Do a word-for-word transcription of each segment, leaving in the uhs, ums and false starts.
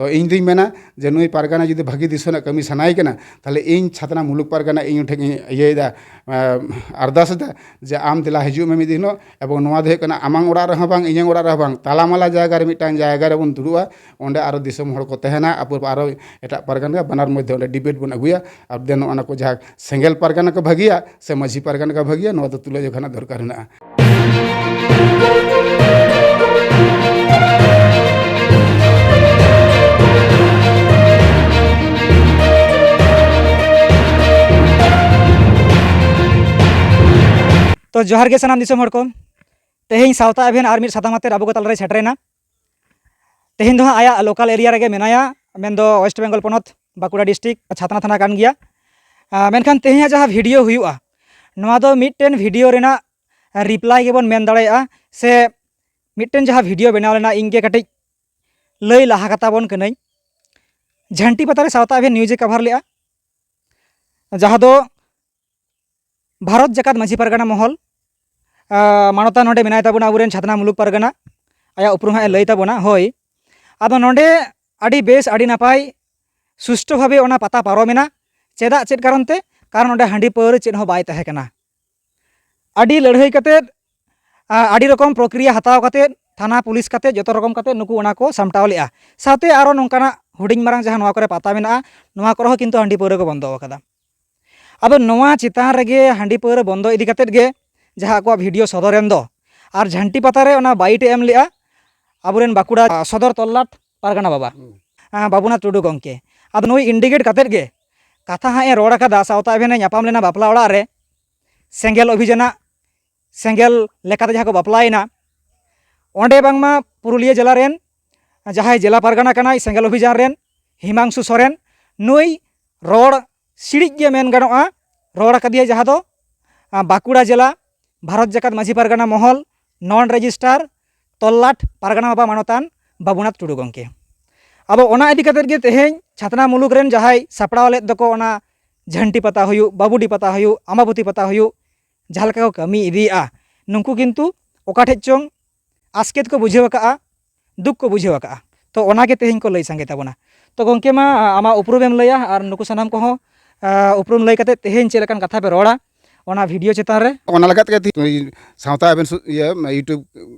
ᱛᱚ ᱤᱧ ᱫᱩᱧ ᱢᱮᱱᱟ ᱡᱮ ᱱᱩᱭ ᱯᱟᱨᱜᱟᱱᱟ ᱡᱩᱫᱤ ᱵᱷᱟᱹᱜᱤ ᱫᱤᱥᱚᱢ ᱨᱮᱱᱟᱜ ᱠᱟᱹᱢᱤ ᱥᱟᱱᱟᱭᱮ ᱠᱟᱱᱟ, ᱛᱟᱦᱚᱞᱮ ᱤᱧ ᱪᱷᱟᱛᱱᱟ ᱢᱩᱞᱩᱠ ᱯᱟᱨᱜᱟᱱᱟ ᱤᱧ ᱴᱷᱮᱱ ᱤᱧ ᱤᱭᱟᱹᱭᱮᱫᱟ, ᱟᱨᱫᱟᱥ ᱮᱫᱟ ᱡᱮ ᱟᱢ ᱫᱮᱞᱟ ᱦᱤᱡᱩᱜ ᱢᱮ ᱢᱤᱫ ᱫᱤᱱᱚᱜ, ᱮᱵᱚᱝ ᱱᱚᱣᱟ ᱫᱚ ᱦᱩᱭᱩᱜ ᱠᱟᱱᱟ ᱟᱢᱟᱝ ᱚᱲᱟᱜ ᱨᱮᱦᱚᱸ ᱵᱟᱝ, ᱤᱧᱟᱹᱝ ᱚᱲᱟᱜ ᱨᱮᱦᱚᱸ ᱵᱟᱝ, ᱛᱟᱞᱟᱢᱟᱞᱟ ᱡᱟᱭᱜᱟ ᱨᱮ ᱢᱤᱫᱴᱟᱝ ᱡᱟᱭᱜᱟ ᱨᱮᱵᱚᱱ ᱫᱩᱲᱩᱵᱼᱟ, ᱚᱸᱰᱮ ᱟᱨᱚ ᱫᱤᱥᱚᱢ ᱦᱚᱲ ᱠᱚ ᱛᱟᱦᱮᱱᱟ, ᱟᱵᱚ ᱟᱨᱚ ᱮᱴᱟᱜ ᱯᱟᱨᱜᱟᱱᱟ ᱵᱟᱱᱟᱨ ᱢᱚᱫᱽᱫᱷᱮ ᱚᱸᱰᱮ ᱰᱤᱵᱮᱴ ᱵᱚᱱ ᱟᱹᱜᱩᱭᱟ᱾ ᱟᱨ ᱫᱮᱱ ᱱᱚᱜᱼᱚ ᱱᱟ ᱠᱚ ᱡᱟᱦᱟᱸ ᱥᱮᱸᱜᱮᱞ ᱯᱟᱨᱜᱟᱱᱟ ᱠᱚ ᱵᱷᱟᱹᱜᱤᱭᱟ ᱥᱮ ᱢᱟᱹᱡᱷᱤ ᱯᱟᱨᱜᱟᱱᱟ ᱠᱚ ᱵᱷᱟᱹᱜᱤᱭᱟ, ᱱᱚᱣᱟ ᱫᱚ ᱛᱩᱞᱟᱹᱡᱚᱠᱷᱟ ᱨᱮᱱᱟᱜ ᱫᱚᱨᱠᱟᱨ ᱢᱮᱱᱟᱜᱼᱟ᱾ ᱛᱚ ᱡᱚᱦᱟᱨ ᱜᱮ ᱥᱟᱱᱟᱢ ᱫᱤᱥᱚᱢ ᱦᱚᱲ ᱠᱚ᱾ ᱛᱮᱦᱮᱧ ᱥᱟᱶᱛᱟ ᱮᱵᱷᱮᱱ ᱟᱨ ᱢᱤᱫ ᱥᱟᱛᱟᱢ ᱟᱛᱮ ᱟᱵᱚ ᱠᱚ ᱛᱟᱞᱟᱨᱮ ᱥᱮᱴᱮᱨᱮᱱᱟ᱾ ᱛᱮᱦᱮᱧ ᱫᱚ ᱦᱟᱸᱜ ᱟᱭᱟᱜ ᱞᱳᱠᱟᱞ ᱮᱨᱤᱭᱟ ᱨᱮᱜᱮ ᱢᱮᱱᱟᱭᱟ, ᱢᱮᱱᱫᱚ ᱳᱭᱮᱥᱴ ᱵᱮᱝᱜᱚᱞ ᱯᱚᱱᱚᱛ ᱵᱟᱸᱠᱩᱲᱟ ᱰᱤᱥᱴᱨᱤᱠᱴ ᱪᱷᱟᱛᱱᱟ ᱛᱷᱟᱱᱟ ᱠᱟᱱ ᱜᱮᱭᱟ᱾ ᱟᱸ, ᱢᱮᱱᱠᱷᱟᱱ ᱛᱮᱦᱮᱧᱟᱜ ᱡᱟᱦᱟᱸ ᱵᱷᱤᱰᱤᱭᱳ ᱦᱩᱭᱩᱜᱼᱟ, ᱱᱚᱣᱟ ᱫᱚ ᱢᱤᱫᱴᱮᱱ ᱵᱷᱤᱰᱤᱭᱳ ᱨᱮᱱᱟᱜ ᱨᱤᱯᱞᱟᱭ ᱜᱮᱵᱚᱱ ᱢᱮᱱ ᱫᱟᱲᱮᱭᱟᱜᱼᱟ, ᱥᱮ ᱢᱤᱫᱴᱮᱱ ᱡᱟᱦᱟᱸ ᱵᱷᱤᱰᱤᱭᱳ ᱵᱮᱱᱟᱣ ᱞᱮᱱᱟ, ᱤᱧ ᱜᱮ ᱠᱟᱹᱴᱤᱡ ᱞᱟᱹᱭ ᱞᱟᱦᱟ ᱠᱟᱛᱟ ᱵᱚᱱ ᱠᱟᱹᱱᱟᱹᱧ᱾ ᱡᱷᱟᱱᱴᱤ ᱯᱟᱛᱟ ᱨᱮ ᱥᱟᱶᱛᱟ ᱮᱵᱷᱮᱱ ᱱᱤᱭᱩᱡᱽ ᱮ ᱠᱟᱵᱷᱟᱨ ᱞᱮᱜᱼᱟ, ᱡᱟᱦᱟᱸ ᱫᱚ ᱵᱷᱟᱨᱚᱛ ᱡᱟᱠᱟᱛ ᱢᱟᱹᱡᱷᱤ ᱯᱟᱨᱜᱟᱱᱟ ᱢᱚᱦᱚᱞ, ᱟᱸ, ᱢᱟᱱᱚᱛᱟᱱ ᱱᱚᱰᱮ ᱢᱮᱱᱟᱭ ᱛᱟᱵᱚᱱᱟ, ᱟᱵᱚᱨᱮᱱ ᱪᱷᱟᱛᱱᱟ ᱢᱩᱞᱩᱠ ᱯᱟᱨᱜᱟᱱᱟ, ᱟᱭᱟᱜ ᱩᱯᱨᱩᱢ ᱦᱟᱸᱜ ᱮ ᱞᱟᱹᱭ ᱛᱟᱵᱚᱱᱟ᱾ ᱦᱳᱭ, ᱟᱫᱚ ᱱᱚᱰᱮ ᱟᱹᱰᱤ ᱵᱮᱥ, ᱟᱹᱰᱤ ᱱᱟᱯᱟᱭ, ᱥᱩᱥᱴᱷᱩ ᱵᱷᱟᱵᱮ ᱚᱱᱟ ᱯᱟᱛᱟ ᱯᱟᱨᱚᱢᱮᱱᱟ᱾ ᱪᱮᱫᱟᱜ, ᱪᱮᱫ ᱠᱟᱨᱚᱱ ᱛᱮ? ᱠᱟᱨᱚᱱ ᱚᱸᱰᱮ ᱦᱟᱺᱰᱤ ᱯᱟᱹᱣᱨᱟᱹ ᱪᱮᱫ ᱦᱚᱸ ᱵᱟᱭ ᱛᱟᱦᱮᱸ ᱠᱟᱱᱟ᱾ ᱟᱹᱰᱤ ᱞᱟᱹᱲᱦᱟᱹᱭ ᱠᱟᱛᱮᱫ, ᱟ, ᱟᱹᱰᱤ ᱨᱚᱠᱚᱢ ᱯᱨᱚᱠᱨᱤᱭᱟ ᱦᱟᱛᱟᱣ ᱠᱟᱛᱮᱫ, ᱛᱷᱟᱱᱟ ᱯᱩᱞᱤᱥ ᱠᱟᱛᱮᱫ, ᱡᱚᱛᱚ ᱨᱚᱠᱚᱢ ᱠᱟᱛᱮᱫ ᱱᱩᱠᱩ ᱚᱱᱟ ᱠᱚ ᱥᱟᱢᱴᱟᱣ ᱞᱮᱜᱼᱟ᱾ ᱥᱟᱶᱛᱮ ᱟᱨᱚ ᱱᱚᱝᱠᱟᱱᱟᱜ ᱦᱩᱰᱤᱧ ᱢᱟᱨᱟᱝ ᱡᱟᱦᱟᱸ ᱱᱚᱣᱟ ᱠᱚᱨᱮ ᱯᱟᱛᱟ ᱢᱮᱱᱟᱜᱼᱟ, ᱱᱚᱣᱟ ᱠᱚᱨᱮ ᱦᱚᱸ ᱠᱤᱱᱛᱩ ᱦᱟᱺᱰᱤ ᱯᱟᱹᱣᱨᱟᱹ ᱠᱚ ᱵᱚᱱᱫᱚ ᱟᱠᱟᱫᱟ᱾ ᱟᱫᱚ ᱱᱚᱣᱟ ᱪᱮᱛᱟᱱ ᱨᱮᱜᱮ ᱦᱟᱺᱰᱤ ᱯᱟᱹᱣᱨᱟᱹ ᱵᱚᱱᱫᱚ ᱤᱫᱤ ᱠᱟᱛᱮᱫ ᱜᱮ ᱡᱟᱦᱟᱸ ᱟᱠᱚᱣᱟᱜ ᱵᱷᱤᱰᱤᱭᱳ ᱥᱚᱫᱚᱨ ᱮᱱ ᱫᱚ, ᱟᱨ ᱡᱷᱟᱱᱴᱤ ᱯᱟᱛᱟ ᱨᱮ ᱚᱱᱟ ᱵᱟᱭᱤᱴ ᱮ ᱮᱢ ᱞᱮᱜᱼᱟ ᱟᱵᱚᱨᱮᱱ ᱵᱟᱸᱠᱩᱲᱟ, ᱟ, ᱥᱚᱫᱚᱨ ᱛᱚᱞᱞᱟᱴ ᱯᱟᱨᱜᱟᱱᱟ ᱵᱟᱵᱟ, ᱦᱩᱸ᱾ ᱟ, ᱵᱟᱵᱩᱱᱟᱛᱷ ᱴᱩᱰᱩ ᱜᱚᱢᱠᱮ᱾ ᱟᱫᱚ ᱱᱩᱭ ᱤᱱᱰᱤᱠᱮᱴ ᱠᱟᱛᱮᱫ ᱜᱮ ᱠᱟᱛᱷᱟ ᱦᱟᱸᱜ ᱮ ᱨᱚᱲ ᱟᱠᱟᱫᱟ, ᱥᱟᱶᱛᱟ ᱮᱵᱷᱮᱱ ᱮ ᱧᱟᱯᱟᱢ ᱞᱮᱱᱟ ᱵᱟᱯᱞᱟ ᱚᱲᱟᱜ ᱨᱮ, ᱥᱮᱸᱜᱮᱞ ᱚᱵᱷᱤᱡᱟᱱᱟᱜ ᱥᱮᱸᱜᱮᱞ ᱞᱮᱠᱟᱛᱮ ᱡᱟᱦᱟᱸ ᱠᱚ ᱵᱟᱯᱞᱟᱭᱮᱱᱟ, ᱚᱸᱰᱮ ᱵᱟᱝᱢᱟ ᱯᱩᱨᱩᱞᱤᱭᱟᱹ ᱡᱮᱞᱟ ᱨᱮᱱ ᱡᱟᱦᱟᱸᱭ ᱡᱮᱞᱟ ᱯᱟᱨᱜᱟᱱᱟ ᱠᱟᱱᱟᱭ ᱥᱮᱸᱜᱮᱞ ᱚᱵᱷᱤᱡᱟᱱ ᱨᱮᱱ, ᱦᱤᱢᱟᱝᱥᱩ ᱥᱚᱨᱮᱱ, ᱱᱩᱭ ᱨᱚᱲ ᱥᱤᱲᱤᱡ ᱜᱮ ᱢᱮᱱ ᱜᱟᱱᱚᱜᱼᱟ, ᱨᱚᱲ ᱟᱠᱟᱫᱮᱭᱟ, ᱡᱟᱦᱟᱸ ᱫᱚ, ᱟ, ᱵᱟᱸᱠᱩᱲᱟ ᱡᱮᱞᱟ ᱵᱷᱟᱨᱚᱛ ᱡᱟᱠᱟᱛ ᱢᱟᱹᱡᱷᱤ ᱯᱟᱨᱜᱟᱱᱟ ᱢᱚᱦᱚᱞ ᱱᱚᱱ ᱨᱮᱡᱤᱥᱴᱟᱨ ᱛᱚᱞᱞᱟᱴ ᱯᱟᱨᱜᱟᱱᱟ ᱵᱟᱵᱟ ᱢᱟᱱᱚᱛᱟᱱ ᱵᱟᱵᱩᱱᱟᱛᱷ ᱴᱩᱰᱩ ᱜᱚᱢᱠᱮ᱾ ᱟᱫᱚ ᱚᱱᱟ ᱤᱫᱤ ᱠᱟᱛᱮᱫ ᱜᱮ ᱛᱮᱦᱮᱧ ᱪᱷᱟᱛᱱᱟ ᱢᱩᱞᱩᱠ ᱨᱮᱱ ᱡᱟᱦᱟᱸᱭ ᱥᱟᱯᱲᱟᱣ ᱞᱮᱫ ᱫᱚᱠᱚ ᱚᱱᱟ ᱡᱷᱟᱹᱱᱴᱤ ᱯᱟᱛᱟ ᱦᱩᱭᱩᱜ, ᱵᱟᱵᱩᱰᱤ ᱯᱟᱛᱟ ᱦᱩᱭᱩᱜ, ᱟᱢᱵᱟᱵᱚᱛᱤ ᱯᱟᱛᱟ ᱦᱩᱭᱩᱜ, ᱡᱟᱦᱟᱸ ᱞᱮᱠᱟ ᱠᱚ ᱠᱟᱹᱢᱤ ᱤᱫᱤᱭᱮᱫᱼᱟ, ᱱᱩᱠᱩ ᱠᱤᱱᱛᱩ ᱚᱠᱟ ᱴᱷᱮᱡ ᱪᱚᱝ ᱟᱥᱠᱮᱛ ᱠᱚ ᱵᱩᱡᱷᱟᱹᱣ ᱟᱠᱟᱫᱼᱟ, ᱫᱩᱠ ᱠᱚ ᱵᱩᱡᱷᱟᱹᱣ ᱟᱠᱟᱫᱼᱟ᱾ ᱛᱚ ᱚᱱᱟᱜᱮ ᱛᱮᱦᱮᱧ ᱠᱚ ᱞᱟᱹᱭ ᱥᱟᱸᱜᱮ ᱛᱟᱵᱚᱱᱟ᱾ ᱛᱚ ᱜᱚᱢᱠᱮ ᱢᱟ, ᱟ, ᱟᱢᱟᱜ ᱩᱯᱨᱩᱢᱮᱢ ᱞᱟᱹᱭᱟ ᱟᱨ ᱱᱩᱠᱩ ᱥᱟᱱᱟᱢ ᱠᱚᱦᱚᱸ, ᱟ, ᱩᱯᱨᱩᱢ ᱞᱟᱹᱭ ᱠᱟᱛᱮ ᱛᱮᱦᱮᱧ ᱪᱮᱫ ᱞᱮᱠᱟᱱ ᱠᱟᱛᱷᱟ ᱯᱮ ᱨᱚᱲᱟ ᱚᱱᱟ ᱵᱷᱤᱰᱤᱭᱳ ᱪᱮᱛᱟᱱ ᱨᱮ᱾ ᱚᱱᱟ ᱞᱮᱠᱟ ᱛᱮᱜᱮ ᱛᱮᱦᱮᱧ ᱥᱟᱶᱛᱟ ᱟᱵᱮᱱ ᱥᱩ-, ᱤᱭᱟᱹ, YouTube,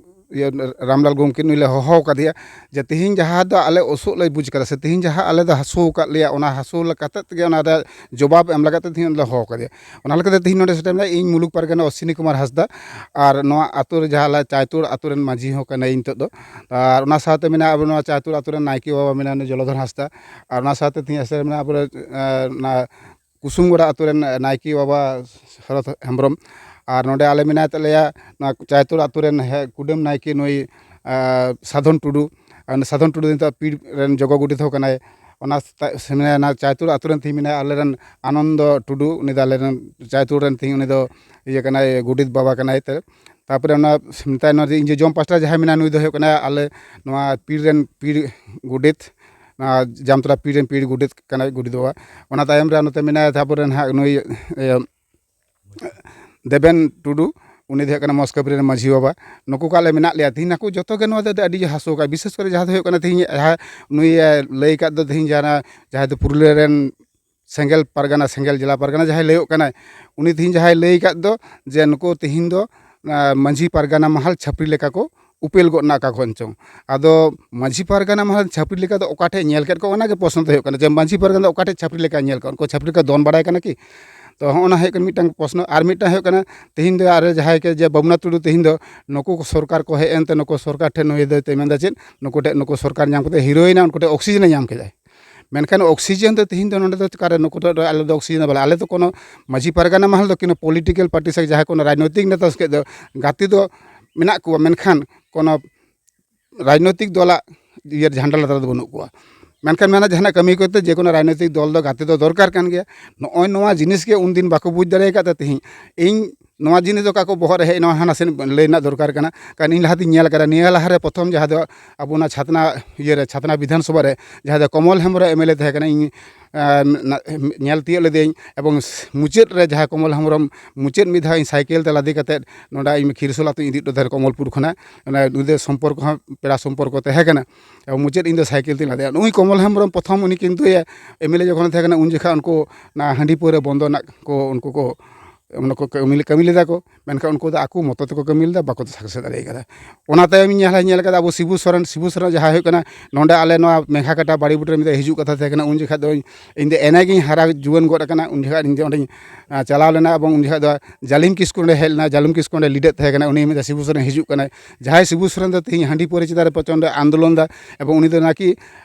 ᱤᱭᱟᱹ, ᱨᱟᱢᱞᱟᱞ ᱜᱚᱢᱠᱮ ᱱᱩᱭ ᱞᱮ ᱦᱚᱦᱚ ᱟᱠᱟᱫᱮᱭᱟ ᱡᱮ ᱛᱮᱦᱮᱧ ᱡᱟᱦᱟᱸ ᱫᱚ ᱟᱞᱮ ᱚᱥᱩᱜ ᱞᱮ ᱵᱩᱡᱽ ᱠᱟᱫᱟ ᱥᱮ ᱛᱮᱦᱮᱧ ᱡᱟᱦᱟᱸ ᱟᱞᱮ ᱫᱚ ᱦᱟᱹᱥᱩ ᱟᱠᱟᱫ ᱞᱮᱭᱟ, ᱚᱱᱟ ᱦᱟᱹᱥᱩ ᱠᱟᱛᱮᱫ ᱜᱮ ᱚᱱᱟ ᱨᱮᱭᱟᱜ ᱡᱚᱵᱟᱵ ᱮᱢ ᱞᱟᱹᱜᱤᱫ ᱛᱮ ᱛᱮᱦᱮᱧ ᱞᱮ ᱦᱚᱦᱚ ᱟᱠᱟᱫᱮᱭᱟ᱾ ᱚᱱᱟ ᱞᱮᱠᱟᱛᱮ ᱛᱮᱦᱮᱧ ᱱᱚᱰᱮ ᱥᱮᱴᱮᱨ ᱢᱮᱱᱟᱭ ᱤᱧ ᱢᱩᱞᱩᱠ ᱯᱟᱨᱜᱟᱱᱟ ᱚᱥᱤᱱᱤ ᱠᱩᱢᱟᱨ ᱦᱟᱸᱥᱫᱟ, ᱟᱨ ᱱᱚᱣᱟ ᱟᱛᱳ ᱨᱮ ᱡᱟᱦᱟᱸ ᱟᱞᱮ ᱪᱟᱭᱛᱳᱲ ᱟᱛᱳ ᱨᱮᱱ ᱢᱟᱹᱡᱷᱤ ᱦᱚᱸ ᱠᱟᱱᱟᱭ ᱤᱧ ᱱᱤᱛᱚᱜ ᱫᱚ᱾ ᱟᱨ ᱚᱱᱟ ᱥᱟᱶᱛᱮ ᱢᱮᱱᱟᱭᱟ ᱟᱵᱚ ᱱᱚᱣᱟ ᱪᱟᱭᱛᱳᱲ ᱟᱛᱳ ᱨᱮᱱ ᱱᱟᱭᱠᱮ ᱵᱟᱵᱟ ᱢᱮᱱᱟᱭᱟ ᱩᱱᱤ ᱡᱚᱞᱚᱫᱷᱚᱨ ᱦᱟᱸᱥᱫᱟ, ᱟᱨ ᱚᱱᱟ ᱥᱟᱶᱛᱮ ᱛᱮᱦᱮᱧ ᱥᱮᱴᱮᱨ ᱢᱮᱱᱟᱭᱟ ᱟᱵᱚ ᱨᱮᱱ, ᱮ, ᱚᱱᱟ ᱠᱩᱥᱩᱢᱜᱚᱲᱟ ᱟᱛᱳ ᱨᱮᱱ ᱱᱟᱭᱠᱮ ᱵᱟᱵᱟ ᱥᱚᱨᱚᱛ ᱦᱮᱢᱵᱨᱚᱢ, ᱟᱨ ᱱᱚᱰᱮ ᱟᱞᱮ ᱢᱮᱱᱟᱭ ᱛᱟᱞᱮᱭᱟ ᱱᱚᱣᱟ ᱪᱟᱭᱛᱳᱲ ᱟᱛᱳ ᱨᱮᱱ ᱦᱮ-, ᱠᱩᱰᱟᱹᱢ ᱱᱟᱭᱠᱮ ᱱᱩᱭ, ᱮ, ᱥᱟᱫᱷᱚᱱ ᱴᱩᱰᱩ᱾ ᱟᱨ ᱩᱱᱤ ᱥᱟᱫᱷᱚᱱ ᱴᱩᱰᱩ ᱫᱚ ᱱᱤᱛᱚᱜ ᱯᱤᱲ ᱨᱮᱱ ᱡᱚᱜᱚ ᱜᱚᱰᱮᱛ ᱦᱚᱸ ᱠᱟᱱᱟᱭ᱾ ᱚᱱᱟ ᱥᱮᱛᱟ-, ᱥᱮ ᱢᱮᱱᱟᱭᱟ ᱱᱚᱣᱟ ᱪᱟᱭᱛᱳᱲ ᱟᱛᱳ ᱨᱮᱱ ᱛᱮᱦᱮᱧ ᱢᱮᱱᱟᱭᱟ ᱟᱞᱮ ᱨᱮᱱ ᱟᱱᱚᱱᱫᱚ ᱴᱩᱰᱩ, ᱩᱱᱤ ᱫᱚ ᱟᱞᱮ ᱨᱮᱱ ᱪᱟᱭᱛᱳᱲ ᱨᱮᱱ ᱛᱮᱦᱮᱧ ᱩᱱᱤ ᱫᱚ ᱤᱭᱟᱹ ᱠᱟᱱᱟᱭ, ᱜᱚᱰᱮᱛ ᱵᱟᱵᱟ ᱠᱟᱱᱟᱭ ᱛᱮ᱾ ᱛᱟᱨᱯᱚᱨᱮ ᱚᱱᱟ ᱢᱮᱛᱟᱭ ᱱᱚᱣᱟ ᱤᱧ ᱡᱚᱡᱚᱢ ᱯᱟᱥᱴᱟ ᱡᱟᱦᱟᱸᱭ ᱢᱮᱱᱟᱭᱟ ᱱᱩᱭ ᱫᱚ ᱦᱩᱭᱩᱜ ᱠᱟᱱᱟ ᱟᱞᱮ ᱱᱚᱣᱟ ᱯᱤᱲ ᱨᱮᱱ ᱯᱤᱲ ᱜᱚᱰᱮᱛ, ᱱᱚᱣᱟ ᱡᱟᱢᱛᱚᱲᱟ ᱯᱤᱲ ᱨᱮᱱ ᱯᱤᱲ ᱜᱚᱰᱮᱛ ᱠᱟᱱᱟᱭ, ᱜᱚᱰᱮᱛ ᱵᱟᱵᱟ᱾ ᱚᱱᱟ ᱛᱟᱭᱚᱢ ᱨᱮ ᱱᱚᱛᱮ ᱢᱮᱱᱟᱭᱟ ᱛᱟᱨᱯᱚᱨᱮ ᱱᱟᱦᱟᱜ ᱱᱩᱭ, ᱤᱭᱟᱹ, ᱫᱮᱵᱮᱱ ᱴᱩᱰᱩ, ᱩᱱᱤ ᱫᱚ ᱦᱩᱭᱩᱜ ᱠᱟᱱᱟ ᱢᱚᱥᱠᱚᱯ ᱨᱮᱱ ᱢᱟᱹᱡᱷᱤ ᱵᱟᱵᱟ᱾ ᱱᱩᱠᱩ ᱠᱚ ᱟᱞᱮ ᱢᱮᱱᱟᱜ ᱞᱮᱭᱟ᱾ ᱛᱮᱦᱮᱧ ᱱᱩᱠᱩ ᱡᱚᱛᱚ ᱜᱮ ᱱᱚᱣᱟ ᱫᱚ ᱟᱹᱰᱤ ᱦᱟᱹᱥᱩ ᱠᱟᱜᱼᱟ᱾ ᱵᱤᱥᱮᱥ ᱠᱚᱨᱮ ᱡᱟᱦᱟᱸ ᱫᱚ ᱦᱩᱭᱩᱜ ᱠᱟᱱᱟ ᱛᱮᱦᱮᱧ ᱡᱟᱦᱟᱸ ᱱᱩᱭ, ᱮ, ᱞᱟᱹᱭ ᱟᱠᱟᱫ ᱫᱚ ᱛᱮᱦᱮᱧ ᱡᱟᱦᱟᱸ, ᱡᱟᱦᱟᱸᱭ ᱫᱚ ᱯᱩᱨᱩᱞᱤᱭᱟᱹ ᱨᱮᱱ ᱥᱮᱸᱜᱮᱞ ᱯᱟᱨᱜᱟᱱᱟ, ᱥᱮᱸᱜᱮᱞ ᱡᱮᱞᱟ ᱯᱟᱨᱜᱟᱱᱟ ᱡᱟᱦᱟᱸᱭ ᱞᱟᱹᱭᱚᱜ ᱠᱟᱱᱟᱭ, ᱩᱱᱤ ᱛᱮᱦᱮᱧ ᱡᱟᱦᱟᱸᱭ ᱞᱟᱹᱭ ᱟᱠᱟᱫ ᱫᱚ ᱡᱮ ᱱᱩᱠᱩ ᱛᱮᱦᱮᱧ ᱫᱚ, ᱟ, ᱢᱟᱹᱡᱷᱤ ᱯᱟᱨᱜᱟᱱᱟ ᱢᱟᱦᱟᱞ ᱪᱷᱟᱹᱯᱨᱤ ᱞᱮᱠᱟ ᱠᱚ ᱩᱯᱮᱞ ᱜᱚᱫ ᱱᱟ ᱚᱠᱟ ᱠᱷᱚᱱ ᱪᱚᱝ᱾ ᱟᱫᱚ ᱢᱟᱹᱡᱷᱤ ᱯᱟᱨᱜᱟᱱᱟ ᱢᱟᱦᱟᱞ ᱪᱷᱟᱹᱯᱨᱤ ᱞᱮᱠᱟ ᱫᱚ ᱚᱠᱟ ᱴᱷᱮᱡ ᱧᱮᱞ ᱠᱮᱫ ᱠᱚᱣᱟ, ᱚᱱᱟ ᱜᱮ ᱯᱨᱚᱥᱱᱚ ᱫᱚ ᱦᱩᱭᱩᱜ ᱠᱟᱱᱟ ᱡᱮ ᱢᱟᱹᱡᱷᱤ ᱯᱟᱨᱜᱟᱱᱟ ᱫᱚ ᱚᱠᱟ ᱴᱷᱮᱡ ᱪᱷᱟᱹᱯᱨᱤ ᱞᱮᱠᱟ ᱧᱮᱞ ᱠᱚᱣᱟ, ᱩᱱᱠᱩ ᱪᱷᱟᱹᱯᱨᱤ ᱞᱮᱠᱟ ᱫᱚᱱ ᱵᱟᱲᱟᱭ ᱠᱟᱱᱟ ᱠᱤ? ᱛᱚ ᱦᱚᱸᱜᱼᱚ ᱱᱟ ᱦᱩᱭᱩᱜ ᱠᱟᱱᱟ ᱢᱤᱫᱴᱟᱝ ᱯᱨᱚᱥᱱᱚ᱾ ᱟᱨ ᱢᱤᱫᱴᱟᱝ ᱦᱩᱭᱩᱜ ᱠᱟᱱᱟ ᱛᱮᱦᱮᱧ ᱫᱚ ᱟᱨ ᱡᱟᱦᱟᱸᱭ ᱠᱮ ᱡᱮ ᱵᱟᱵᱩᱱᱟ ᱴᱩᱰᱩ ᱛᱮᱦᱮᱧ ᱫᱚ ᱱᱩᱠᱩ ᱥᱚᱨᱠᱟᱨ ᱠᱚ ᱦᱮᱡ ᱮᱱᱛᱮ ᱱᱩᱠᱩ ᱥᱚᱨᱠᱟᱨ ᱴᱷᱮᱱ ᱱᱩᱭ ᱫᱚᱭ ᱢᱮᱱᱫᱟ ᱪᱮᱫ, ᱱᱩᱠᱩ ᱴᱷᱮᱡ ᱱᱩᱠᱩ ᱥᱚᱨᱠᱟᱨ ᱧᱟᱢ ᱠᱟᱛᱮ ᱦᱤᱨᱳᱭᱮᱱᱟ, ᱩᱱᱠᱩ ᱴᱷᱮᱡ ᱚᱠᱥᱤᱡᱮᱱᱮ ᱧᱟᱢ ᱠᱮᱫᱟᱭ᱾ ᱢᱮᱱᱠᱷᱟᱱ ᱚᱠᱥᱤᱡᱮᱱ ᱫᱚ ᱛᱮᱦᱮᱧ ᱫᱚ ᱱᱚᱰᱮ ᱫᱚ ᱪᱮᱠᱟᱨᱮ ᱱᱩᱠᱩ ᱫᱚ ᱟᱞᱮ ᱫᱚ ᱚᱠᱥᱤᱡᱮᱱ ᱫᱚ ᱵᱟᱞᱮ, ᱟᱞᱮ ᱫᱚ ᱠᱳᱱᱳ ᱢᱟᱹᱡᱷᱤ ᱯᱟᱨᱜᱟᱱᱟ ᱢᱟᱦᱟᱞ ᱫᱚ ᱠᱳᱱᱳ ᱯᱚᱞᱤᱴᱤᱠᱮᱞ ᱯᱟᱨᱴᱤ ᱥᱮ ᱡᱟᱦᱟᱸᱭ ᱠᱳᱱᱳ ᱨᱟᱡᱽᱱᱳᱭᱛᱤᱠ ᱱᱮᱛᱟ ᱥᱟᱛᱮ ᱫᱚ ᱜᱟᱛᱮ ᱫᱚ ᱢᱮᱱᱟᱜ ᱠᱚᱣᱟ, ᱢᱮᱱᱠᱷᱟᱱ ᱠᱳᱱᱳ ᱨᱟᱡᱽᱱᱳᱭᱛᱤᱠ ᱫᱚᱞᱟᱜ ᱤᱭᱟᱹ ᱡᱷᱟᱱᱰᱟ ᱞᱟᱛᱟᱨ ᱨᱮᱫᱚ ᱵᱟᱹᱱᱩᱜ ᱠᱚᱣᱟ᱾ ᱢᱮᱱᱠᱷᱟᱱ ᱢᱮᱱᱟ ᱡᱟᱦᱟᱱᱟᱜ ᱠᱟᱹᱢᱤ ᱠᱚᱨᱛᱮ ᱡᱮ ᱠᱳᱱᱳ ᱨᱟᱡᱽᱱᱳᱭᱛᱤᱠ ᱫᱚᱞ ᱫᱚ ᱜᱟᱛᱮ ᱫᱚ ᱫᱚᱨᱠᱟᱨ ᱠᱟᱱ ᱜᱮᱭᱟ᱾ ᱱᱚᱜᱼᱚᱭ ᱱᱚᱣᱟ ᱡᱤᱱᱤᱥ ᱜᱮ ᱩᱱᱫᱤᱱ ᱵᱟᱠᱚ ᱵᱩᱡᱽ ᱫᱟᱲᱮ ᱟᱠᱟᱫ ᱛᱮ ᱛᱮᱦᱮᱧ ᱤᱧ ᱱᱚᱣᱟ ᱡᱤᱱᱤᱥ ᱫᱚ ᱚᱠᱟ ᱠᱚ ᱵᱚᱦᱚᱜ ᱨᱮ ᱦᱮᱡ ᱮᱱᱟ ᱦᱟᱱᱟ ᱥᱮᱱ ᱞᱟᱹᱭ ᱨᱮᱱᱟᱜ ᱫᱚᱨᱠᱟᱨ ᱠᱟᱱᱟ᱾ ᱠᱟᱨᱚᱱ ᱤᱧ ᱞᱟᱦᱟᱛᱤᱧ ᱧᱮᱞ ᱟᱠᱟᱫᱟ ᱱᱤᱭᱟᱹ ᱞᱟᱦᱟᱨᱮ ᱯᱨᱚᱛᱷᱚᱢ ᱡᱟᱦᱟᱸ ᱫᱚ ᱟᱵᱚ ᱚᱱᱟ ᱪᱷᱟᱛᱱᱟ ᱤᱭᱟᱹᱨᱮ, ᱪᱷᱟᱛᱱᱟ ᱵᱤᱫᱷᱟᱱ ᱥᱚᱵᱷᱟ ᱨᱮ ᱡᱟᱦᱟᱸ ᱫᱚ ᱠᱚᱢᱚᱞ ᱦᱮᱢᱵᱨᱚᱢ ᱮᱢ ᱮᱞ ᱮ ᱛᱟᱦᱮᱸ ᱠᱟᱱᱟ, ᱤᱧ ᱟᱨ ᱱᱟ-, ᱧᱮᱞ ᱛᱤᱭᱳᱜ ᱞᱮᱫᱮᱭᱟᱹᱧ᱾ ᱮᱵᱚᱝ ᱢᱩᱪᱟᱹᱫ ᱨᱮ ᱡᱟᱦᱟᱸ ᱠᱚᱢᱚᱞ ᱦᱮᱢᱵᱨᱚᱢ ᱢᱩᱪᱟᱹᱫ ᱢᱤᱫ ᱫᱷᱟᱣ ᱤᱧ ᱥᱟᱭᱠᱮᱞ ᱛᱮ ᱞᱟᱫᱮ ᱠᱟᱛᱮᱫ ᱱᱚᱰᱮ ᱤᱧ ᱠᱷᱤᱨᱥᱳᱞ ᱟᱹᱛᱩᱧ ᱤᱫᱤ ᱦᱚᱴᱚ ᱠᱟᱫᱮ ᱠᱚᱢᱚᱞᱯᱩᱨ ᱠᱷᱚᱱᱟᱜ, ᱚᱱᱟ ᱱᱩᱭ ᱫᱚ ᱥᱚᱢᱯᱚᱨᱠᱚ ᱦᱚᱸ ᱯᱮᱲᱟ ᱥᱚᱢᱯᱚᱨᱠᱚ ᱛᱟᱦᱮᱸ ᱠᱟᱱᱟ᱾ ᱮᱵᱚᱝ ᱢᱩᱪᱟᱹᱫ ᱤᱧ ᱫᱚ ᱥᱟᱭᱠᱮᱞ ᱛᱮᱧ ᱞᱟᱫᱮᱭᱟ᱾ ᱱᱩᱭ ᱠᱚᱢᱚᱞ ᱦᱮᱢᱵᱨᱚᱢ ᱯᱨᱚᱛᱷᱚᱢ ᱩᱱᱤ ᱠᱤᱱᱛᱩ ᱮᱢ ᱮᱞ ᱮ ᱡᱚᱠᱷᱚᱱᱮ ᱛᱟᱦᱮᱸ ᱠᱟᱱᱟ, ᱩᱱ ᱡᱚᱠᱷᱟᱜ ᱩᱱᱠᱩ ᱚᱱᱟ ᱦᱟᱺᱰᱤ ᱯᱟᱹᱣᱨᱟᱹ ᱵᱚᱱᱫᱚ ᱨᱮᱱᱟᱜ ᱠᱚ ᱩᱱᱠᱩ ᱠᱚ ᱚᱱᱟ ᱠᱚ ᱠᱟᱹᱢᱤ, ᱠᱟᱹᱢᱤ ᱞᱮᱫᱟ ᱠᱚ, ᱢᱮᱱᱠᱷᱟᱱ ᱩᱱᱠᱩ ᱫᱚ ᱟᱠᱚ ᱢᱚᱛᱚ ᱛᱮᱠᱚ ᱠᱟᱹᱢᱤ ᱞᱮᱫᱟ, ᱵᱟᱠᱚ ᱥᱟᱠᱥᱮᱥ ᱫᱟᱲᱮ ᱠᱟᱫᱟ᱾ ᱚᱱᱟ ᱛᱟᱭᱚᱢ ᱤᱧ ᱧᱮᱞ, ᱧᱮᱞ ᱠᱟᱫᱟ ᱟᱵᱚ ᱥᱤᱵᱩ ᱥᱚᱨᱮᱱ, ᱥᱤᱵᱩ ᱥᱚᱨᱮᱱ ᱡᱟᱦᱟᱸᱭ ᱦᱩᱭᱩᱜ ᱠᱟᱱᱟ ᱱᱚᱰᱮ ᱟᱞᱮ ᱱᱚᱣᱟ ᱢᱮᱜᱷᱟ ᱠᱟᱴᱟ ᱵᱟᱲᱤ ᱵᱩᱴᱟᱹ ᱨᱮ ᱢᱤᱫ ᱫᱷᱟᱣ ᱦᱤᱡᱩᱜ ᱠᱟᱛᱷᱟ ᱛᱟᱦᱮᱸ ᱠᱟᱱᱟ, ᱩᱱ ᱡᱚᱠᱷᱟᱡ ᱫᱚ ᱤᱧ, ᱤᱧ ᱫᱚ ᱮᱱᱮ ᱜᱤᱧ ᱦᱟᱨᱟ ᱡᱩᱣᱟᱹᱱ ᱜᱚᱫ ᱟᱠᱟᱱᱟ, ᱩᱱ ᱡᱚᱠᱷᱟᱡ ᱤᱧ ᱫᱚ ᱚᱸᱰᱮᱧ, ᱟᱸ, ᱪᱟᱞᱟᱣ ᱞᱮᱱᱟ᱾ ᱮᱵᱚᱝ ᱩᱱ ᱡᱚᱠᱷᱟᱡ ᱫᱚ ᱡᱟᱞᱤᱢ ᱠᱤᱥᱠᱩ ᱚᱸᱰᱮ ᱦᱮᱡ ᱞᱮᱱᱟ, ᱡᱟᱞᱤᱢ ᱠᱤᱥᱠᱩ ᱚᱸᱰᱮ ᱞᱤᱰᱮᱫ ᱛᱟᱦᱮᱸ ᱠᱟᱱᱟ, ᱩᱱᱤ ᱢᱮᱱᱫᱟ ᱥᱤᱵᱩ ᱥᱚᱨᱮᱱ ᱦᱤᱡᱩᱜ ᱠᱟᱱᱟᱭ᱾ ᱡᱟᱦᱟᱸᱭ ᱥᱤᱵᱩ ᱥᱚᱨᱮᱱ ᱫᱚ ᱛᱮᱦᱮᱧ ᱦᱟᱺᱰᱤ ᱯᱟᱹᱣᱨᱟᱹ ᱪᱮᱛᱟᱱ ᱨᱮ ᱯᱨᱚᱪᱚᱱᱰ ᱟᱱᱫᱳᱞᱚᱱ ᱫᱟ, ᱮᱵᱚᱝ ᱩᱱᱤ ᱫᱚ ᱱᱟᱠᱤ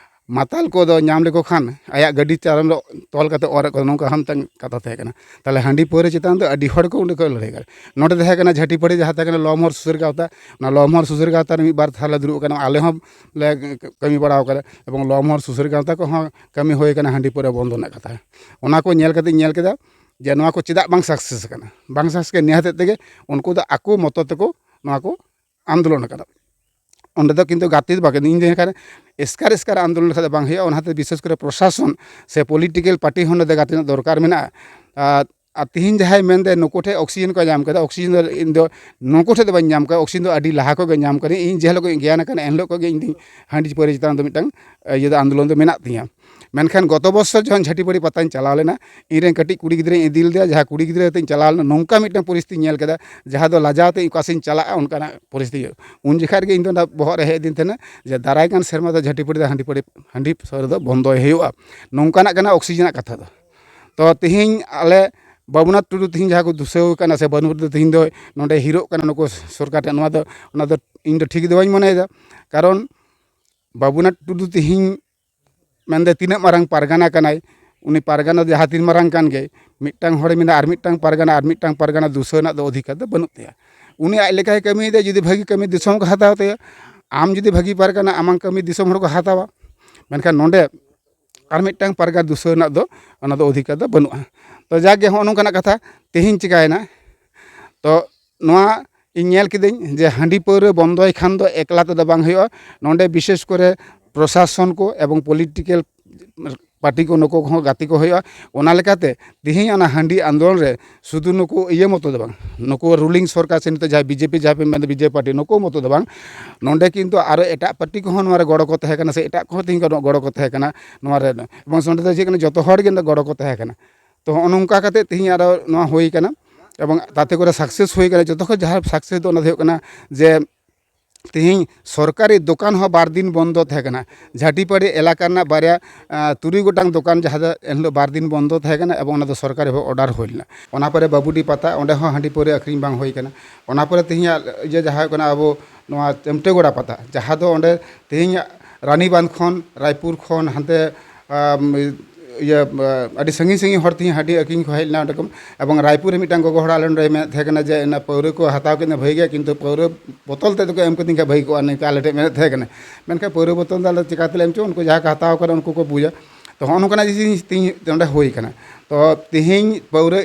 ᱢᱟᱛᱟᱞ ᱠᱚᱫᱚ ᱧᱟᱢ ᱞᱮᱠᱚ ᱠᱷᱟᱱ ᱟᱭᱟᱜ ᱜᱟᱹᱰᱤ ᱪᱟᱞᱚᱱ ᱨᱮ ᱛᱚᱞ ᱠᱟᱛᱮ ᱚᱨ ᱟᱠᱚ, ᱱᱚᱝᱠᱟ ᱦᱚᱸ ᱢᱤᱫᱴᱟᱝ ᱠᱟᱛᱷᱟ ᱛᱟᱦᱮᱸ ᱠᱟᱱᱟ᱾ ᱛᱟᱦᱚᱞᱮ ᱦᱟᱺᱰᱤ ᱯᱟᱹᱣᱨᱟᱹ ᱪᱮᱛᱟᱱ ᱫᱚ ᱟᱹᱰᱤ ᱦᱚᱲ ᱠᱚ ᱚᱸᱰᱮ ᱠᱚ ᱞᱟᱹᱲᱦᱟᱹᱭ ᱠᱟᱱᱟ᱾ ᱱᱚᱰᱮ ᱛᱟᱦᱮᱸ ᱠᱟᱱᱟ ᱡᱷᱟᱹᱴᱤ ᱯᱟᱹᱲᱤ, ᱡᱟᱦᱟᱸ ᱛᱟᱦᱮᱸ ᱠᱟᱱᱟ ᱞᱚᱢᱦᱚᱨ ᱥᱩᱥᱟᱹᱨ ᱜᱟᱶᱛᱟ, ᱚᱱᱟ ᱞᱚᱢᱦᱚᱨ ᱥᱩᱥᱟᱹᱨ ᱜᱟᱶᱛᱟ ᱨᱮ ᱢᱤᱫ ᱵᱟᱨ ᱛᱷᱟᱞᱮ ᱫᱩᱲᱩᱵ ᱟᱠᱟᱱᱟ, ᱟᱞᱮ ᱦᱚᱸ ᱞᱮ ᱠᱟᱹᱢᱤ ᱵᱟᱲᱟ ᱟᱠᱟᱫᱟ ᱮᱵᱚᱝ ᱞᱚᱢᱦᱚᱨ ᱥᱩᱥᱟᱹᱨ ᱜᱟᱶᱛᱟ ᱠᱚᱦᱚᱸ ᱠᱟᱹᱢᱤ ᱦᱩᱭ ᱟᱠᱟᱱᱟ ᱦᱟᱺᱰᱤ ᱯᱟᱹᱣᱨᱟᱹ ᱵᱚᱱᱫᱚ ᱨᱮᱱᱟᱜ ᱠᱟᱛᱷᱟ᱾ ᱚᱱᱟ ᱠᱚ ᱧᱮᱞ ᱠᱟᱛᱮ ᱧᱮᱞ ᱠᱮᱫᱟ ᱡᱮ ᱱᱚᱣᱟ ᱠᱚ ᱪᱮᱫᱟᱜ ᱵᱟᱝ ᱥᱟᱠᱥᱮᱥ ᱟᱠᱟᱱᱟ, ᱵᱟᱝ ᱥᱟᱠᱥᱮᱥ ᱟᱠᱟᱱᱟ᱾ ᱱᱤᱭᱟᱹ ᱦᱚᱛᱮᱡ ᱛᱮᱜᱮ ᱩᱱᱠᱩ ᱫᱚ ᱟᱠᱚ ᱢᱚᱛᱚ ᱛᱮᱠᱚ ᱱᱚᱣᱟ ᱠᱚ ᱟᱱᱫᱳᱞᱚᱱ ᱟᱠᱟᱫᱟ᱾ ᱚᱸᱰᱮ ᱫᱚ ᱠᱤᱱᱛᱩ ᱜᱟᱛᱮ ᱫᱚ ᱵᱟᱝ ᱠᱟᱱᱟ᱾ ᱤᱧ ᱫᱚ ᱮᱱᱠᱷᱟᱱ ᱮᱥᱠᱟᱨ ᱮᱥᱠᱟᱨ ᱟᱱᱫᱳᱞᱚᱱ ᱞᱮᱠᱷᱟᱱ ᱫᱚ ᱵᱟᱝ ᱦᱩᱭᱩᱜᱼᱟ᱾ ᱚᱱᱟᱛᱮ ᱵᱤᱥᱮᱥ ᱠᱚᱨᱮ ᱯᱨᱚᱥᱟᱥᱚᱱ ᱥᱮ ᱯᱚᱞᱤᱴᱤᱠᱮᱞ ᱯᱟᱨᱴᱤ ᱦᱚᱸ ᱱᱚᱰᱮ ᱜᱟᱛᱮ ᱨᱮᱱᱟᱜ ᱫᱚᱨᱠᱟᱨ ᱢᱮᱱᱟᱜᱼᱟ᱾ ᱟᱨ, ᱟᱨ ᱛᱤᱦᱤᱧ ᱡᱟᱦᱟᱸᱭ ᱢᱮᱱᱫᱟᱭ ᱱᱩᱠᱩ ᱴᱷᱮᱱ ᱚᱠᱥᱤᱡᱮᱱ ᱠᱚ ᱧᱟᱢ ᱠᱟᱫᱟ, ᱚᱠᱥᱤᱡᱮᱱ ᱫᱚ ᱤᱧ ᱫᱚ ᱱᱩᱠᱩ ᱴᱷᱮᱱ ᱫᱚ ᱵᱟᱹᱧ ᱧᱟᱢ ᱠᱟᱫᱟ, ᱚᱠᱥᱤᱡᱮᱱ ᱫᱚ ᱟᱹᱰᱤ ᱞᱟᱦᱟ ᱠᱷᱚᱱ ᱜᱮ ᱧᱟᱢ ᱠᱟᱫᱟᱹᱧ᱾ ᱤᱧ ᱡᱮ ᱦᱤᱞᱳᱜ ᱠᱷᱚᱱ ᱜᱮᱭᱟᱱ ᱟᱠᱟᱱᱟ, ᱮᱱ ᱦᱤᱞᱳᱜ ᱠᱷᱚᱱ ᱜᱮ ᱤᱧ ᱫᱚ ᱦᱟᱺᱰᱤ ᱯᱟᱹᱣᱨᱟᱹ ᱪᱮᱛᱟᱱ ᱫᱚ ᱢᱤᱫᱴᱟᱝ, ᱤᱭᱟᱹ ᱫᱚ ᱟᱱᱫᱳᱞᱚᱱ ᱫᱚ ᱢᱮᱱᱟᱜ ᱛᱤᱧᱟᱹ᱾ ᱢᱮᱱᱠᱷᱟᱱ ᱜᱚᱛᱚ ᱵᱚᱪᱷᱚᱨ ᱡᱚᱠᱷᱚᱱ ᱡᱷᱟᱹᱴᱤᱯᱟᱹᱲᱤ ᱯᱟᱛᱟᱧ ᱪᱟᱞᱟᱣ ᱞᱮᱱᱟ, ᱤᱧ ᱨᱮᱱ ᱠᱟᱹᱴᱤᱡ ᱠᱩᱲᱤ ᱜᱤᱫᱽᱨᱟᱹᱧ ᱤᱫᱤ ᱞᱮᱫᱮᱭᱟ, ᱡᱟᱦᱟᱸ ᱠᱩᱲᱤ ᱜᱤᱫᱽᱨᱟᱹ ᱟᱛᱮᱧ ᱪᱟᱞᱟᱣ ᱞᱮᱱᱟ, ᱱᱚᱝᱠᱟ ᱢᱤᱫᱴᱟᱝ ᱯᱚᱨᱤᱥᱛᱷᱤᱛᱤᱧ ᱧᱮᱞ ᱠᱮᱫᱟ, ᱡᱟᱦᱟᱸ ᱫᱚ ᱞᱟᱡᱟᱣ ᱛᱮ ᱚᱠᱟ ᱥᱮᱫ ᱤᱧ ᱪᱟᱞᱟᱜᱼᱟ, ᱚᱱᱠᱟᱱᱟᱜ ᱯᱚᱨᱤᱥᱛᱷᱤᱛᱤ᱾ ᱩᱱ ᱡᱚᱠᱷᱟᱡ ᱨᱮᱜᱮ ᱤᱧ ᱫᱚ ᱚᱱᱟ ᱵᱚᱦᱚᱜ ᱨᱮ ᱦᱮᱡ ᱟᱹᱫᱤᱧ ᱛᱟᱦᱮᱱᱟ ᱡᱮ ᱫᱟᱨᱟᱭ ᱠᱟᱱ ᱥᱮᱨᱢᱟ ᱫᱚ ᱡᱷᱟᱹᱴᱤᱯᱟᱹᱲᱤ ᱫᱚ ᱦᱟᱺᱰᱤ ᱯᱟᱹᱣᱨᱟᱹ, ᱦᱟᱺᱰᱤ ᱯᱟᱹᱣᱨᱟᱹ ᱫᱚ ᱵᱚᱱᱫᱚᱭ ᱦᱩᱭᱩᱜᱼᱟ᱾ ᱱᱚᱝᱠᱟᱱᱟᱜ ᱠᱟᱱᱟ ᱚᱠᱥᱤᱡᱮᱱᱟᱜ ᱠᱟᱛᱷᱟ ᱫᱚ᱾ ᱛᱚ ᱛᱤᱦᱤᱧ ᱟᱞᱮ ᱵᱟᱹᱵᱩᱱᱟᱛᱷ ᱴᱩᱰᱩ ᱛᱤᱦᱤᱧ ᱡᱟᱦᱟᱸ ᱠᱚ ᱫᱩᱥᱟᱹᱣ ᱠᱟᱱᱟ ᱥᱮ ᱵᱟᱹᱵᱩᱱᱟᱛᱷ ᱴᱩᱰᱩ ᱛᱤᱦᱤᱧ ᱫᱚ ᱱᱚᱰᱮ ᱦᱤᱨᱳᱜ ᱠᱟᱱᱟ ᱱᱩᱠᱩ ᱥᱚᱨᱠᱟᱨ ᱴᱷᱮᱱ, ᱱᱚᱣᱟ ᱫᱚ, ᱚᱱᱟ ᱫᱚ ᱤᱧ ᱫᱚ ᱴᱷᱤᱠ ᱫᱚ ᱵᱟᱹᱧ ᱢᱚᱱᱮᱭᱮᱫᱟ᱾ ᱠᱟᱨᱚᱱ ᱵᱟᱹᱵᱩᱱᱟᱛᱷ ᱴᱩᱰᱩ ᱛᱤᱦᱤᱧ ᱢᱮᱱᱫᱚ ᱛᱤᱱᱟᱹᱜ ᱢᱟᱨᱟᱝ ᱯᱟᱨᱜᱟᱱᱟ ᱠᱟᱱᱟᱭ, ᱩᱱᱤ ᱯᱟᱨᱜᱟᱱᱟ ᱡᱟᱦᱟᱸ ᱛᱤᱱ ᱢᱟᱨᱟᱝ ᱠᱟᱱ ᱜᱮ, ᱢᱤᱫᱴᱟᱝ ᱦᱚᱲᱮ ᱢᱮᱱᱟ ᱟᱨ ᱢᱤᱫᱴᱟᱝ ᱯᱟᱨᱜᱟᱱᱟ, ᱟᱨ ᱢᱤᱫᱴᱟᱝ ᱯᱟᱨᱜᱟᱱᱟ ᱫᱩᱥᱟᱹᱣ ᱨᱮᱱᱟᱜ ᱫᱚ ᱚᱫᱷᱤᱠᱟᱨ ᱫᱚ ᱵᱟᱹᱱᱩᱜ ᱛᱟᱭᱟ᱾ ᱩᱱᱤ ᱟᱡ ᱞᱮᱠᱟᱭ ᱠᱟᱹᱢᱤᱭᱮᱫᱟ, ᱡᱩᱫᱤ ᱵᱷᱟᱹᱜᱤ ᱠᱟᱹᱢᱤ ᱫᱤᱥᱚᱢ ᱠᱚ ᱦᱟᱛᱟᱣ ᱛᱟᱭᱟ, ᱟᱢ ᱡᱩᱫᱤ ᱵᱷᱟᱹᱜᱤ ᱯᱟᱨᱜᱟᱱᱟ, ᱟᱢᱟᱝ ᱠᱟᱹᱢᱤ ᱫᱤᱥᱚᱢ ᱦᱚᱲ ᱠᱚ ᱦᱟᱛᱟᱣᱟ᱾ ᱢᱮᱱᱠᱷᱟᱱ ᱱᱚᱰᱮ ᱟᱨ ᱢᱤᱫᱴᱟᱝ ᱯᱟᱨᱜᱟᱱᱟ ᱫᱩᱥᱟᱹᱣ ᱨᱮᱱᱟᱜ ᱫᱚ ᱚᱱᱟ ᱫᱚ ᱚᱫᱷᱤᱠᱟᱨ ᱫᱚ ᱵᱟᱹᱱᱩᱜᱼᱟ᱾ ᱛᱚ ᱡᱟᱠ ᱜᱮ ᱦᱚᱸᱜᱼᱚ ᱱᱚᱝᱠᱟᱱᱟᱜ ᱠᱟᱛᱷᱟ ᱛᱮᱦᱮᱧ ᱪᱤᱠᱟᱹᱭᱮᱱᱟ, ᱛᱚ ᱱᱚᱣᱟ ᱤᱧ ᱧᱮᱞ ᱠᱤᱫᱟᱹᱧ ᱡᱮ ᱦᱟᱺᱰᱤ ᱯᱟᱹᱣᱨᱟᱹ ᱵᱚᱱᱫᱚᱭ ᱠᱷᱟᱱ ᱫᱚ ᱮᱠᱞᱟ ᱛᱮᱫᱚ ᱵᱟᱝ ᱦᱩᱭᱩᱜᱼᱟ᱾ ᱱᱚᱰᱮ ᱵᱤᱥᱮᱥ ᱠᱚᱨᱮ ᱯᱨᱚᱥᱟᱥᱚᱱ ᱠᱚ ᱮᱵᱚᱝ ᱯᱚᱞᱤᱴᱤᱠᱮᱞ ᱯᱟᱨᱴᱤ ᱠᱚ, ᱱᱩᱠᱩ ᱠᱚᱦᱚᱸ ᱜᱟᱛᱮ ᱠᱚ ᱦᱩᱭᱩᱜᱼᱟ᱾ ᱚᱱᱟ ᱞᱮᱠᱟᱛᱮ ᱛᱮᱦᱮᱧ ᱚᱱᱟ ᱦᱟᱺᱰᱤ ᱟᱱᱫᱳᱞᱚᱱ ᱨᱮ ᱥᱩᱫᱷᱩ ᱱᱩᱠᱩ ᱤᱭᱟᱹ ᱢᱚᱛᱚ ᱫᱚ ᱵᱟᱝ, ᱱᱩᱠᱩ ᱨᱩᱞᱤᱝ ᱥᱚᱨᱠᱟᱨ ᱥᱮ ᱱᱤᱛᱚᱜ ᱡᱟᱦᱟᱸᱭ ᱵᱤᱡᱮᱯᱤ, ᱡᱟᱦᱟᱸᱭ ᱯᱮ ᱢᱮᱱᱫᱟ ᱵᱤᱡᱮᱯᱤ ᱯᱟᱨᱴᱤ, ᱱᱩᱠᱩ ᱢᱚᱛᱚ ᱫᱚ ᱵᱟᱝ, ᱱᱚᱰᱮ ᱠᱤᱱᱛᱩ ᱟᱨᱚ ᱮᱴᱟᱜ ᱯᱟᱨᱴᱤ ᱠᱚᱦᱚᱸ ᱱᱚᱣᱟ ᱨᱮ ᱜᱚᱲᱚ ᱠᱚ ᱛᱟᱦᱮᱸ ᱠᱟᱱᱟ, ᱥᱮ ᱮᱴᱟᱜ ᱠᱚᱦᱚᱸ ᱛᱮᱦᱮᱧ ᱜᱚᱲᱚ ᱠᱚ ᱛᱟᱦᱮᱸ ᱠᱟᱱᱟ ᱱᱚᱣᱟ ᱨᱮ᱾ ᱮᱵᱚᱝ ᱱᱚᱰᱮ ᱫᱚ ᱪᱮᱫ ᱠᱟᱱᱟ, ᱡᱚᱛᱚ ᱦᱚᱲ ᱜᱮ ᱱᱚᱰᱮ ᱜᱚᱲᱚ ᱠᱚ ᱛᱟᱦᱮᱸ ᱠᱟᱱᱟ᱾ ᱛᱚ ᱦᱚᱸᱜᱼᱚ ᱱᱚᱝᱠᱟ ᱠᱟᱛᱮ ᱛᱮᱦᱮᱧ ᱟᱨᱚ ᱱᱚᱣᱟ ᱦᱩᱭ ᱠᱟᱱᱟ, ᱮᱵᱚᱝ ᱛᱟᱛᱮ ᱠᱚᱨᱮ ᱥᱟᱠᱥᱮᱥ ᱦᱩᱭ ᱠᱟᱱᱟ᱾ ᱡᱚᱛᱚ ᱠᱷᱚᱱ ᱡᱟᱦᱟᱸ ᱥᱟᱠᱥᱮᱥ ᱫᱚ ᱚᱱᱟ ᱫᱚ ᱦᱩᱭᱩᱜ ᱠᱟᱱᱟ ᱡᱮ ᱛᱮᱦᱮᱧ ᱥᱚᱨᱠᱟᱨᱤ ᱫᱚᱠᱟᱱ ᱦᱚᱸ ᱵᱟᱨ ᱫᱤᱱ ᱵᱚᱱᱫᱚ ᱛᱟᱦᱮᱸ ᱠᱟᱱᱟ᱾ ᱡᱷᱟᱴᱤᱯᱟᱹᱲᱤ ᱮᱞᱟᱠᱟ ᱨᱮᱱᱟᱜ ᱵᱟᱨᱭᱟ, ᱟᱸ, ᱛᱩᱨᱩᱭ ᱜᱚᱴᱟᱝ ᱫᱚᱠᱟᱱ ᱡᱟᱦᱟᱸ ᱫᱚ ᱮᱱᱦᱤᱞᱳᱜ ᱵᱟᱨ ᱫᱤᱱ ᱵᱚᱱᱫᱚ ᱛᱟᱦᱮᱸ ᱠᱟᱱᱟ, ᱮᱵᱚᱝ ᱚᱱᱟ ᱫᱚ ᱥᱚᱨᱠᱟᱨᱤ ᱵᱷᱟᱵᱮ ᱚᱰᱟᱨ ᱦᱩᱭ ᱞᱮᱱᱟ᱾ ᱚᱱᱟ ᱯᱚᱨᱮ ᱵᱟᱹᱵᱩᱰᱤ ᱯᱟᱛᱟ, ᱚᱸᱰᱮ ᱦᱚᱸ ᱦᱟᱺᱰᱤ ᱯᱟᱹᱣᱨᱟᱹ ᱟᱹᱠᱷᱨᱤᱧ ᱵᱟᱝ ᱦᱩᱭ ᱠᱟᱱᱟ᱾ ᱚᱱᱟ ᱯᱚᱨᱮ ᱛᱮᱦᱮᱧᱟᱜ ᱤᱭᱟᱹ ᱡᱟᱦᱟᱸ ᱦᱩᱭᱩᱜ ᱠᱟᱱᱟ, ᱟᱵᱚ ᱱᱚᱣᱟ ᱪᱮᱢᱴᱮᱜᱚᱲᱟ ᱯᱟᱛᱟ, ᱡᱟᱦᱟᱸ ᱫᱚ ᱚᱸᱰᱮ ᱛᱮᱦᱮᱧ ᱨᱟᱱᱤᱵᱟᱸᱫᱷ ᱠᱷᱚᱱ, ᱨᱟᱭᱯᱩᱨ ᱠᱷᱚᱱ ᱦᱟᱱᱛᱮ, ᱟᱢ, ᱤᱭᱟᱹ, ᱟᱹᱰᱤ ᱥᱟᱺᱜᱤᱧ ᱥᱟᱺᱜᱤᱧ ᱦᱚᱲ ᱛᱮᱦᱮᱧ ᱦᱟᱺᱰᱤ ᱟᱹᱠᱷᱨᱤᱧ ᱠᱚ ᱦᱮᱡ ᱞᱮᱱᱟ ᱚᱸᱰᱮ ᱠᱷᱚᱱ᱾ ᱮᱵᱚᱝ ᱨᱟᱭᱯᱩᱨ ᱨᱮ ᱢᱤᱫᱴᱟᱝ ᱜᱚᱜᱚ ᱦᱚᱲ ᱟᱞᱮ ᱱᱚᱸᱰᱮ ᱢᱮᱱᱮᱫ ᱛᱟᱦᱮᱸ ᱠᱟᱱᱟ ᱡᱮ ᱚᱱᱟ ᱯᱟᱹᱣᱨᱟᱹ ᱠᱚ ᱦᱟᱛᱟᱣ ᱠᱮᱫ ᱵᱷᱟᱹᱜᱤ ᱜᱮᱭᱟ, ᱠᱤᱱᱛᱩ ᱯᱟᱹᱣᱨᱟᱹ ᱵᱚᱛᱚᱞ ᱛᱮᱫ ᱠᱚ ᱮᱢ ᱠᱟᱹᱛᱤᱧ ᱠᱷᱟᱱ ᱵᱷᱟᱹᱜᱤ ᱠᱚᱜᱼᱟ, ᱱᱤᱝᱠᱟ ᱟᱞᱮ ᱴᱷᱮᱱ ᱢᱮᱱᱮᱫ ᱛᱟᱦᱮᱸ ᱠᱟᱱᱟ᱾ ᱢᱮᱱᱠᱷᱟᱱ ᱯᱟᱹᱣᱨᱟᱹ ᱵᱚᱛᱚᱞ ᱫᱚ ᱟᱞᱮ ᱪᱤᱠᱟᱹ ᱛᱮᱞᱮ ᱮᱢ ᱦᱚᱪᱚ, ᱩᱱᱠᱩ ᱡᱟᱦᱟᱸ ᱠᱚ ᱦᱟᱛᱟᱣ ᱠᱟᱫᱟ ᱩᱱᱠᱩ ᱠᱚ ᱵᱩᱡᱟ᱾ ᱛᱚ ᱦᱚᱸᱜᱼᱚ ᱱᱚᱝᱠᱟᱱᱟᱜ ᱡᱤᱱᱤᱥ ᱛᱮᱦᱮᱧ ᱱᱚᱸᱰᱮ ᱦᱩᱭ ᱠᱟᱱᱟ᱾ ᱛᱚ ᱛᱮᱦᱮᱧ ᱯᱟᱹᱣᱨᱟᱹ,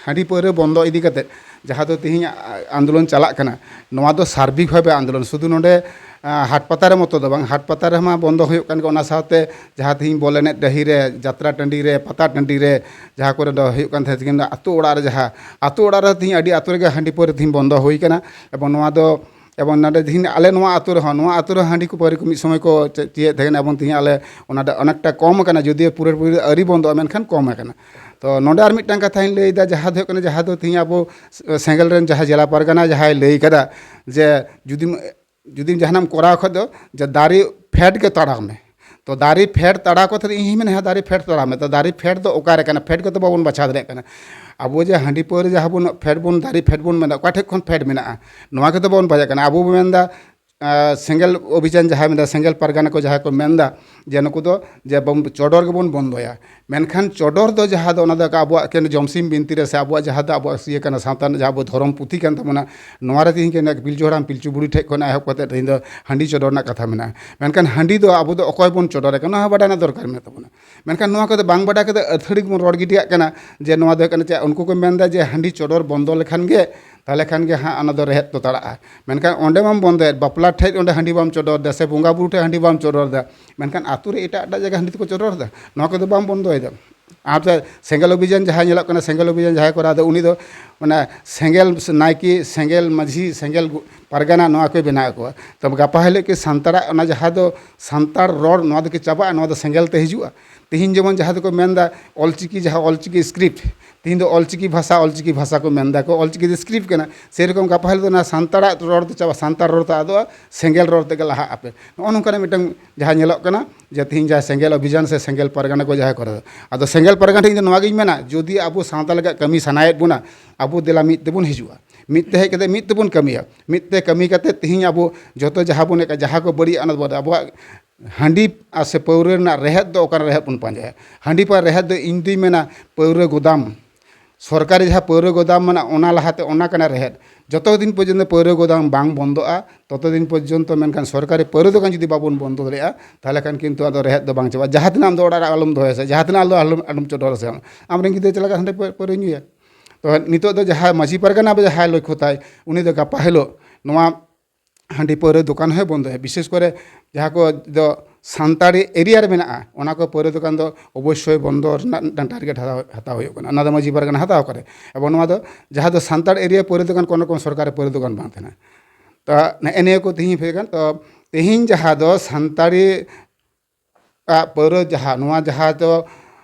ᱦᱟᱺᱰᱤ ᱯᱟᱹᱣᱨᱟᱹ ᱵᱚᱱᱫᱚ ᱤᱫᱤ ᱠᱟᱛᱮᱫ ᱡᱟᱦᱟᱸ ᱫᱚ ᱛᱮᱦᱮᱧ ᱟᱱᱫᱳᱞᱚᱱ ᱪᱟᱞᱟᱜ ᱠᱟᱱᱟ, ᱱᱚᱣᱟ ᱫᱚ ᱥᱟᱨᱵᱤᱠ ᱵᱷᱟᱵᱮ ᱟᱱᱫᱳᱞᱚᱱ, ᱥᱩᱫᱷᱩ ᱱᱚᱸᱰᱮ, ᱟᱸ, ᱦᱟᱴ ᱯᱟᱛᱟ ᱨᱮ ᱢᱚᱛᱚ ᱫᱚ ᱵᱟᱝ, ᱦᱟᱴ ᱯᱟᱛᱟ ᱨᱮᱢᱟ ᱵᱚᱱᱫᱚ ᱦᱩᱭᱩᱜ ᱠᱟᱱ ᱜᱮ, ᱚᱱᱟ ᱥᱟᱶᱛᱮ ᱡᱟᱦᱟᱸ ᱛᱮᱦᱮᱧ ᱵᱚᱞ ᱮᱱᱮᱡ ᱰᱟᱹᱦᱤ ᱨᱮ, ᱡᱟᱛᱨᱟ ᱴᱟᱺᱰᱤ ᱨᱮ, ᱯᱟᱛᱟ ᱴᱟᱺᱰᱤ ᱨᱮ, ᱡᱟᱦᱟᱸ ᱠᱚᱨᱮ ᱫᱚ ᱦᱩᱭᱩᱜ ᱠᱟᱱ ᱛᱟᱦᱮᱸᱫ ᱛᱤᱠᱤᱱ ᱫᱚ ᱟᱹᱛᱩ ᱚᱲᱟᱜ ᱨᱮ, ᱡᱟᱦᱟᱸ ᱟᱹᱛᱩ ᱚᱲᱟᱜ ᱨᱮ ᱛᱮᱦᱮᱧ ᱟᱹᱰᱤ ᱟᱹᱛᱩ ᱨᱮᱜᱮ ᱦᱟᱺᱰᱤ ᱯᱟᱹᱣᱨᱟᱹ ᱛᱮᱦᱮᱧ ᱵᱚᱱᱫᱚ ᱦᱩᱭ ᱠᱟᱱᱟ᱾ ᱮᱵᱚᱝ ᱱᱚᱣᱟ ᱫᱚ, ᱮᱵᱚᱝ ᱱᱚᱰᱮ ᱛᱮᱦᱮᱧ ᱟᱞᱮ ᱱᱚᱣᱟ ᱟᱹᱛᱩ ᱨᱮᱦᱚᱸ, ᱱᱚᱣᱟ ᱟᱹᱛᱩ ᱨᱮᱦᱚᱸ ᱦᱟᱺᱰᱤ ᱠᱚ ᱯᱟᱹᱣᱨᱟᱹ ᱠᱚ ᱢᱤᱫ ᱥᱚᱢᱚᱭ ᱠᱚ ᱪᱮ-, ᱪᱤᱭᱮᱫ ᱛᱟᱦᱮᱸ ᱠᱟᱱᱟ, ᱮᱵᱚᱝ ᱛᱮᱦᱮᱧ ᱟᱞᱮ ᱚᱱᱟ ᱫᱚ ᱚᱱᱮᱠᱴᱟ ᱠᱚᱢ ᱟᱠᱟᱱᱟ, ᱡᱩᱫᱤᱭᱳ ᱯᱩᱨᱟᱹᱯᱩᱨᱤ ᱟᱹᱣᱨᱤ ᱵᱚᱱᱫᱚᱜᱼᱟ, ᱢᱮᱱᱠᱷᱟᱱ ᱠᱚᱢ ᱟᱠᱟᱱᱟ᱾ ᱛᱚ ᱱᱚᱰᱮ ᱟᱨ ᱢᱤᱫᱴᱟᱝ ᱠᱟᱛᱷᱟᱧ ᱞᱟᱹᱭᱫᱟ, ᱡᱟᱦᱟᱸ ᱫᱚ ᱦᱩᱭᱩᱜ ᱠᱟᱱᱟ, ᱡᱟᱦᱟᱸ ᱫᱚ ᱛᱮᱦᱮᱧ ᱟᱵᱚ ᱥᱮᱸᱜᱮᱞ ᱨᱮᱱ ᱡᱟᱦᱟᱸᱭ ᱡᱮᱞᱟ ᱯᱟᱨᱜᱟᱱᱟ ᱡᱟᱦᱟᱸᱭ ᱞᱟᱹᱭ ᱠᱟᱫᱟ ᱡᱮ ᱡᱩᱫᱤᱢ, ᱡᱩᱫᱤᱢ ᱡᱟᱦᱟᱱᱟᱜ ᱮᱢ ᱠᱚᱨᱟᱣ ᱠᱷᱟᱡ ᱫᱚ ᱡᱮ ᱫᱟᱨᱮ ᱯᱷᱮᱰ ᱜᱮ ᱛᱟᱲᱟᱣ ᱢᱮ᱾ ᱛᱚ ᱫᱟᱨᱮ ᱯᱷᱮᱰ ᱛᱟᱲᱟᱣ ᱠᱟᱛᱮ ᱤᱧ ᱦᱚᱸᱧ ᱢᱮᱱᱟ, ᱦᱮᱸ, ᱫᱟᱨᱮ ᱯᱷᱮᱰ ᱛᱟᱲᱟᱣ ᱢᱮ᱾ ᱛᱚ ᱫᱟᱨᱮ ᱯᱷᱮᱰ ᱫᱚ ᱚᱠᱟᱨᱮ ᱠᱟᱱᱟ? ᱯᱷᱮᱰ ᱜᱮᱛᱚ ᱵᱟᱵᱚᱱ ᱵᱟᱪᱷᱟᱣ ᱫᱟᱲᱮᱭᱟᱜ ᱠᱟᱱᱟ᱾ ᱟᱵᱚ ᱡᱮ ᱦᱟᱺᱰᱤ ᱯᱟᱹᱣᱨᱟᱹ ᱡᱟᱦᱟᱸ ᱵᱚᱱ ᱯᱷᱮᱰ ᱵᱚᱱ, ᱫᱟᱨᱮ ᱯᱷᱮᱰ ᱵᱚᱱ ᱢᱮᱱᱫᱟ, ᱚᱠᱟ ᱴᱷᱮᱡ ᱠᱷᱚᱱ ᱯᱷᱮᱰ ᱢᱮᱱᱟᱜᱼᱟ? ᱱᱚᱣᱟ ᱜᱮᱛᱚ ᱵᱟᱵᱚᱱ ᱵᱟᱪᱷᱟᱜ ᱠᱟᱱᱟ᱾ ᱟᱵᱚ ᱵᱚᱱ ᱢᱮᱱᱫᱟ, ᱟᱸ, ᱥᱮᱸᱜᱮᱞ ᱚᱵᱷᱤᱡᱟᱱ ᱡᱟᱦᱟᱸᱭ ᱢᱮᱱᱫᱟ, ᱥᱮᱸᱜᱮᱞ ᱯᱟᱨᱜᱟᱱᱟ ᱠᱚ ᱡᱟᱦᱟᱸᱭ ᱠᱚ ᱢᱮᱱᱫᱟ ᱡᱮ ᱱᱩᱠᱩ ᱫᱚ ᱡᱮ ᱵᱚᱱ ᱪᱚᱰᱚᱨ ᱜᱮᱵᱚᱱ ᱵᱚᱱᱫᱚᱭᱟ᱾ ᱢᱮᱱᱠᱷᱟᱱ ᱪᱚᱰᱚᱨ ᱫᱚ ᱡᱟᱦᱟᱸ ᱫᱚ ᱚᱱᱟ ᱫᱚ ᱟᱵᱚᱣᱟᱜ ᱮᱠᱮᱱ ᱡᱚᱢᱥᱤᱢ ᱵᱤᱱᱛᱤ ᱨᱮ ᱥᱮ ᱟᱵᱚᱣᱟᱜ ᱡᱟᱦᱟᱸ ᱫᱚ ᱟᱵᱚᱣᱟᱜ ᱤᱭᱟᱹ ᱠᱟᱱᱟ, ᱥᱟᱶᱛᱟ ᱨᱮᱱᱟᱜ ᱡᱟᱦᱟᱸ ᱟᱵᱚ ᱫᱷᱚᱨᱚᱢ ᱯᱩᱛᱷᱤ ᱠᱟᱱ ᱛᱟᱵᱚᱱᱟ, ᱱᱚᱣᱟ ᱨᱮ ᱛᱮᱦᱮᱧ ᱠᱤ ᱯᱤᱞᱪᱩ ᱦᱟᱲᱟᱢ ᱯᱤᱞᱪᱩ ᱵᱩᱲᱦᱤ ᱴᱷᱮᱡ ᱠᱷᱚᱱ ᱮᱦᱚᱵ ᱠᱟᱛᱮ ᱛᱮᱦᱮᱧ ᱫᱚ ᱦᱟᱺᱰᱤ ᱪᱚᱰᱚᱨ ᱨᱮᱱᱟᱜ ᱠᱟᱛᱷᱟ ᱢᱮᱱᱟᱜᱼᱟ᱾ ᱢᱮᱱᱠᱷᱟᱱ ᱦᱟᱺᱰᱤ ᱫᱚ ᱟᱵᱚ ᱫᱚ ᱚᱠᱚᱭ ᱵᱚᱱ ᱪᱚᱰᱚᱨᱮ ᱠᱟᱱᱟ, ᱚᱱᱟ ᱦᱚᱸ ᱵᱟᱰᱟᱭ ᱨᱮᱱᱟᱜ ᱫᱚᱨᱠᱟᱨ ᱢᱮᱱᱟᱜ ᱛᱟᱵᱚᱱᱟ᱾ ᱢᱮᱱᱠᱷᱟᱱ ᱱᱚᱣᱟ ᱠᱚᱫᱚ ᱵᱟᱝ ᱵᱟᱰᱟᱭ ᱠᱟᱛᱮ ᱟᱹᱛᱷᱟᱹᱲᱤ ᱜᱮᱵᱚᱱ ᱨᱚᱲ ᱜᱤᱰᱤᱭᱟᱜ ᱠᱟᱱᱟ ᱡᱮ ᱱᱚᱣᱟ ᱫᱚ ᱦᱩᱭᱩᱜ ᱠᱟᱱᱟ ᱪᱮᱫ, ᱩᱱᱠᱩ ᱠᱚ ᱢᱮᱱᱫᱟ ᱡᱮ ᱦᱟᱺᱰᱤ ᱪᱚᱰᱚᱨ ᱵᱚᱱᱫᱚ ᱞᱮᱠᱷᱟᱱ ᱜᱮ, ᱛᱟᱦᱚᱞᱮ ᱠᱷᱟᱱ ᱜᱮ ᱦᱟᱸᱜ ᱚᱱᱟ ᱫᱚ ᱨᱮᱦᱮᱫ ᱫᱚ ᱛᱟᱲᱟᱜᱼᱟ᱾ ᱢᱮᱱᱠᱷᱟᱱ ᱚᱸᱰᱮ ᱢᱟᱢ ᱵᱚᱱᱫᱚᱭᱮᱫ, ᱵᱟᱯᱞᱟ ᱴᱷᱮᱡ ᱚᱸᱰᱮ ᱦᱟᱺᱰᱤ ᱵᱟᱢ ᱪᱚᱰᱚᱨ ᱮᱫᱟ, ᱥᱮ ᱵᱚᱸᱜᱟ ᱵᱩᱨᱩ ᱴᱷᱮᱡ ᱦᱟᱺᱰᱤ ᱵᱟᱢ ᱪᱚᱰᱚᱨ ᱮᱫᱟ, ᱢᱮᱱᱠᱷᱟᱱ ᱟᱛᱳ ᱨᱮ ᱮᱴᱟᱜ ᱮᱴᱟᱜ ᱡᱟᱭᱜᱟ ᱦᱟᱺᱰᱤ ᱫᱚᱠᱚ ᱪᱚᱰᱚᱨ ᱮᱫᱟ᱾ ᱱᱚᱣᱟ ᱠᱚᱫᱚ ᱵᱟᱢ ᱵᱚᱱᱫᱚᱭᱮᱫᱟ᱾ ᱟᱨ ᱥᱮᱸᱜᱮᱞ ᱚᱵᱷᱤᱡᱟᱱ ᱡᱟᱦᱟᱸ ᱧᱮᱞᱚᱜ ᱠᱟᱱᱟ, ᱥᱮᱸᱜᱮᱞ ᱚᱵᱷᱤᱡᱟᱱ ᱡᱟᱦᱟᱸᱭ ᱠᱚᱨᱟᱣ ᱮᱫᱟ, ᱩᱱᱤ ᱫᱚ ᱚᱱᱟ ᱥᱮᱸᱜᱮᱞ ᱱᱟᱭᱠᱮ, ᱥᱮᱸᱜᱮᱞ ᱢᱟᱹᱡᱷᱤ, ᱥᱮᱸᱜᱮᱞ ᱜᱩ-, ᱯᱟᱨᱜᱟᱱᱟ, ᱱᱚᱣᱟ ᱠᱚᱭ ᱵᱮᱱᱟᱣ ᱠᱚᱣᱟ᱾ ᱛᱚᱵᱮ ᱜᱟᱯᱟ ᱦᱤᱞᱳᱜ ᱠᱤ ᱥᱟᱱᱛᱟᱲᱟᱜ ᱚᱱᱟ ᱡᱟᱦᱟᱸ ᱫᱚ ᱥᱟᱱᱛᱟᱲ ᱨᱚᱲ, ᱱᱚᱣᱟ ᱫᱚ ᱠᱤ ᱪᱟᱵᱟᱜᱼᱟ? ᱱᱚᱣᱟ ᱫᱚ ᱥᱮᱸᱜᱮᱞ ᱛᱮ ᱦᱤᱡᱩᱜᱼᱟ? ᱛᱤᱦᱤᱧ ᱡᱮᱢᱚᱱ ᱡᱟᱦᱟᱸ ᱫᱚᱠᱚ ᱢᱮᱱᱫᱟ ᱚᱞᱪᱤᱠᱤ, ᱡᱟᱦᱟᱸ ᱚᱞᱪᱤᱠᱤ ᱥᱠᱨᱤᱯᱴ, ᱛᱤᱦᱤᱧ ᱫᱚ ᱚᱞᱪᱤᱠᱤ ᱵᱷᱟᱥᱟ, ᱚᱞᱪᱤᱠᱤ ᱵᱷᱟᱥᱟ ᱠᱚ ᱢᱮᱱᱫᱟ ᱠᱚ, ᱚᱞᱪᱤᱠᱤ ᱫᱚ ᱥᱠᱨᱤᱯᱴ ᱠᱟᱱᱟ᱾ ᱥᱮᱨᱚᱠᱚᱢ ᱜᱟᱯᱟ ᱦᱤᱞᱳᱜ ᱫᱚ ᱚᱱᱟ ᱥᱟᱱᱛᱟᱲᱟᱜ ᱨᱚᱲ ᱫᱚ ᱪᱟᱵᱟᱜᱼᱟ, ᱥᱟᱱᱛᱟᱲ ᱨᱚᱲ ᱫᱚ ᱟᱫᱚᱜᱼᱟ, ᱥᱮᱸᱜᱮᱞ ᱨᱚᱲ ᱛᱮᱜᱮ ᱞᱟᱦᱟᱜ ᱟᱯᱮ᱾ ᱱᱚᱜᱼᱚ ᱱᱚᱝᱠᱟᱱᱟᱜ ᱢᱤᱫᱴᱟᱝ ᱡᱟᱦᱟᱸ ᱧᱮᱞᱚᱜ ᱠᱟᱱᱟ ᱡᱮ ᱛᱤᱦᱤᱧ ᱡᱟᱦᱟᱸ ᱥᱮᱸᱜᱮᱞ ᱚᱵᱷᱤᱡᱟᱱ ᱥᱮ ᱥᱮᱸᱜᱮᱞ ᱯᱟᱨᱜᱟᱱᱟ ᱠᱚ ᱡᱟᱦᱟᱸᱭ ᱠᱚᱨᱟᱣ ᱮᱫᱟ᱾ ᱟᱫᱚ ᱥᱮᱸᱜᱮᱞ ᱯᱟᱨᱜᱟᱱᱟ ᱴᱷᱮᱱ ᱤᱧ ᱫᱚ ᱱᱚᱣᱟ ᱜᱤᱧ ᱢᱮᱱᱟ, ᱡᱩᱫᱤ ᱟᱵᱚ ᱥᱟᱶᱛᱟ ᱞᱟᱹᱜᱤᱫ ᱠᱟᱹᱢᱤ ᱥᱟᱱᱟᱭᱮᱫ ᱵᱚᱱᱟ, ᱟᱵᱚ ᱫᱮᱞᱟ ᱢᱤᱫ ᱛᱮᱵᱚᱱ ᱦᱤᱡᱩᱜᱼᱟ, ᱢᱤᱫ ᱛᱮ ᱦᱮᱡ ᱠᱟᱛᱮ ᱢᱤᱫ ᱛᱮᱵᱚᱱ ᱠᱟᱹᱢᱤᱭᱟ, ᱢᱤᱫ ᱛᱮ ᱠᱟᱹᱢᱤ ᱠᱟᱛᱮ ᱛᱤᱦᱤᱧ ᱟᱵᱚ ᱡᱚᱛᱚ ᱡᱟᱦᱟᱸ ᱵᱚᱱ ᱮᱠᱟ-, ᱡᱟᱦᱟᱸ ᱠᱚ ᱵᱟᱹᱲᱤᱡ ᱚᱱᱟ ᱫᱚ ᱵᱟᱫ, ᱟᱵᱚᱣᱟᱜ ᱦᱟᱺᱰᱤ ᱟᱨ ᱥᱮ ᱯᱟᱹᱣᱨᱟᱹ ᱨᱮᱱᱟᱜ ᱨᱮᱦᱮᱫ ᱫᱚ ᱚᱠᱟᱨᱮ ᱨᱮᱦᱮᱫ ᱵᱚᱱ ᱯᱟᱸᱡᱟᱭᱟ? ᱦᱟᱺᱰᱤ ᱯᱟᱹᱣᱨᱟᱹ ᱨᱮᱦᱮᱫ ᱫᱚ ᱤᱧ ᱫᱩᱧ ᱢᱮᱱᱟ ᱯᱟᱹᱣᱨᱟᱹ ᱜᱩᱫᱟᱢ, ᱥᱚᱨᱠᱟᱨᱤ ᱡᱟᱦᱟᱸ ᱯᱟᱹᱣᱨᱟᱹ ᱜᱩᱫᱟᱢ ᱢᱮᱱᱟᱜᱼᱟ, ᱚᱱᱟ ᱞᱟᱦᱟᱛᱮ ᱚᱱᱟ ᱠᱟᱱᱟ ᱨᱮᱦᱮᱫ᱾ ᱡᱚᱛᱚ ᱫᱤᱱ ᱯᱚᱨᱡᱚᱱᱛᱚ ᱯᱟᱹᱣᱨᱟᱹ ᱜᱩᱫᱟᱢ ᱵᱟᱝ ᱵᱚᱱᱫᱚᱜᱼᱟ, ᱛᱚᱛᱚ ᱫᱤᱱ ᱯᱚᱨᱡᱚᱱᱛᱚ ᱢᱮᱱᱠᱷᱟᱱ ᱥᱚᱨᱠᱟᱨᱤ ᱯᱟᱹᱣᱨᱟᱹ ᱫᱚᱠᱟᱱ ᱡᱩᱫᱤ ᱵᱟᱵᱚᱱ ᱵᱚᱱᱫᱚ ᱫᱟᱲᱮᱭᱟᱜᱼᱟ, ᱛᱟᱦᱚᱞᱮ ᱠᱷᱟᱱ ᱠᱤᱱᱛᱩ ᱟᱫᱚ ᱨᱮᱦᱮᱫ ᱫᱚ ᱵᱟᱝ ᱪᱟᱵᱟᱜᱼᱟ᱾ ᱡᱟᱦᱟᱸ ᱛᱤᱱᱟᱹᱜ ᱟᱢ ᱫᱚ ᱚᱲᱟᱜ ᱨᱮ ᱟᱞᱚᱢ ᱫᱚᱦᱚᱭᱟ ᱥᱮ, ᱡᱟᱦᱟᱸ ᱛᱤᱱᱟᱹᱜ ᱟᱞᱚ, ᱟᱞᱚᱢ ᱪᱚᱰᱚᱨᱟ ᱥᱮ, ᱟᱢᱨᱮᱱ ᱜᱤᱫᱽᱨᱟᱹ ᱪᱟᱞᱟᱜ ᱠᱟᱱ ᱦᱟᱸᱰᱮ ᱯᱟᱹ-, ᱯᱟᱹᱣᱨᱟᱹ ᱧᱩᱭᱟ᱾ ᱛᱚ ᱱᱤᱛᱚᱜ ᱫᱚ ᱡᱟᱦᱟᱸᱭ ᱢᱟᱹᱡᱷᱤ ᱯᱟᱨᱜᱟᱱᱟ ᱵᱟ ᱡᱟᱦᱟᱸᱭ ᱞᱚᱠᱠᱷᱚ ᱛᱟᱭ, ᱩᱱᱤ ᱫᱚ ᱜᱟᱯᱟ ᱦᱤᱞᱳᱜ ᱱᱚᱣᱟ ᱦᱟᱺᱰᱤ ᱯᱟᱹᱣᱨᱟᱹ ᱫᱚᱠᱟᱱ ᱦᱚᱸᱭ ᱵᱚᱱᱫᱚᱭᱟ᱾ ᱵᱤᱥᱮᱥ ᱠᱚᱨᱮ ᱡᱟᱦᱟᱸ ᱠᱚ ᱫᱚ ᱥᱟᱱᱛᱟᱲᱤ ᱮᱨᱤᱭᱟ ᱨᱮ ᱢᱮᱱᱟᱜᱼᱟ, ᱚᱱᱟ ᱠᱚ ᱯᱟᱹᱣᱨᱟᱹ ᱫᱚᱠᱟᱱ ᱫᱚ ᱚᱵᱚᱥᱥᱳᱭ ᱵᱚᱱᱫᱚ ᱨᱮᱱᱟᱜ ᱢᱤᱫᱴᱟᱝ ᱴᱟᱨᱜᱮᱴ ᱦᱟᱛᱟᱣ, ᱦᱟᱛᱟᱣ ᱦᱩᱭᱩᱜ ᱠᱟᱱᱟ᱾ ᱚᱱᱟ ᱫᱚ ᱢᱟᱹᱡᱷᱤ ᱯᱟᱨᱜᱟᱱᱟ ᱦᱟᱛᱟᱣ ᱠᱟᱫᱟᱭ᱾ ᱮᱵᱚᱝ ᱱᱚᱣᱟ ᱫᱚ ᱡᱟᱦᱟᱸ ᱫᱚ ᱥᱟᱱᱛᱟᱲ ᱮᱨᱤᱭᱟ ᱯᱟᱹᱣᱨᱟᱹ ᱫᱚᱠᱟᱱ, ᱠᱳᱱᱳ ᱨᱚᱠᱚᱢ ᱥᱚᱨᱠᱟᱨᱤ ᱯᱟᱹᱣᱨᱟᱹ ᱫᱚᱠᱟᱱ ᱵᱟᱝ ᱛᱟᱦᱮᱱᱟ᱾ ᱛᱚ ᱱᱮᱜᱼᱮ ᱱᱤᱭᱟᱹ ᱠᱚ ᱛᱮᱦᱮᱧ ᱦᱩᱭ ᱠᱟᱱ, ᱛᱚ ᱛᱮᱦᱮᱧ ᱡᱟᱦᱟᱸ ᱫᱚ ᱥᱟᱱᱛᱟᱲᱤ ᱟᱜ ᱯᱟᱹᱣᱨᱟᱹ ᱡᱟᱦᱟᱸ, ᱱᱚᱣᱟ ᱡᱟᱦᱟᱸ ᱫᱚ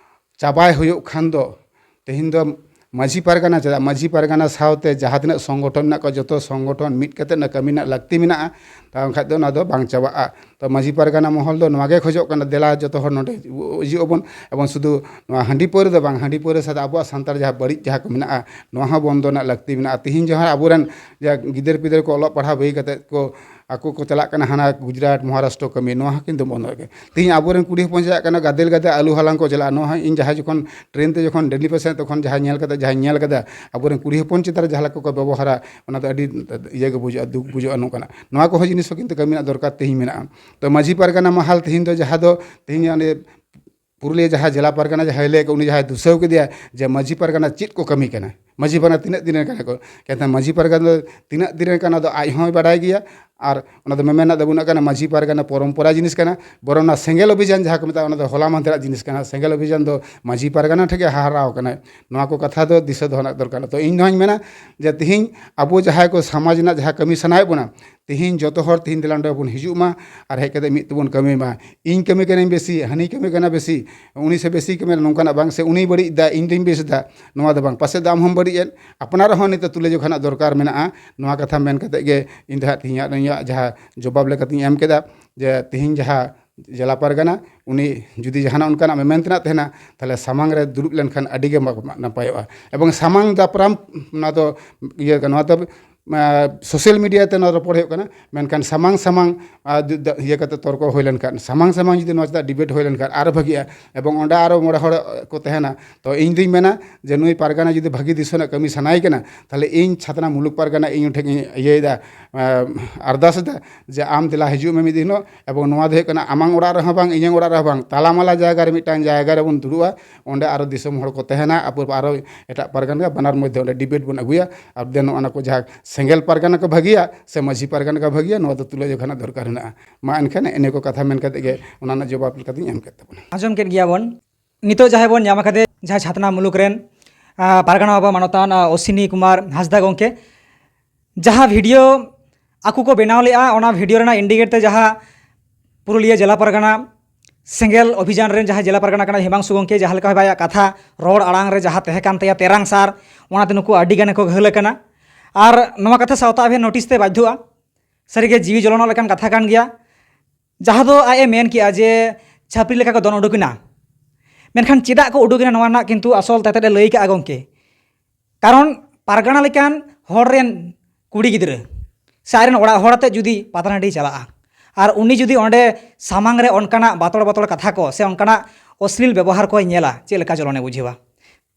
ᱪᱟᱵᱟᱭ ᱦᱩᱭᱩᱜ ᱠᱷᱟᱱ ᱫᱚ, ᱛᱮᱦᱮᱧ ᱫᱚ ᱢᱟᱹᱡᱷᱤ ᱯᱟᱨᱜᱟᱱᱟ, ᱪᱮᱫᱟᱜ ᱢᱟᱹᱡᱷᱤ ᱯᱟᱨᱜᱟᱱᱟ ᱥᱟᱶᱛᱮ ᱡᱟᱦᱟᱸ ᱛᱤᱱᱟᱹᱜ ᱥᱚᱝᱜᱚᱴᱷᱚᱱ ᱢᱮᱱᱟᱜ ᱠᱚᱣᱟ, ᱡᱚᱛᱚ ᱥᱚᱝᱜᱚᱴᱷᱚᱱ ᱢᱤᱫ ᱠᱟᱛᱮ ᱚᱱᱟ ᱠᱟᱹᱢᱤ ᱨᱮᱱᱟᱜ ᱞᱟᱹᱠᱛᱤ ᱢᱮᱱᱟᱜᱼᱟ᱾ ᱛᱟ ᱵᱟᱝᱠᱷᱟᱡ ᱫᱚ ᱚᱱᱟ ᱫᱚ ᱵᱟᱝ ᱪᱟᱵᱟᱜᱼᱟ᱾ ᱛᱚ ᱢᱟᱹᱡᱷᱤ ᱯᱟᱨᱜᱟᱱᱟ ᱢᱚᱦᱚᱞ ᱫᱚ ᱱᱚᱣᱟ ᱜᱮ ᱠᱷᱚᱡᱚᱜ ᱠᱟᱱᱟ, ᱫᱮᱞᱟ ᱡᱚᱛᱚ ᱦᱚᱲ ᱱᱚᱰᱮ ᱦᱤᱡᱩᱜ ᱟᱵᱚᱱ, ᱮᱵᱚᱝ ᱥᱩᱫᱷᱩ ᱱᱚᱣᱟ ᱦᱟᱺᱰᱤ ᱯᱟᱹᱣᱨᱟᱹ ᱫᱚ ᱵᱟᱝ, ᱦᱟᱺᱰᱤ ᱯᱟᱹᱣᱨᱟᱹ ᱥᱟᱶᱛᱮ ᱟᱵᱚᱣᱟᱜ ᱥᱟᱱᱛᱟᱲ ᱡᱟᱦᱟᱸ ᱵᱟᱹᱲᱤᱡ ᱡᱟᱦᱟᱸ ᱠᱚ ᱢᱮᱱᱟᱜᱼᱟ, ᱱᱚᱣᱟ ᱦᱚᱸ ᱵᱚᱱᱫᱚ ᱨᱮᱱᱟᱜ ᱞᱟᱹᱠᱛᱤ ᱢᱮᱱᱟᱜᱼᱟ᱾ ᱛᱮᱦᱮᱧ ᱡᱟᱦᱟᱸ ᱟᱵᱚᱨᱮᱱ ᱡᱟᱦᱟᱸ ᱜᱤᱫᱟᱹᱨ ᱯᱤᱫᱟᱹᱨ ᱠᱚ ᱚᱞᱚᱜ ᱯᱟᱲᱦᱟᱣ ᱵᱟᱹᱜᱤ ᱠᱟᱛᱮ ᱠᱚ ᱟᱠᱚ ᱠᱚ ᱪᱟᱞᱟᱜ ᱠᱟᱱᱟ ᱦᱟᱱᱟ ᱜᱩᱡᱽᱨᱟᱴ, ᱢᱚᱦᱟᱨᱟᱥᱴᱨᱚ ᱠᱟᱹᱢᱤ, ᱱᱚᱣᱟ ᱦᱚᱸ ᱠᱤᱱᱛᱩ ᱵᱚᱱᱫᱚ ᱜᱮ᱾ ᱛᱮᱦᱮᱧ ᱟᱵᱚᱨᱮᱱ ᱠᱩᱲᱤ ᱦᱚᱯᱚᱱ ᱪᱟᱞᱟᱜ ᱠᱟᱱᱟ, ᱜᱟᱫᱮᱞ ᱜᱟᱫᱮ ᱟᱹᱞᱩ ᱦᱟᱞᱟᱝ ᱠᱚ ᱪᱟᱞᱟᱜᱼᱟ᱾ ᱱᱚᱣᱟ ᱦᱚᱸ ᱤᱧ ᱡᱟᱦᱟᱸ ᱡᱚᱠᱷᱚᱱ ᱴᱨᱮᱱ ᱛᱮ ᱡᱚᱠᱷᱚᱱ ᱫᱤᱞᱞᱤ ᱯᱟᱥᱮᱡ, ᱛᱚᱠᱷᱚᱱ ᱡᱟᱦᱟᱸ ᱧᱮᱞ ᱠᱟᱫᱟ, ᱡᱟᱦᱟᱸᱧ ᱧᱮᱞ ᱠᱟᱫᱟ, ᱟᱵᱚᱨᱮᱱ ᱠᱩᱲᱤ ᱦᱚᱯᱚᱱ ᱪᱮᱛᱟᱱ ᱨᱮ ᱡᱟᱦᱟᱸ ᱞᱮᱠᱟ ᱠᱚ ᱵᱮᱵᱚᱦᱟᱨᱟ, ᱚᱱᱟ ᱫᱚ ᱟᱹᱰᱤ ᱤᱭᱟᱹ ᱜᱮ ᱵᱩᱡᱷᱟᱹᱜᱼᱟ, ᱫᱩᱠ ᱵᱩᱡᱷᱟᱹᱜᱼᱟ᱾ ᱱᱚᱝᱠᱟᱱᱟᱜ ᱱᱚᱣᱟ ᱠᱚᱦᱚᱸ ᱡᱤᱱᱤᱥ ᱦᱚᱸ ᱠᱤᱱᱛᱩ ᱠᱟᱹᱢᱤ ᱨᱮᱱᱟᱜ ᱫᱚᱨᱠᱟᱨ ᱛᱮᱦᱮᱧ ᱢᱮᱱᱟᱜᱼᱟ᱾ ᱛᱚ ᱢᱟᱹᱡᱷᱤ ᱯᱟᱨᱜᱟᱱᱟ ᱢᱟᱦᱟᱞ ᱛᱮᱦᱮᱧ ᱫᱚ ᱡᱟᱦᱟᱸ ᱫᱚ ᱛᱮᱦᱮᱧ ᱚᱸᱰᱮ ᱯᱩᱨᱩᱞᱤᱭᱟᱹ ᱡᱟᱦᱟᱸ ᱡᱮᱞᱟ ᱯᱟᱨᱜᱟᱱᱟ ᱡᱟᱦᱟᱸᱭ ᱞᱟᱹᱭ ᱠᱮᱫ, ᱩᱱᱤ ᱡᱟᱦᱟᱸᱭ ᱫᱩᱥᱟᱹᱣ ᱠᱮᱫᱮᱭᱟ ᱡᱮ ᱢᱟᱹᱡᱷᱤ ᱯᱟᱨᱜᱟᱱᱟ ᱪᱮᱫ ᱠᱚ ᱠᱟᱹᱢᱤ ᱠᱟᱱᱟ, ᱢᱟᱹᱡᱷᱤ ᱯᱟᱨᱜᱟᱱᱟ ᱛᱤᱱᱟᱹᱜ ᱫᱤᱱ ᱨᱮᱱ ᱠᱟᱱᱟ ᱠᱚ? ᱮᱱᱠᱷᱟᱱ ᱢᱟᱹᱡᱷᱤ ᱯᱟᱨᱜᱟᱱᱟ ᱫᱚ ᱛᱤᱱᱟᱹᱜ ᱫᱤᱱ ᱨᱮᱱ ᱠᱟᱱᱟ, ᱫᱚ ᱟᱡ ᱦᱚᱸᱭ ᱵᱟᱰᱟᱭ ᱜᱮᱭᱟ᱾ ᱟᱨ ᱚᱱᱟ ᱫᱚ ᱢᱮᱢᱮᱱ ᱨᱮᱱᱟᱜ ᱫᱚ ᱵᱟᱹᱱᱩᱜ ᱠᱟᱱᱟ, ᱢᱟᱹᱡᱷᱤ ᱯᱟᱨᱜᱟᱱᱟ ᱯᱚᱨᱚᱢᱯᱚᱨᱟ ᱡᱤᱱᱤᱥ ᱠᱟᱱᱟ᱾ ᱵᱚᱨᱚᱝ ᱚᱱᱟ ᱥᱮᱸᱜᱮᱞ ᱚᱵᱷᱤᱡᱟᱱ ᱡᱟᱦᱟᱸ ᱠᱚ ᱢᱮᱛᱟᱜᱼᱟ, ᱚᱱᱟ ᱫᱚ ᱦᱚᱞᱟ ᱢᱟᱦᱫᱮᱨᱟᱜ ᱡᱤᱱᱤᱥ ᱠᱟᱱᱟ᱾ ᱥᱮᱸᱜᱮᱞ ᱚᱵᱷᱤᱡᱟᱱ ᱫᱚ ᱢᱟᱹᱡᱷᱤ ᱯᱟᱨᱜᱟᱱᱟ ᱴᱷᱮᱱ ᱜᱮ ᱦᱟᱦᱟᱨᱟᱣ ᱠᱟᱱᱟ᱾ ᱱᱚᱣᱟ ᱠᱚ ᱠᱟᱛᱷᱟ ᱫᱚ ᱫᱤᱥᱟᱹ ᱫᱚᱦᱚ ᱨᱮᱱᱟᱜ ᱫᱚᱨᱠᱟᱨ᱾ ᱛᱚ ᱤᱧ ᱱᱚᱣᱟᱧ ᱢᱮᱱᱟ ᱡᱮ ᱛᱤᱦᱤᱧ ᱟᱵᱚ ᱡᱟᱦᱟᱸᱭ ᱠᱚ ᱥᱚᱢᱟᱡᱽ ᱨᱮᱱᱟᱜ ᱡᱟᱦᱟᱸ ᱠᱟᱹᱢᱤ ᱥᱟᱱᱟᱭᱮᱫ ᱵᱚᱱᱟ, ᱛᱤᱦᱤᱧ ᱡᱚᱛᱚ ᱦᱚᱲ ᱛᱤᱦᱤᱧ ᱫᱮᱞᱟ ᱱᱚᱰᱮ ᱵᱚᱱ ᱦᱤᱡᱩᱜ ᱢᱟ ᱟᱨ ᱦᱮᱡ ᱠᱟᱛᱮ ᱢᱤᱫ ᱛᱮᱵᱚᱱ ᱠᱟᱹᱢᱤ ᱢᱟ᱾ ᱤᱧ ᱠᱟᱹᱢᱤ ᱠᱟᱹᱱᱟᱹᱧ ᱵᱮᱥᱤ, ᱦᱟᱹᱱᱤ ᱠᱟᱹᱢᱤ ᱠᱟᱱᱟ ᱵᱮᱥᱤ, ᱩᱱᱤ ᱥᱮ ᱵᱮᱥᱤ ᱠᱟᱹᱢᱤ ᱱᱚᱝᱠᱟᱱᱟᱜ ᱵᱟᱝ, ᱥᱮ ᱩᱱᱤᱭ ᱵᱟᱹᱲᱤᱡ ᱮᱫᱟ, ᱤᱧ ᱫᱩᱧ ᱵᱮᱥ ᱮᱫᱟ, ᱱᱚᱣᱟ ᱫᱚ ᱵᱟᱝ᱾ ᱯᱟᱥᱮᱡ ᱫᱚ ᱟᱢ ᱦᱚᱸᱢ ᱵᱟᱹᱲᱤᱡ ᱮᱫ, ᱟᱯᱱᱟᱨᱟᱜ ᱦᱚᱸ ᱱᱤᱛᱚᱜ ᱛᱩᱞᱟᱹᱡᱚᱠᱷᱟ ᱨᱮᱱᱟᱜ ᱫᱚᱨᱠᱟᱨ ᱢᱮᱱᱟᱜᱼᱟ᱾ ᱱᱚᱣᱟ ᱠᱟᱛᱷᱟ ᱢᱮᱱ ᱠᱟᱛᱮ ᱜᱮ ᱤᱧ ᱫᱚ ᱦᱟᱸᱜ ᱛᱤᱦᱤᱧᱟᱜ ᱱᱤᱭᱟᱹ ᱡᱟᱦᱟᱸ ᱡᱚᱵᱟᱵ ᱞᱮᱠᱟᱛᱤᱧ ᱮᱢ ᱠᱮᱫᱟ, ᱡᱮ ᱛᱤᱦᱤᱧ ᱡᱟᱦᱟᱸ ᱡᱮᱞᱟ ᱯᱟᱨᱜᱟᱱᱟ, ᱩᱱᱤ ᱡᱩᱫᱤ ᱡᱟᱦᱟᱱᱟᱜ ᱚᱱᱠᱟᱱᱟᱜ ᱢᱮᱢᱮᱱ ᱛᱮᱱᱟᱜ ᱛᱟᱦᱮᱱᱟ, ᱛᱟᱦᱚᱞᱮ ᱥᱟᱢᱟᱝ ᱨᱮ ᱫᱩᱲᱩᱵ ᱞᱮᱱᱠᱷᱟᱱ ᱟᱹᱰᱤ ᱜᱮ ᱱᱟᱯᱟᱭᱚᱜᱼᱟ᱾ ᱮᱵᱚᱝ ᱥᱟᱢᱟᱝ ᱫᱟᱯᱨᱟᱢ, ᱱᱚᱣᱟ ᱫᱚ ᱤᱭᱟᱹ ᱠᱟᱱᱟ, ᱱᱚᱣᱟ ᱫᱚ ᱥᱳᱥᱟᱞ ᱢᱤᱰᱤᱭᱟ ᱛᱮ ᱱᱚᱣᱟ ᱨᱚᱯᱚᱲ ᱦᱩᱭᱩᱜ ᱠᱟᱱᱟ, ᱢᱮᱱᱠᱷᱟᱱ ᱥᱟᱢᱟᱝ ᱥᱟᱢᱟᱝ ᱟᱨ ᱡᱩ-, ᱫᱟ-, ᱤᱭᱟᱹ ᱠᱟᱛᱮ ᱛᱚᱨᱠᱚ ᱦᱩᱭ ᱞᱮᱱᱠᱷᱟᱱ, ᱥᱟᱢᱟᱝ ᱥᱟᱢᱟᱝ ᱡᱩᱫᱤ ᱱᱚᱣᱟ ᱪᱮᱛᱟᱱ ᱰᱤᱵᱮᱴ ᱦᱩᱭ ᱞᱮᱱᱠᱷᱟᱱ ᱟᱨ ᱵᱷᱟᱹᱜᱤᱜᱼᱟ᱾ ᱮᱵᱚᱝ ᱚᱸᱰᱮ ᱟᱨᱚ ᱢᱚᱬᱮ ᱦᱚᱲ ᱠᱚ ᱛᱟᱦᱮᱱᱟ, ᱛᱚ ᱤᱧ ᱫᱩᱧ ᱢᱮᱱᱟ ᱡᱮ ᱱᱩᱭ ᱯᱟᱨᱜᱟᱱᱟ ᱡᱩᱫᱤ ᱵᱷᱟᱹᱜᱤ ᱫᱤᱥ ᱨᱮᱱᱟᱜ ᱠᱟᱹᱢᱤ ᱥᱟᱱᱟᱭᱮ ᱠᱟᱱᱟ, ᱛᱟᱦᱚᱞᱮ ᱤᱧ ᱪᱷᱟᱛᱱᱟ ᱢᱩᱞᱩᱠ ᱯᱟᱨᱜᱟᱱᱟ ᱤᱧ ᱴᱷᱮᱱ ᱤᱧ ᱤᱭᱟᱹᱭᱮᱫᱟ, ᱟᱨᱫᱟᱥ ᱮᱫᱟ ᱡᱮ ᱟᱢ ᱫᱮᱞᱟ ᱦᱤᱡᱩᱜ ᱢᱮ ᱢᱤᱫ ᱫᱤᱱ ᱦᱤᱞᱳᱜ᱾ ᱮᱵᱚᱝ ᱱᱚᱣᱟ ᱫᱚ ᱦᱩᱭᱩᱜ ᱠᱟᱱᱟ ᱟᱢᱟᱝ ᱚᱲᱟᱜ ᱨᱮᱦᱚᱸ ᱵᱟᱝ, ᱤᱧᱟᱹᱝ ᱚᱲᱟᱜ ᱨᱮᱦᱚᱸ ᱵᱟᱝ, ᱛᱟᱞᱟᱢᱟᱞᱟ ᱡᱟᱭᱜᱟ ᱨᱮ ᱢᱤᱫᱴᱟᱝ ᱡᱟᱭᱜᱟ ᱨᱮᱵᱚᱱ ᱫᱩᱲᱩᱵᱼᱟ, ᱚᱸᱰᱮ ᱟᱨᱚ ᱫᱤᱥᱚᱢ ᱦᱚᱲ ᱠᱚ ᱛᱟᱦᱮᱱᱟ, ᱟᱵᱚ ᱟᱨᱚ ᱮᱴᱟᱜ ᱯᱟᱨᱜᱟᱱᱟ, ᱵᱟᱱᱟᱨ ᱢᱚᱫᱽᱫᱷᱮ ᱚᱸᱰᱮ ᱰᱤᱵᱮᱴ ᱵᱚᱱ ᱟᱹᱜᱩᱭᱟ᱾ ᱟᱨ ᱫᱮᱱ ᱱᱚᱜᱼᱚ ᱱᱟ ᱠᱚ ᱡᱟᱦᱟᱸ ᱥᱮᱸᱜᱮᱞ ᱯᱟᱨᱜᱟᱱᱟ ᱠᱚ ᱵᱷᱟᱹᱜᱤᱭᱟ ᱥᱮ ᱢᱟᱹᱡᱷᱤ ᱯᱟᱨᱜᱟᱱᱟ ᱠᱚ ᱵᱷᱟᱹᱜᱤᱭᱟ, ᱱᱚᱣᱟ ᱫᱚ ᱛᱩᱞᱟᱹᱡᱚᱠᱷᱟ ᱨᱮᱱᱟᱜ ᱫᱚᱨᱠᱟᱨ ᱦᱮᱱᱟᱜᱼᱟ᱾ ᱢᱟ ᱮᱱᱠᱷᱟᱱ ᱮᱱᱮ ᱠᱚ ᱠᱟᱛᱷᱟ ᱢᱮᱱ ᱠᱟᱛᱮ ᱜᱮ ᱚᱱᱟ ᱨᱮᱱᱟᱜ ᱡᱚᱵᱟᱵ ᱞᱮᱠᱟᱛᱤᱧ ᱮᱢ ᱠᱮᱫ ᱛᱟᱵᱚᱱᱟ᱾ ᱟᱸᱡᱚᱢ ᱠᱮᱫ ᱜᱮᱭᱟ ᱵᱚᱱ, ᱱᱤᱛᱚᱜ ᱡᱟᱦᱟᱸᱭ ᱵᱚᱱ ᱧᱟᱢ ᱟᱠᱟᱫᱮ, ᱡᱟᱦᱟᱸᱭ ᱪᱷᱟᱛᱱᱟ ᱢᱩᱞᱩᱠ ᱨᱮᱱ, ᱟᱸ, ᱯᱟᱨᱜᱟᱱᱟ ᱵᱟᱵᱟ ᱢᱟᱱᱚᱛᱟᱱ, ᱟᱸ, ᱚᱥᱤᱱᱤ ᱠᱩᱢᱟᱨ ᱦᱟᱸᱥᱫᱟ ᱜᱚᱢᱠᱮ, ᱡᱟᱦᱟᱸ ᱵᱷᱤᱰᱤᱭᱳ ᱟᱠᱚ ᱠᱚ ᱵᱮᱱᱟᱣ ᱞᱮᱫᱼᱟ, ᱚᱱᱟ ᱵᱷᱤᱰᱤᱭᱳ ᱨᱮᱱᱟᱜ ᱤᱱᱰᱤᱠᱮᱴ ᱛᱮ ᱡᱟᱦᱟᱸ ᱯᱩᱨᱩᱞᱤᱭᱟᱹ ᱡᱮᱞᱟ ᱯᱟᱨᱜᱟᱱᱟ ᱥᱮᱸᱜᱮᱞ ᱚᱵᱷᱤᱡᱟᱱ ᱨᱮᱱ ᱡᱟᱦᱟᱸᱭ ᱡᱮᱞᱟ ᱯᱟᱨᱜᱟᱱᱟ ᱠᱟᱱᱟᱭ ᱦᱤᱢᱟᱝᱥᱩ ᱜᱚᱢᱠᱮ, ᱡᱟᱦᱟᱸ ᱞᱮᱠᱟ ᱦᱚᱭ ᱟᱭᱟᱜ ᱠᱟᱛᱷᱟ ᱨᱚᱲ ᱟᱲᱟᱝ ᱨᱮ ᱡᱟᱦᱟᱸ ᱛᱟᱦᱮᱸ ᱠᱟᱱ ᱛᱟᱭᱟ ᱛᱮᱨᱟᱝ ᱥᱟᱨ, ᱚᱱᱟᱛᱮ ᱱᱩᱠᱩ ᱟᱹᱰᱤ ᱜᱟᱱ ᱠᱚ ᱜᱷᱟᱹᱞ ᱟᱠᱟᱱᱟ᱾ ᱟᱨ ᱱᱚᱣᱟ ᱠᱟᱛᱷᱟ ᱥᱟᱶᱛᱟ ᱟᱵᱷᱮᱱ ᱱᱳᱴᱤᱥ ᱛᱮ ᱵᱟᱫᱽᱫᱷᱚᱜᱼᱟ᱾ ᱥᱟᱹᱨᱤᱜᱮ ᱡᱤᱣᱤ ᱡᱚᱞᱚᱱᱚᱜ ᱞᱮᱠᱟᱱ ᱠᱟᱛᱷᱟ ᱠᱟᱱ ᱜᱮᱭᱟ᱾ ᱡᱟᱦᱟᱸ ᱫᱚ ᱟᱡ ᱮ ᱢᱮᱱ ᱠᱮᱜᱼᱟ ᱡᱮ ᱪᱷᱟᱹᱯᱨᱤ ᱞᱮᱠᱟ ᱠᱚ ᱫᱚᱱ ᱩᱰᱩᱠ ᱮᱱᱟ, ᱢᱮᱱᱠᱷᱟᱱ ᱪᱮᱫᱟᱜ ᱠᱚ ᱩᱰᱩᱠ ᱮᱱᱟ, ᱱᱚᱣᱟ ᱨᱮᱱᱟᱜ ᱠᱤᱱᱛᱩ ᱟᱥᱚᱞ ᱛᱮᱛᱮᱫ ᱮ ᱞᱟᱹᱭ ᱠᱟᱜᱼᱟ ᱜᱚᱢᱠᱮ᱾ ᱠᱟᱨᱚᱱ ᱯᱟᱨᱜᱟᱱᱟ ᱞᱮᱠᱟᱱ ᱦᱚᱲ ᱨᱮᱱ ᱠᱩᱲᱤ ᱜᱤᱫᱽᱨᱟᱹ ᱥᱮ ᱟᱡ ᱨᱮᱱ ᱚᱲᱟᱜ ᱦᱚᱲ ᱟᱛᱮᱫ ᱡᱩᱫᱤ ᱯᱟᱛᱟᱱᱟᱰᱤ ᱪᱟᱞᱟᱜᱼᱟ ᱟᱨ ᱩᱱᱤ ᱡᱩᱫᱤ ᱚᱸᱰᱮ ᱥᱟᱢᱟᱝ ᱨᱮ ᱚᱱᱠᱟᱱᱟᱜ ᱵᱟᱛᱚᱲ ᱵᱟᱛᱚᱲ ᱠᱟᱛᱷᱟ ᱠᱚ ᱥᱮ ᱚᱱᱠᱟᱱᱟᱜ ᱚᱥᱞᱤᱞ ᱵᱮᱵᱚᱦᱟᱨ ᱠᱚᱭ ᱧᱮᱞᱟ, ᱪᱮᱫ ᱞᱮᱠᱟ ᱡᱚᱞᱚᱱᱮ ᱵᱩᱡᱷᱟᱹᱣᱟ?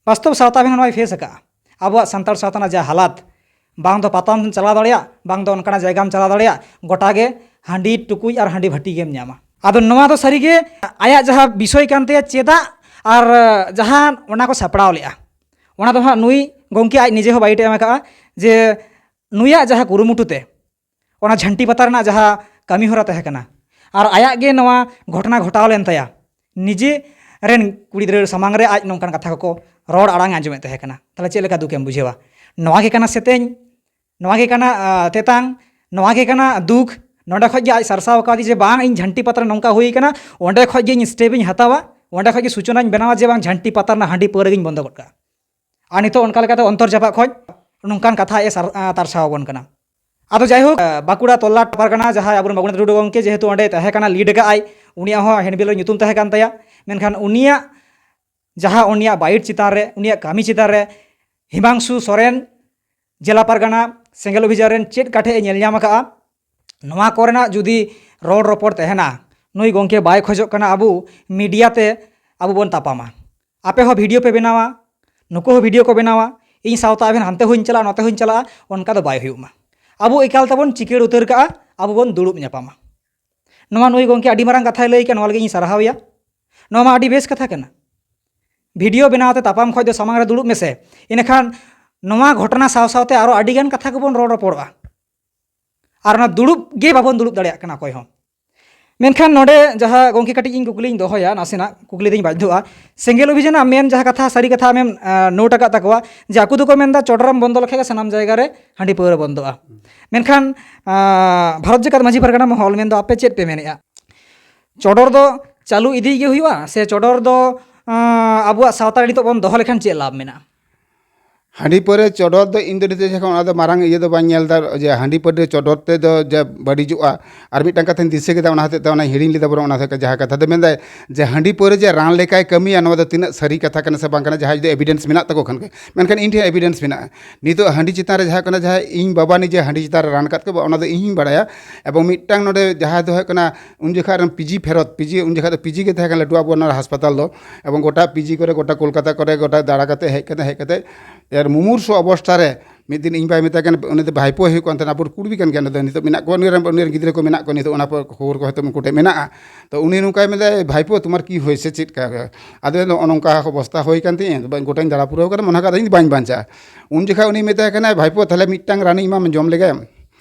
ᱵᱟᱥᱛᱚᱵ ᱥᱟᱶᱛᱟ ᱟᱵᱷᱮᱱ ᱱᱚᱣᱟᱭ ᱯᱷᱮᱥ ᱟᱠᱟᱫᱼᱟ᱾ ᱟᱵᱚᱣᱟᱜ ᱥᱟᱱᱛᱟᱲ ᱥᱟᱶᱛᱟ ᱨᱮᱱᱟᱜ ᱡᱟᱦᱟᱸ ᱦᱟᱞᱟᱛ, ᱵᱟᱝ ᱫᱚ ᱯᱟᱛᱟᱢ ᱪᱟᱞᱟᱣ ᱫᱟᱲᱮᱭᱟᱜ, ᱵᱟᱝ ᱫᱚ ᱚᱱᱠᱟᱱᱟᱜ ᱡᱟᱭᱜᱟᱢ ᱪᱟᱞᱟᱣ ᱫᱟᱲᱮᱭᱟᱜ, ᱜᱚᱴᱟ ᱜᱮ ᱦᱟᱺᱰᱤ ᱴᱩᱠᱩᱡ ᱟᱨ ᱦᱟᱺᱰᱤ ᱵᱷᱟᱹᱴᱤ ᱜᱮᱢ ᱧᱟᱢᱟ᱾ ᱟᱫᱚ ᱱᱚᱣᱟ ᱫᱚ ᱥᱟᱹᱨᱤᱜᱮ ᱟᱭᱟᱜ ᱡᱟᱦᱟᱸ ᱵᱤᱥᱚᱭ ᱠᱟᱱ ᱛᱟᱭᱟ, ᱪᱮᱫᱟᱜ ᱟᱨ ᱡᱟᱦᱟᱸ ᱚᱱᱟ ᱠᱚ ᱥᱟᱯᱲᱟᱣ ᱞᱮᱫᱼᱟ, ᱚᱱᱟ ᱫᱚ ᱦᱟᱸᱜ ᱱᱩᱭ ᱜᱚᱢᱠᱮ ᱟᱡ ᱱᱤᱡᱮ ᱦᱚᱸ ᱵᱟᱭᱤᱴ ᱮ ᱮᱢ ᱟᱠᱟᱫᱼᱟ ᱡᱮ ᱱᱩᱭᱟᱜ ᱡᱟᱦᱟᱸ ᱠᱩᱨᱩᱢᱩᱴᱩ ᱛᱮ ᱚᱱᱟ ᱡᱷᱟᱱᱴᱤ ᱯᱟᱛᱟ ᱨᱮᱱᱟᱜ ᱡᱟᱦᱟᱸ ᱠᱟᱹᱢᱤ ᱦᱚᱨᱟ ᱛᱟᱦᱮᱸ ᱠᱟᱱᱟ, ᱟᱨ ᱟᱭᱟᱜ ᱜᱮ ᱱᱚᱣᱟ ᱜᱷᱚᱴᱚᱱᱟ ᱜᱷᱚᱴᱟᱣ ᱞᱮᱱ ᱛᱟᱭᱟ, ᱱᱤᱡᱮ ᱨᱮᱱ ᱠᱩᱲᱤ ᱜᱤᱫᱽᱨᱟᱹ ᱥᱟᱢᱟᱝ ᱨᱮ ᱟᱡ ᱱᱚᱝᱠᱟᱱ ᱠᱟᱛᱷᱟ ᱠᱚᱠᱚ ᱨᱚᱲ ᱟᱲᱟᱝ ᱟᱸᱡᱚᱢᱮᱫ ᱛᱟᱦᱮᱸ ᱠᱟᱱᱟ, ᱛᱟᱦᱚᱞᱮ ᱪᱮᱫ ᱞᱮᱠᱟ ᱫᱩᱠᱮᱢ ᱵᱩᱡᱷᱟᱹᱣᱟ? ᱱᱚᱣᱟ ᱜᱮ ᱠᱟᱱᱟ ᱥᱮᱛᱮᱧ, ᱱᱚᱣᱟ ᱜᱮ ᱠᱟᱱᱟ, ᱟᱸ, ᱛᱮᱛᱟᱝ, ᱱᱚᱣᱟ ᱜᱮ ᱠᱟᱱᱟ ᱫᱩᱠ᱾ ᱱᱚᱸᱰᱮ ᱠᱷᱚᱡ ᱜᱮ ᱟᱡ ᱥᱟᱨᱥᱟᱣ ᱟᱠᱟᱫᱮ ᱡᱮ ᱵᱟᱝ, ᱤᱧ ᱡᱷᱟᱱᱴᱤ ᱯᱟᱛᱟ ᱨᱮ ᱱᱚᱝᱠᱟ ᱦᱩᱭ ᱠᱟᱱᱟ, ᱚᱸᱰᱮ ᱠᱷᱚᱡ ᱜᱮ ᱤᱧ ᱥᱴᱮᱯ ᱤᱧ ᱦᱟᱛᱟᱣᱟ, ᱚᱸᱰᱮ ᱠᱷᱚᱡ ᱜᱮ ᱥᱩᱪᱚᱱᱟᱧ ᱵᱮᱱᱟᱣᱟ ᱡᱮ ᱵᱟᱝ, ᱡᱷᱟᱱᱴᱤ ᱯᱟᱛᱟ ᱨᱮᱱᱟᱜ ᱦᱟᱺᱰᱤ ᱯᱟᱹᱣᱨᱟᱹ ᱜᱤᱧ ᱵᱚᱱᱫᱚ ᱜᱚᱫ ᱠᱟᱜᱼᱟ᱾ ᱟᱨ ᱱᱤᱛᱚᱜ ᱚᱱᱠᱟ ᱞᱮᱠᱟᱛᱮ ᱚᱱᱛᱚᱨ ᱡᱟᱯᱟᱜ ᱠᱷᱚᱡ ᱱᱚᱝᱠᱟᱱ ᱠᱟᱛᱷᱟ ᱮ ᱥᱟᱨ-, ᱟᱸ, ᱛᱟᱨᱥᱟᱣ ᱟᱵᱚᱱ ᱠᱟᱱᱟ᱾ ᱟᱫᱚ ᱡᱟᱭᱦᱳᱠ, ᱟᱸ, ᱵᱟᱸᱠᱩᱲᱟ ᱛᱚᱞᱞᱟᱴ ᱯᱟᱨᱜᱟᱱᱟ ᱡᱟᱦᱟᱸᱭ ᱟᱵᱚᱨᱮᱱ ᱵᱟᱹᱵᱩᱱᱟᱛᱷ ᱴᱩᱰᱩ ᱜᱚᱢᱠᱮ ᱡᱮᱦᱮᱛᱩ ᱚᱸᱰᱮ ᱛᱟᱦᱮᱸ ᱠᱟᱱᱟ, ᱞᱤᱰ ᱟᱠᱟᱫ ᱟᱭ, ᱩᱱᱤᱭᱟᱜ ᱦᱚᱸ ᱦᱮᱱᱰᱵᱤᱞ ᱨᱮ ᱧᱩᱛᱩᱢ ᱛᱟᱦᱮᱸ ᱠᱟᱱ ᱛᱟᱭᱟ, ᱢᱮᱱᱠᱷᱟᱱ ᱩᱱᱤᱭᱟᱜ ᱡᱟᱦᱟᱸ ᱩᱱᱤᱭᱟᱜ ᱵᱟᱭᱤᱴ ᱪᱮᱛᱟᱱ ᱨᱮ, ᱩᱱᱤᱭᱟᱜ ᱠᱟᱹᱢᱤ ᱪᱮᱛᱟᱱ ᱨᱮ ᱦᱤᱢᱟᱝᱥᱩ ᱥᱚᱨᱮᱱ ᱡᱮᱞᱟ ᱯᱟᱨᱜᱟᱱᱟ ᱥᱮᱸᱜᱮᱞ ᱚᱵᱷᱤᱡᱟᱱ ᱨᱮᱱ ᱪᱮᱫ ᱠᱟᱴᱷᱮᱡ ᱮ ᱧᱮᱞ ᱧᱟᱢ ᱟᱠᱟᱫᱼᱟ, ᱱᱚᱣᱟ ᱠᱚᱨᱮᱱᱟᱜ ᱡᱩᱫᱤ ᱨᱚᱲ ᱨᱚᱯᱚᱲ ᱛᱟᱦᱮᱱᱟ, ᱱᱩᱭ ᱜᱚᱢᱠᱮ ᱵᱟᱭ ᱠᱷᱚᱡᱚᱜ ᱠᱟᱱᱟ ᱟᱵᱚ ᱢᱤᱰᱤᱭᱟ ᱛᱮ ᱟᱵᱚ ᱵᱚᱱ ᱛᱟᱯᱟᱢᱟ᱾ ᱟᱯᱮ ᱦᱚᱸ ᱵᱷᱤᱰᱤᱭᱳ ᱯᱮ ᱵᱮᱱᱟᱣᱟ, ᱱᱩᱠᱩ ᱦᱚᱸ ᱵᱷᱤᱰᱤᱭᱳ ᱠᱚ ᱵᱮᱱᱟᱣᱟ, ᱤᱧ ᱥᱟᱶᱛᱮ ᱟᱵᱮᱱ ᱦᱟᱱᱛᱮ ᱦᱚᱸᱧ ᱪᱟᱞᱟᱜᱼᱟ, ᱱᱚᱛᱮ ᱦᱚᱸᱧ ᱪᱟᱞᱟᱜᱼᱟ, ᱚᱱᱠᱟ ᱫᱚ ᱵᱟᱭ ᱦᱩᱭᱩᱜ ᱢᱟ᱾ ᱟᱵᱚ ᱮᱠᱟᱞ ᱛᱮᱵᱚᱱ ᱪᱤᱠᱟᱹᱲ ᱩᱛᱟᱹᱨ ᱠᱟᱜᱼᱟ, ᱟᱵᱚ ᱵᱚᱱ ᱫᱩᱲᱩᱵ ᱧᱟᱯᱟᱢᱟ᱾ ᱱᱚᱣᱟ ᱱᱩᱭ ᱜᱚᱢᱠᱮ ᱟᱹᱰᱤ ᱢᱟᱨᱟᱝ ᱠᱟᱛᱷᱟᱭ ᱞᱟᱹᱭ ᱠᱮᱫ, ᱱᱚᱣᱟ ᱞᱟᱹᱜᱤᱫ ᱤᱧ ᱥᱟᱨᱦᱟᱣᱮᱭᱟ᱾ ᱱᱚᱣᱟ ᱢᱟ ᱟᱹᱰᱤ ᱵᱮᱥ ᱠᱟᱛᱷᱟ ᱠᱟᱱᱟ᱾ ᱵᱷᱤᱰᱤᱭᱳ ᱵᱮᱱᱟᱣ ᱛᱮ ᱛᱟᱯᱟᱢ ᱠᱷᱚᱡ ᱫᱚ ᱥᱟᱢᱟᱝ ᱨᱮ ᱫᱩᱲᱩᱵ ᱢᱮᱥᱮ, ᱤᱱᱟᱹᱠᱷᱟᱱ ᱱᱚᱣᱟ ᱜᱷᱚᱴᱚᱱᱟ ᱥᱟᱶ ᱥᱟᱶᱛᱮ ᱟᱨᱚ ᱟᱹᱰᱤᱜᱟᱱ ᱠᱟᱛᱷᱟ ᱠᱚᱵᱚᱱ ᱨᱚᱲ ᱨᱚᱯᱚᱲᱚᱜᱼᱟ᱾ ᱟᱨ ᱚᱱᱟ ᱫᱩᱲᱩᱵ ᱜᱮ ᱵᱟᱵᱚᱱ ᱫᱩᱲᱩᱵ ᱫᱟᱲᱮᱭᱟᱜ ᱠᱟᱱᱟ ᱚᱠᱚᱭ ᱦᱚᱸ᱾ ᱢᱮᱱᱠᱷᱟᱱ ᱱᱚᱰᱮ ᱡᱟᱦᱟᱸ ᱜᱚᱢᱠᱮ ᱠᱟᱹᱴᱤᱡ ᱤᱧ ᱠᱩᱠᱞᱤᱧ ᱫᱚᱦᱚᱭᱟ, ᱱᱟᱥᱮᱱᱟᱜ ᱠᱩᱠᱞᱤ ᱫᱚᱧ ᱵᱟᱫᱽᱫᱷᱚᱜᱼᱟ, ᱥᱮᱸᱜᱮᱞ ᱚᱵᱷᱤᱡᱟᱱᱟᱜ ᱢᱮᱱ ᱡᱟᱦᱟᱸ ᱠᱟᱛᱷᱟ, ᱥᱟᱹᱨᱤ ᱠᱟᱛᱷᱟ ᱟᱢᱮᱢ, ᱟᱸ, ᱱᱳᱴ ᱟᱠᱟᱫ ᱛᱟᱠᱚᱣᱟ ᱡᱮ ᱟᱠᱚ ᱫᱚᱠᱚ ᱢᱮᱱᱫᱟ ᱪᱚᱰᱚᱨᱮᱢ ᱵᱚᱱᱫᱚ ᱞᱮᱠᱷᱟᱱ ᱜᱮ ᱥᱟᱱᱟᱢ ᱡᱟᱭᱜᱟ ᱨᱮ ᱦᱟᱺᱰᱤ ᱯᱟᱹᱣᱨᱟᱹ ᱵᱚᱱᱫᱚᱜᱼᱟ᱾ ᱢᱮᱱᱠᱷᱟᱱ, ᱟᱸ, ᱵᱷᱟᱨᱚᱛ ᱡᱟᱠᱟᱛ ᱢᱟᱹᱡᱷᱤ ᱯᱟᱨᱜᱟᱱᱟ ᱢᱚᱦᱚᱞ, ᱢᱮᱱᱫᱚ ᱟᱯᱮ ᱪᱮᱫ ᱯᱮ ᱢᱮᱱᱮᱫᱼᱟ? ᱪᱚᱰᱚᱨ ᱫᱚ ᱪᱟᱹᱞᱩ ᱤᱫᱤ ᱜᱮ ᱦᱩᱭᱩᱜᱼᱟ ᱥᱮ ᱪᱚᱰᱚᱨ ᱫᱚ, ᱟᱸ, ᱟᱵᱚᱣᱟᱜ ᱥᱟᱶᱛᱟ ᱨᱮ ᱱᱤᱛᱚᱜ ᱵᱚᱱ ᱫᱚᱦᱚ ᱞᱮᱠᱷᱟᱱ ᱪᱮᱫ ᱞᱟᱵᱷ ᱢᱮᱱᱟᱜᱼᱟ? ᱦᱟᱺᱰᱤ ᱯᱟᱹᱣᱨᱟᱹ ᱪᱚᱰᱚᱨ ᱫᱚ ᱤᱧ ᱫᱚ ᱱᱤᱛᱚᱜ ᱡᱚᱠᱷᱚᱱ ᱚᱱᱟ ᱫᱚ ᱢᱟᱨᱟᱝ ᱤᱭᱟᱹ ᱫᱚ ᱵᱟᱹᱧ ᱧᱮᱞ ᱮᱫᱟ ᱡᱮ ᱦᱟᱺᱰᱤ ᱯᱟᱹᱣᱨᱟᱹ ᱪᱚᱰᱚᱨ ᱛᱮᱫᱚ ᱡᱮ ᱵᱟᱹᱲᱤᱡᱚᱜᱼᱟ᱾ ᱟᱨ ᱢᱤᱫᱴᱟᱝ ᱠᱟᱛᱷᱟᱧ ᱫᱤᱥᱟᱹ ᱠᱮᱫᱟ, ᱚᱱᱟ ᱦᱚᱛᱮᱡ ᱛᱮ ᱚᱱᱟᱧ ᱦᱤᱲᱤᱧ ᱞᱮᱫᱟ, ᱵᱚᱨᱚᱝ ᱚᱱᱟ ᱦᱚᱛᱮᱡ ᱛᱮ ᱡᱟᱦᱟᱸ ᱠᱟᱛᱷᱟ ᱫᱚ ᱢᱮᱱᱫᱟᱭ ᱡᱮ ᱦᱟᱺᱰᱤ ᱯᱟᱹᱣᱨᱟᱹ ᱡᱮ ᱨᱟᱱ ᱞᱮᱠᱟᱭ ᱠᱟᱹᱢᱤᱭᱟ, ᱱᱚᱣᱟ ᱫᱚ ᱛᱤᱱᱟᱹᱜ ᱥᱟᱹᱨᱤ ᱠᱟᱛᱷᱟ ᱠᱟᱱᱟ ᱥᱮ ᱵᱟᱝ ᱠᱟᱱᱟ, ᱡᱟᱦᱟᱸᱭ ᱡᱩᱫᱤ ᱮᱵᱷᱤᱰᱮᱱᱥ ᱢᱮᱱᱟᱜ ᱛᱟᱠᱚ ᱠᱷᱟᱱ ᱜᱮ, ᱢᱮᱱᱠᱷᱟᱱ ᱤᱧ ᱴᱷᱮᱱ ᱮᱵᱷᱤᱰᱮᱱᱥ ᱢᱮᱱᱟᱜᱼᱟ᱾ ᱱᱤᱛᱚᱜ ᱦᱟᱺᱰᱤ ᱪᱮᱛᱟᱱ ᱨᱮ ᱡᱟᱦᱟᱸ ᱠᱟᱱᱟ, ᱡᱟᱦᱟᱸᱭ ᱤᱧ ᱵᱟᱵᱟ ᱱᱤᱡᱮ ᱦᱟᱺᱰᱤ ᱪᱮᱛᱟᱱ ᱨᱮ ᱨᱟᱱ ᱠᱟᱫ ᱠᱚ, ᱚᱱᱟ ᱫᱚ ᱤᱧ ᱦᱚᱸᱧ ᱵᱟᱲᱟᱭᱟ᱾ ᱮᱵᱚᱝ ᱢᱤᱫᱴᱟᱝ ᱱᱚᱰᱮ ᱡᱟᱦᱟᱸᱭ ᱫᱚ ᱦᱩᱭᱩᱜ ᱠᱟᱱᱟ, ᱩᱱ ᱡᱚᱠᱷᱟᱜ ᱨᱮᱱ ᱯᱤᱡᱤ ᱯᱷᱮᱨᱚᱛ, ᱯᱤᱡᱤ, ᱩᱱ ᱡᱚᱠᱷᱟᱜ ᱫᱚ ᱯᱤᱡᱤ ᱜᱮ ᱛᱟᱦᱮᱸ ᱠᱟᱱᱟ ᱞᱟᱹᱴᱩ ᱟᱵᱚ ᱱᱚᱣᱟ ᱦᱟᱥᱯᱟᱛᱟᱞ ᱫᱚ, ᱮᱵᱚᱝ ᱜᱚᱴᱟ ᱯᱤᱡᱤ ᱠᱚᱨᱮ, ᱜᱚᱴᱟ ᱠᱳᱞᱠᱟᱛᱟ ᱠᱚᱨᱮ, ᱜᱚᱴᱟ ᱫᱟᱬᱟ ᱠᱟᱛᱮ ᱦᱮᱡ ᱠᱟᱛᱮ, ᱦᱮᱡ ᱠᱟᱛᱮ ᱮᱨ ᱢᱩᱢᱩᱨᱥᱚ ᱚᱵᱚᱥᱛᱷᱟ ᱨᱮ ᱢᱤᱫ ᱫᱤᱱ ᱤᱧ ᱵᱟᱭ ᱢᱮᱛᱟᱭ ᱠᱟᱱᱟ, ᱩᱱᱤ ᱫᱚ ᱵᱷᱟᱭᱯᱳᱭ ᱦᱩᱭᱩᱜ ᱠᱟᱱ ᱛᱟᱦᱮᱱᱟ, ᱟᱵᱚ ᱠᱩᱲᱵᱤ ᱠᱟᱱ ᱜᱮᱭᱟ, ᱩᱱᱤ ᱫᱚ ᱱᱤᱛᱚᱜ ᱢᱮᱱᱟᱜ ᱠᱚᱣᱟ, ᱩᱱᱤ ᱨᱮᱱ, ᱩᱱᱤ ᱨᱮᱱ ᱜᱤᱫᱽᱨᱟᱹ ᱠᱚ ᱢᱮᱱᱟᱜ ᱠᱚᱣᱟ, ᱱᱤᱛᱚᱜ ᱚᱱᱟ ᱯᱚᱨ ᱠᱷᱚᱵᱚᱨ ᱠᱚ ᱦᱚᱭᱛᱳ ᱩᱱᱠᱩ ᱴᱷᱮᱱ ᱢᱮᱱᱟᱜᱼᱟ᱾ ᱛᱚ ᱩᱱᱤ ᱱᱚᱝᱠᱟᱭ ᱢᱮᱱᱫᱟ, "ᱵᱷᱟᱭᱯᱳ, ᱛᱳᱢᱟᱨ ᱠᱤ ᱦᱚᱭᱮᱥᱮ, ᱪᱮᱫ ᱠᱟ?" ᱟᱫᱚ ᱱᱚᱜᱼᱚ ᱱᱚᱝᱠᱟ ᱚᱵᱚᱥᱛᱟ ᱦᱩᱭ ᱠᱟᱱ ᱛᱤᱧᱟᱹ, ᱜᱚᱴᱟᱧ ᱫᱟᱬᱟ ᱯᱩᱨᱟᱹᱣ ᱠᱟᱫᱟ, ᱢᱚᱱᱮ ᱠᱟᱫᱟ ᱤᱧ ᱫᱚ ᱵᱟᱹᱧ ᱵᱟᱧᱪᱟᱜᱼᱟ᱾ ᱩᱱ ᱡᱚᱠᱷᱟᱡ ᱩᱱᱤ ᱢᱮᱛᱟᱭ ᱠᱟᱱᱟᱭ, "ᱵᱷᱟᱭᱯᱳ, ᱛᱟᱦᱞᱮ ᱢᱤᱫᱴᱟᱝ ᱨᱟᱱᱤᱧ ᱮᱢᱟᱢᱟ, ᱡᱚᱢ ᱞᱮᱜᱟᱭᱟᱢ?"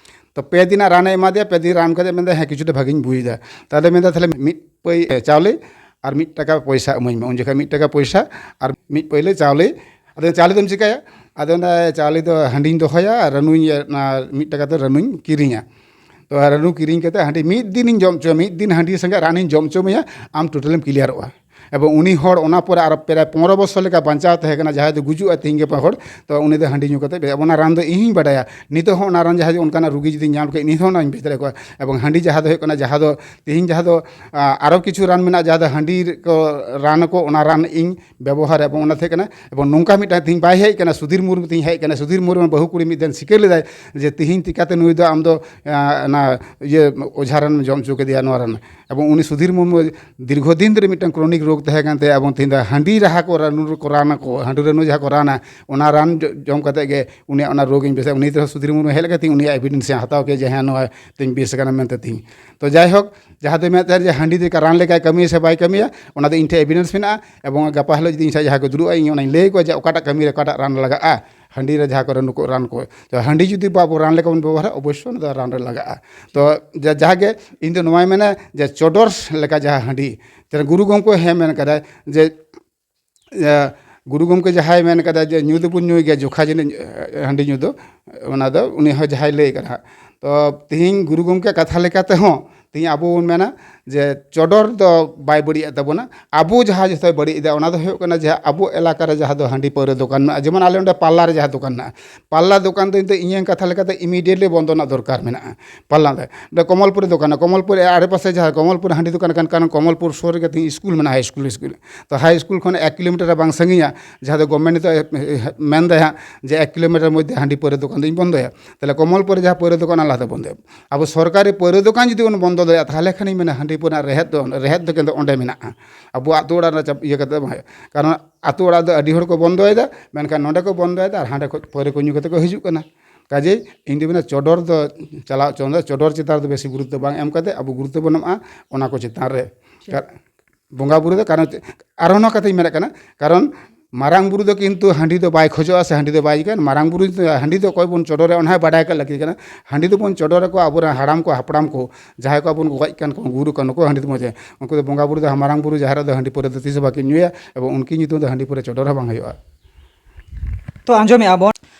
ᱛᱚ ᱯᱮ ᱫᱤᱱᱟᱜ ᱨᱟᱱᱮ ᱮᱢᱟ ᱫᱮᱭᱟ, ᱯᱮ ᱫᱤᱱ ᱨᱟᱱ ᱠᱟᱛᱮ ᱢᱮᱱᱫᱟ, "ᱦᱮᱸ, ᱠᱤᱪᱷᱩᱴᱟ ᱵᱷᱟᱜᱤᱧ ᱵᱩᱡᱽ ᱮᱫᱟ᱾" ᱛᱟᱦᱞᱮ ᱢᱮᱱᱫᱟ, "ᱛᱟᱦᱞᱮ ᱢᱤᱫ ᱯᱟᱹᱭ ᱪᱟᱣᱞᱮ ᱟᱨ ᱢᱤᱫ ᱴᱟᱠᱟ ᱯᱚᱭᱥᱟ ᱤᱢᱟᱹᱧ ᱢᱮ᱾" ᱩᱱ ᱡᱚᱠᱷᱚᱱ ᱢᱤᱫ ᱴᱟᱠᱟ ᱯᱚᱭᱥᱟ ᱟᱨ ᱢᱤᱫ ᱯᱟᱹᱭᱞᱟᱹ ᱪᱟᱣᱞᱮ᱾ ᱟᱫᱚ ᱪᱟᱣᱞᱮ ᱫᱚᱢ ᱪᱤᱠᱟᱹᱭᱟ? ᱟᱫᱚ ᱚᱱᱟ ᱪᱟᱣᱞᱮ ᱫᱚ ᱦᱟᱺᱰᱤᱧ ᱫᱚᱦᱚᱭᱟ ᱟᱨ ᱨᱟᱹᱱᱩᱧ, ᱚᱱᱟ ᱢᱤᱫ ᱴᱟᱠᱟ ᱛᱮ ᱨᱟᱹᱱᱩᱧ ᱠᱤᱨᱤᱧᱟ᱾ ᱛᱚ ᱨᱟᱹᱱᱩ ᱠᱤᱨᱤᱧ ᱠᱟᱛᱮ ᱦᱟᱺᱰᱤ ᱢᱤᱫ ᱫᱤᱱᱤᱧ ᱡᱚᱢ ᱦᱚᱪᱚ, ᱢᱤᱫ ᱫᱤᱱ ᱦᱟᱺᱰᱤ ᱥᱚᱸᱜᱮ ᱨᱟᱱᱤᱧ ᱡᱚᱢ ᱦᱚᱪᱚ ᱢᱮᱭᱟ, ᱟᱢ ᱴᱳᱴᱟᱞᱮᱢ ᱠᱞᱤᱭᱟᱨᱚᱜᱼᱟ᱾ ᱮᱵᱚᱝ ᱩᱱᱤ ᱦᱚᱲ ᱚᱱᱟ ᱯᱚᱨᱮ ᱟᱨᱚ ᱯᱨᱟᱭ ᱯᱚᱱᱨᱚ ᱵᱚᱪᱷᱚᱨ ᱞᱮᱠᱟ ᱵᱟᱧᱪᱟᱣ ᱛᱟᱦᱮᱸ ᱠᱟᱱᱟ, ᱡᱟᱦᱟᱸᱭ ᱫᱚ ᱜᱩᱡᱩᱜᱼᱟ ᱛᱮᱦᱤᱧ ᱜᱟᱯᱟ ᱦᱚᱲ, ᱛᱚ ᱩᱱᱤ ᱫᱚ ᱦᱟᱺᱰᱤ ᱧᱩ ᱠᱟᱛᱮ ᱵᱮ-, ᱚᱱᱟ ᱨᱟᱱ ᱫᱚ ᱤᱧ ᱦᱚᱸᱧ ᱵᱟᱰᱟᱭᱟ᱾ ᱱᱤᱛᱚᱜ ᱦᱚᱸ ᱚᱱᱟ ᱨᱟᱱ ᱡᱟᱦᱟᱸᱭ ᱚᱱᱠᱟᱱᱟᱜ ᱨᱩᱜᱤ ᱡᱩᱫᱤ ᱧᱟᱢ ᱠᱮᱫ, ᱱᱤᱛ ᱦᱚᱸ ᱚᱱᱟᱧ ᱵᱷᱮᱡᱟ ᱫᱟᱲᱮ ᱠᱚᱣᱟ᱾ ᱮᱵᱚᱝ ᱦᱟᱺᱰᱤ ᱡᱟᱦᱟᱸ ᱫᱚ ᱦᱩᱭᱩᱜ ᱠᱟᱱᱟ, ᱡᱟᱦᱟᱸ ᱫᱚ ᱛᱮᱦᱤᱧ ᱡᱟᱦᱟᱸ ᱫᱚ, ᱟ, ᱟᱨᱚ ᱠᱤᱪᱷᱩ ᱨᱟᱱ ᱢᱮᱱᱟᱜᱼᱟ, ᱡᱟᱦᱟᱸ ᱫᱚ ᱦᱟᱺᱰᱤ ᱠᱚ ᱨᱟᱱ ᱟᱠᱚ, ᱚᱱᱟ ᱨᱟᱱ ᱤᱧ ᱵᱮᱵᱚᱦᱟᱨᱟ᱾ ᱮᱵᱚᱝ ᱚᱱᱟ ᱛᱟᱦᱮᱸ ᱠᱟᱱᱟ, ᱮᱵᱚᱝ ᱱᱚᱝᱠᱟ ᱢᱤᱫᱴᱟᱝ ᱛᱮᱦᱤᱧ ᱵᱟᱭ ᱦᱮᱡ ᱠᱟᱱᱟ, ᱥᱩᱫᱷᱤᱨ ᱢᱩᱨᱢᱩ ᱛᱮᱦᱤᱧ ᱦᱮᱡ ᱠᱟᱱᱟ, ᱥᱩᱫᱷᱤᱨ ᱢᱩᱨᱢᱩ ᱵᱟᱹᱦᱩ ᱠᱩᱲᱤ ᱢᱤᱫ ᱫᱤᱱ ᱥᱤᱠᱟᱹᱨ ᱞᱮᱫᱟᱭ ᱡᱮ ᱛᱮᱦᱤᱧ ᱪᱤᱠᱟᱹᱛᱮ ᱱᱩᱭ ᱫᱚ ᱟᱢ ᱫᱚ, ᱟ, ᱚᱱᱟ ᱤᱭᱟᱹ ᱚᱡᱷᱟ ᱨᱟᱱ ᱡᱚᱢ ᱦᱚᱪᱚ ᱠᱮᱫᱮᱭᱟ ᱱᱚᱣᱟ ᱨᱟᱱ᱾ ᱮᱵᱚᱝ ᱩᱱᱤ ᱥᱩᱫᱷᱤᱨ ᱢᱩᱨᱢᱩ ᱫᱤᱨᱜᱷᱚ ᱫᱤᱱ ᱫᱷᱚᱨᱮ ᱢᱤᱫᱴᱟᱝ ᱠᱨᱚᱱᱤᱠ ᱨᱳᱜᱽ ᱛᱟᱦᱮᱸ ᱠᱟᱱ ᱛᱟᱭᱟ, ᱮᱵᱚᱝ ᱛᱮᱦᱤᱧ ᱫᱚ ᱦᱟᱺᱰᱤ ᱨᱟᱦᱟ ᱠᱚ ᱨᱟᱱ ᱠᱚ ᱨᱟᱱ ᱟᱠᱚ, ᱦᱟᱺᱰᱤ ᱨᱟᱹᱱᱩ ᱡᱟᱦᱟᱸ ᱠᱚ ᱨᱟᱱᱟ, ᱚᱱᱟ ᱨᱟᱱ ᱡᱚ-, ᱡᱚᱢ ᱠᱟᱛᱮ ᱜᱮ ᱩᱱᱤᱭᱟᱜ ᱚᱱᱟ ᱨᱳᱜᱽ ᱤᱧ ᱵᱮᱥᱟ᱾ ᱩᱱᱤ ᱫᱚ ᱥᱩᱫᱷᱤᱨ ᱢᱩᱨᱢᱩ ᱦᱮᱡ ᱞᱮᱠᱟ ᱛᱮᱦᱤᱧ ᱩᱱᱤᱭᱟᱜ ᱮᱵᱷᱤᱰᱮᱱᱥ ᱮ ᱦᱟᱛᱟᱣ ᱠᱮᱫᱟ ᱡᱮ ᱦᱮᱸ, ᱱᱚᱣᱟ ᱛᱮᱧ ᱵᱮᱥ ᱟᱠᱟᱱᱟ ᱢᱮᱱᱛᱮ ᱛᱮᱦᱤᱧ᱾ ᱛᱚ ᱡᱟᱭᱦᱳᱠ, ᱡᱟᱦᱟᱸ ᱫᱚᱭ ᱢᱮᱱᱮᱫ ᱛᱟᱦᱮᱸᱫ ᱡᱮ ᱦᱟᱺᱰᱤ ᱫᱚ ᱨᱟᱱ ᱞᱮᱠᱟᱭ ᱠᱟᱹᱢᱤᱭᱟ ᱥᱮ ᱵᱟᱭ ᱠᱟᱹᱢᱤᱭᱟ, ᱚᱱᱟ ᱫᱚ ᱤᱧ ᱴᱷᱮᱱ ᱮᱵᱷᱤᱰᱮᱱᱥ ᱢᱮᱱᱟᱜᱼᱟ᱾ ᱮᱵᱚᱝ ᱜᱟᱯᱟ ᱦᱤᱞᱳᱜ ᱡᱩᱫᱤ ᱤᱧ ᱥᱟᱶ ᱡᱟᱦᱟᱸᱭ ᱠᱚ ᱫᱩᱲᱩᱵᱼᱟ, ᱤᱧ ᱚᱱᱟᱧ ᱞᱟᱹᱭ ᱟᱠᱚᱣᱟ ᱡᱮ ᱚᱠᱟᱴᱟᱜ ᱠᱟᱹᱢᱤ ᱨᱮ ᱚᱠᱟᱴᱟᱜ ᱨᱟᱱ ᱞᱟᱜᱟᱜᱼᱟ, ᱦᱟᱺᱰᱤ ᱨᱮ ᱡᱟᱦᱟᱸ ᱠᱚ ᱨᱟᱱ ᱠᱚ, ᱨᱟᱱ ᱠᱚ᱾ ᱛᱚ ᱦᱟᱺᱰᱤ ᱡᱩᱫᱤ ᱵᱟ-, ᱟᱵᱚ ᱨᱟᱱ ᱞᱮᱠᱟ ᱵᱚᱱ ᱵᱮᱵᱚᱦᱟᱨᱟ, ᱚᱵᱚᱥᱥᱳᱭ ᱚᱱᱟ ᱫᱚ ᱨᱟᱱ ᱨᱮ ᱞᱟᱜᱟᱜᱼᱟ᱾ ᱛᱚ ᱡᱟ-, ᱡᱟᱦᱟᱸ ᱜᱮ ᱤᱧ ᱫᱚ ᱱᱚᱣᱟᱧ ᱢᱮᱱᱟ ᱡᱮ ᱪᱚᱰᱚᱨ ᱞᱮᱠᱟ ᱡᱟᱦᱟᱸ ᱦᱟᱺᱰᱤ, ᱡᱮ ᱜᱩᱨᱩ ᱜᱚᱢᱠᱮ ᱦᱮᱸ ᱢᱮᱱ ᱠᱟᱫᱟᱭ ᱡᱮ ᱮ, ᱜᱩᱨᱩ ᱜᱚᱢᱠᱮ ᱡᱟᱦᱟᱸᱭ ᱢᱮᱱ ᱠᱟᱫᱟ ᱡᱮ ᱧᱩ ᱫᱚᱵᱚᱱ ᱧᱩᱭ ᱜᱮᱭᱟ, ᱡᱚᱠᱷᱟ ᱡᱟᱹᱱᱤᱡ, ᱮ, ᱦᱟᱺᱰᱤ ᱧᱩ ᱫᱚ, ᱚᱱᱟ ᱫᱚ ᱩᱱᱤ ᱦᱚᱸ ᱡᱟᱦᱟᱸᱭ ᱞᱟᱹᱭ ᱠᱟᱫᱟ ᱦᱟᱸᱜ᱾ ᱛᱚ ᱛᱤᱦᱤᱧ ᱜᱩᱨᱩ ᱜᱚᱢᱠᱮ ᱠᱟᱛᱷᱟ ᱞᱮᱠᱟ ᱛᱮᱦᱚᱸ ᱛᱤᱦᱤᱧ ᱟᱵᱚ ᱵᱚᱱ ᱢᱮᱱᱟ ᱡᱮ ᱪᱚᱰᱚᱨ ᱫᱚ ᱵᱟᱭ ᱵᱟᱹᱲᱤᱡ ᱮᱫ ᱛᱟᱵᱚᱱᱟ, ᱟᱵᱚ ᱡᱟᱦᱟᱸ ᱡᱚᱛᱚᱭ ᱵᱟᱹᱲᱤᱡ ᱮᱫᱟ ᱚᱱᱟ ᱫᱚ ᱦᱩᱭᱩᱜ ᱠᱟᱱᱟ ᱡᱮ ᱟᱵᱚ ᱮᱞᱟᱠᱟ ᱨᱮ ᱡᱟᱦᱟᱸ ᱫᱚ ᱦᱟᱺᱰᱤ ᱯᱟᱹᱣᱨᱟᱹ ᱫᱚᱠᱟᱱ ᱢᱮᱱᱟᱜᱼᱟ, ᱡᱮᱢᱚᱱ ᱟᱞᱮ ᱚᱸᱰᱮ ᱯᱟᱞᱞᱟ ᱨᱮ ᱡᱟᱦᱟᱸ ᱫᱚᱠᱟᱱ ᱢᱮᱱᱟᱜᱼᱟ, ᱯᱟᱞᱞᱟ ᱫᱚᱠᱟᱱ ᱫᱚ ᱤᱧ ᱫᱚ ᱤᱧᱟᱹᱝ ᱠᱟᱛᱷᱟ ᱞᱮᱠᱟᱛᱮ ᱤᱢᱤᱰᱤᱭᱮᱴᱞᱤ ᱵᱚᱱᱫᱚ ᱨᱮᱱᱟᱜ ᱫᱚᱨᱠᱟᱨ ᱢᱮᱱᱟᱜᱼᱟ᱾ ᱯᱟᱞᱞᱟ ᱫᱚ ᱚᱸᱰᱮ ᱠᱚᱢᱚᱞᱯᱩᱨᱤ ᱫᱚᱠᱟᱱ, ᱠᱚᱢᱚᱞᱯᱩᱨᱤ ᱟᱲᱮᱯᱟᱥᱮ ᱡᱟᱦᱟᱸ ᱠᱚᱢᱚᱞᱯᱩᱨ ᱦᱟᱺᱰᱤ ᱫᱚᱠᱟᱱ ᱠᱟᱱ, ᱠᱟᱨᱚᱱ ᱠᱚᱢᱚᱞᱯᱩᱨ ᱥᱩᱨ ᱨᱮᱜᱮ ᱛᱤᱧ ᱥᱠᱩᱞ ᱢᱮᱱᱟᱜᱼᱟ, ᱦᱟᱭ ᱥᱠᱩᱞ, ᱥᱠᱩᱞ᱾ ᱛᱚ ᱦᱟᱭ ᱥᱠᱩᱞ ᱠᱷᱚᱱ ᱮᱠ ᱠᱤᱞᱳᱢᱤᱴᱟᱨ ᱨᱮ ᱵᱟᱝ ᱥᱟᱺᱜᱤᱧᱟ, ᱡᱟᱦᱟᱸ ᱫᱚ ᱜᱚᱵᱷᱢᱮᱱᱴ ᱱᱤᱛᱚᱜ ᱮ, ᱮ, ᱢᱮᱱ ᱫᱟᱭ ᱦᱟᱸᱜ ᱡᱮ ᱮᱠ ᱠᱤᱞᱳᱢᱤᱴᱟᱨ ᱢᱚᱫᱽᱫᱷᱮ ᱦᱟᱺᱰᱤ ᱯᱟᱹᱣᱨᱟᱹ ᱫᱚᱠᱟᱱ ᱫᱚᱧ ᱵᱚᱱᱫᱚᱭᱟ᱾ ᱛᱟᱦᱞᱮ ᱠᱚᱢᱚᱞᱯᱩᱨ ᱨᱮ ᱡᱟᱦᱟᱸ ᱯᱟᱹᱣᱨᱟᱹ ᱫᱚᱠᱟᱱ ᱚᱱᱟ ᱞᱟᱦᱟ ᱫᱚ ᱵᱚᱱᱫᱚᱭᱟ᱾ ᱟᱵᱚ ᱥᱚᱨᱠᱟᱨᱤ ᱯᱟᱹᱣᱨᱟᱹ ᱫᱚᱠᱟᱱ ᱡᱩᱫᱤ ᱵᱚᱱ ᱵᱚᱱᱫᱚ ᱫᱟᱲᱮᱭᱟᱜᱼᱟ, ᱛᱟᱦᱞᱮ ᱠᱷᱟᱱᱤᱧ ᱢᱮᱱᱟ ᱦᱟᱺᱰᱤ ᱯᱟᱹᱣᱨᱟᱹ ᱨᱮᱱᱟᱜ ᱨᱮᱦᱮᱫ ᱫᱚ, ᱨᱮᱦᱮᱫ ᱫᱚ ᱠᱤᱱᱛᱩ ᱚᱸᱰᱮ ᱢᱮᱱᱟᱜᱼᱟ᱾ ᱟᱵᱚ ᱟᱹᱛᱩ ᱚᱲᱟᱜ ᱨᱮ ᱪᱟᱯ-, ᱤᱭᱟᱹ ᱠᱟᱛᱮ ᱫᱚ ᱵᱟᱝ ᱦᱩᱭᱩᱜᱼᱟ᱾ ᱠᱟᱨᱚᱱ ᱟᱹᱛᱩ ᱚᱲᱟᱜ ᱫᱚ ᱟᱹᱰᱤ ᱦᱚᱲ ᱠᱚ ᱵᱚᱱᱫᱚᱭᱮᱫᱟ, ᱢᱮᱱᱠᱷᱟᱱ ᱱᱚᱸᱰᱮ ᱠᱚ ᱵᱚᱱᱫᱚᱭᱮᱫᱟ ᱟᱨ ᱦᱟᱸᱰᱮ ᱠᱷᱚᱱ ᱯᱟᱹᱣᱨᱟᱹ ᱠᱚ ᱧᱩ ᱠᱟᱛᱮ ᱠᱚ ᱦᱤᱡᱩᱜ ᱠᱟᱱᱟ᱾ ᱠᱟᱡᱮᱭ ᱤᱧ ᱫᱚ ᱢᱮᱱᱟ ᱪᱚᱰᱚᱨ ᱫᱚ ᱪᱟᱞᱟᱣ ᱦᱚᱪᱚ, ᱪᱚᱰᱚᱨ ᱪᱮᱛᱟᱱ ᱨᱮᱫᱚ ᱵᱮᱥᱤ ᱜᱩᱨᱩᱛᱛᱚ ᱵᱟᱝ ᱮᱢ ᱠᱟᱛᱮ ᱟᱵᱚ ᱜᱩᱨᱩᱛᱛᱚ ᱵᱚᱱ ᱮᱢᱟ ᱚᱱᱟ ᱠᱚ ᱪᱮᱛᱟᱱ ᱨᱮ᱾ ᱠᱟᱨ-, ᱵᱚᱸᱜᱟ ᱵᱩᱨᱩ ᱫᱚ ᱠᱟᱨᱚᱱ ᱪᱮᱫ? ᱟᱨᱦᱚᱸ ᱱᱚᱣᱟ ᱠᱟᱛᱷᱟᱧ ᱢᱮᱱᱮᱫ ᱠᱟᱱᱟ, ᱠᱟᱨᱚᱱ ᱢᱟᱨᱟᱝ ᱵᱩᱨᱩ ᱫᱚ ᱠᱤᱱᱛᱩ ᱦᱟᱺᱰᱤ ᱫᱚ ᱵᱟᱭ ᱠᱷᱚᱡᱚᱜᱼᱟ ᱥᱮ ᱦᱟᱺᱰᱤ ᱫᱚ ᱵᱟᱭ ᱤᱭᱟᱹ ᱠᱟᱱᱟ᱾ ᱢᱟᱨᱟᱝ ᱵᱩᱨᱩ ᱫᱚ ᱦᱟᱺᱰᱤ ᱫᱚ ᱚᱠᱚᱭ ᱵᱚᱱ ᱪᱚᱰᱚᱨᱟ ᱚᱱᱟ ᱦᱚᱸ ᱵᱟᱰᱟᱭ ᱠᱟᱜ ᱞᱟᱹᱠᱛᱤ ᱠᱟᱱᱟ᱾ ᱦᱟᱺᱰᱤ ᱫᱚᱵᱚᱱ ᱪᱚᱰᱚᱨ ᱟᱠᱚᱣᱟ ᱟᱵᱚᱨᱮᱱ ᱦᱟᱲᱟᱢ ᱠᱚ, ᱦᱟᱯᱲᱟᱢ ᱠᱚ, ᱡᱟᱦᱟᱸᱭ ᱠᱚ ᱟᱵᱚ ᱵᱚᱱ ᱜᱚᱡ ᱠᱟᱱ ᱠᱚ, ᱜᱩᱨ ᱠᱟᱱ, ᱱᱩᱠᱩ ᱦᱟᱺᱰᱤ ᱫᱚ ᱢᱚᱡᱽ, ᱩᱱᱠᱩ ᱫᱚ ᱵᱚᱸᱜᱟ ᱵᱩᱨᱩ ᱫᱚ ᱢᱟᱨᱟᱝ ᱵᱩᱨᱩ ᱡᱟᱦᱮᱨ ᱨᱮᱫᱚ ᱦᱟᱺᱰᱤ ᱯᱟᱹᱣᱨᱟᱹ ᱫᱚ ᱛᱤᱥ ᱦᱚᱸ ᱵᱟᱹᱠᱤᱱ ᱧᱩᱭᱟ ᱮᱵᱚᱝ ᱩᱱᱠᱤᱱ ᱧᱩᱛᱩᱢ ᱫᱚ ᱦᱟᱺᱰᱤ ᱯᱟᱹᱣᱨᱟᱹ ᱪᱚᱰᱚᱨ ᱦᱚᱸ ᱵᱟᱝ ᱦᱩᱭᱩᱜᱼᱟ᱾ ᱛᱚ ᱟᱸᱡᱚᱢᱮᱜᱼᱟ ᱵᱚᱱ,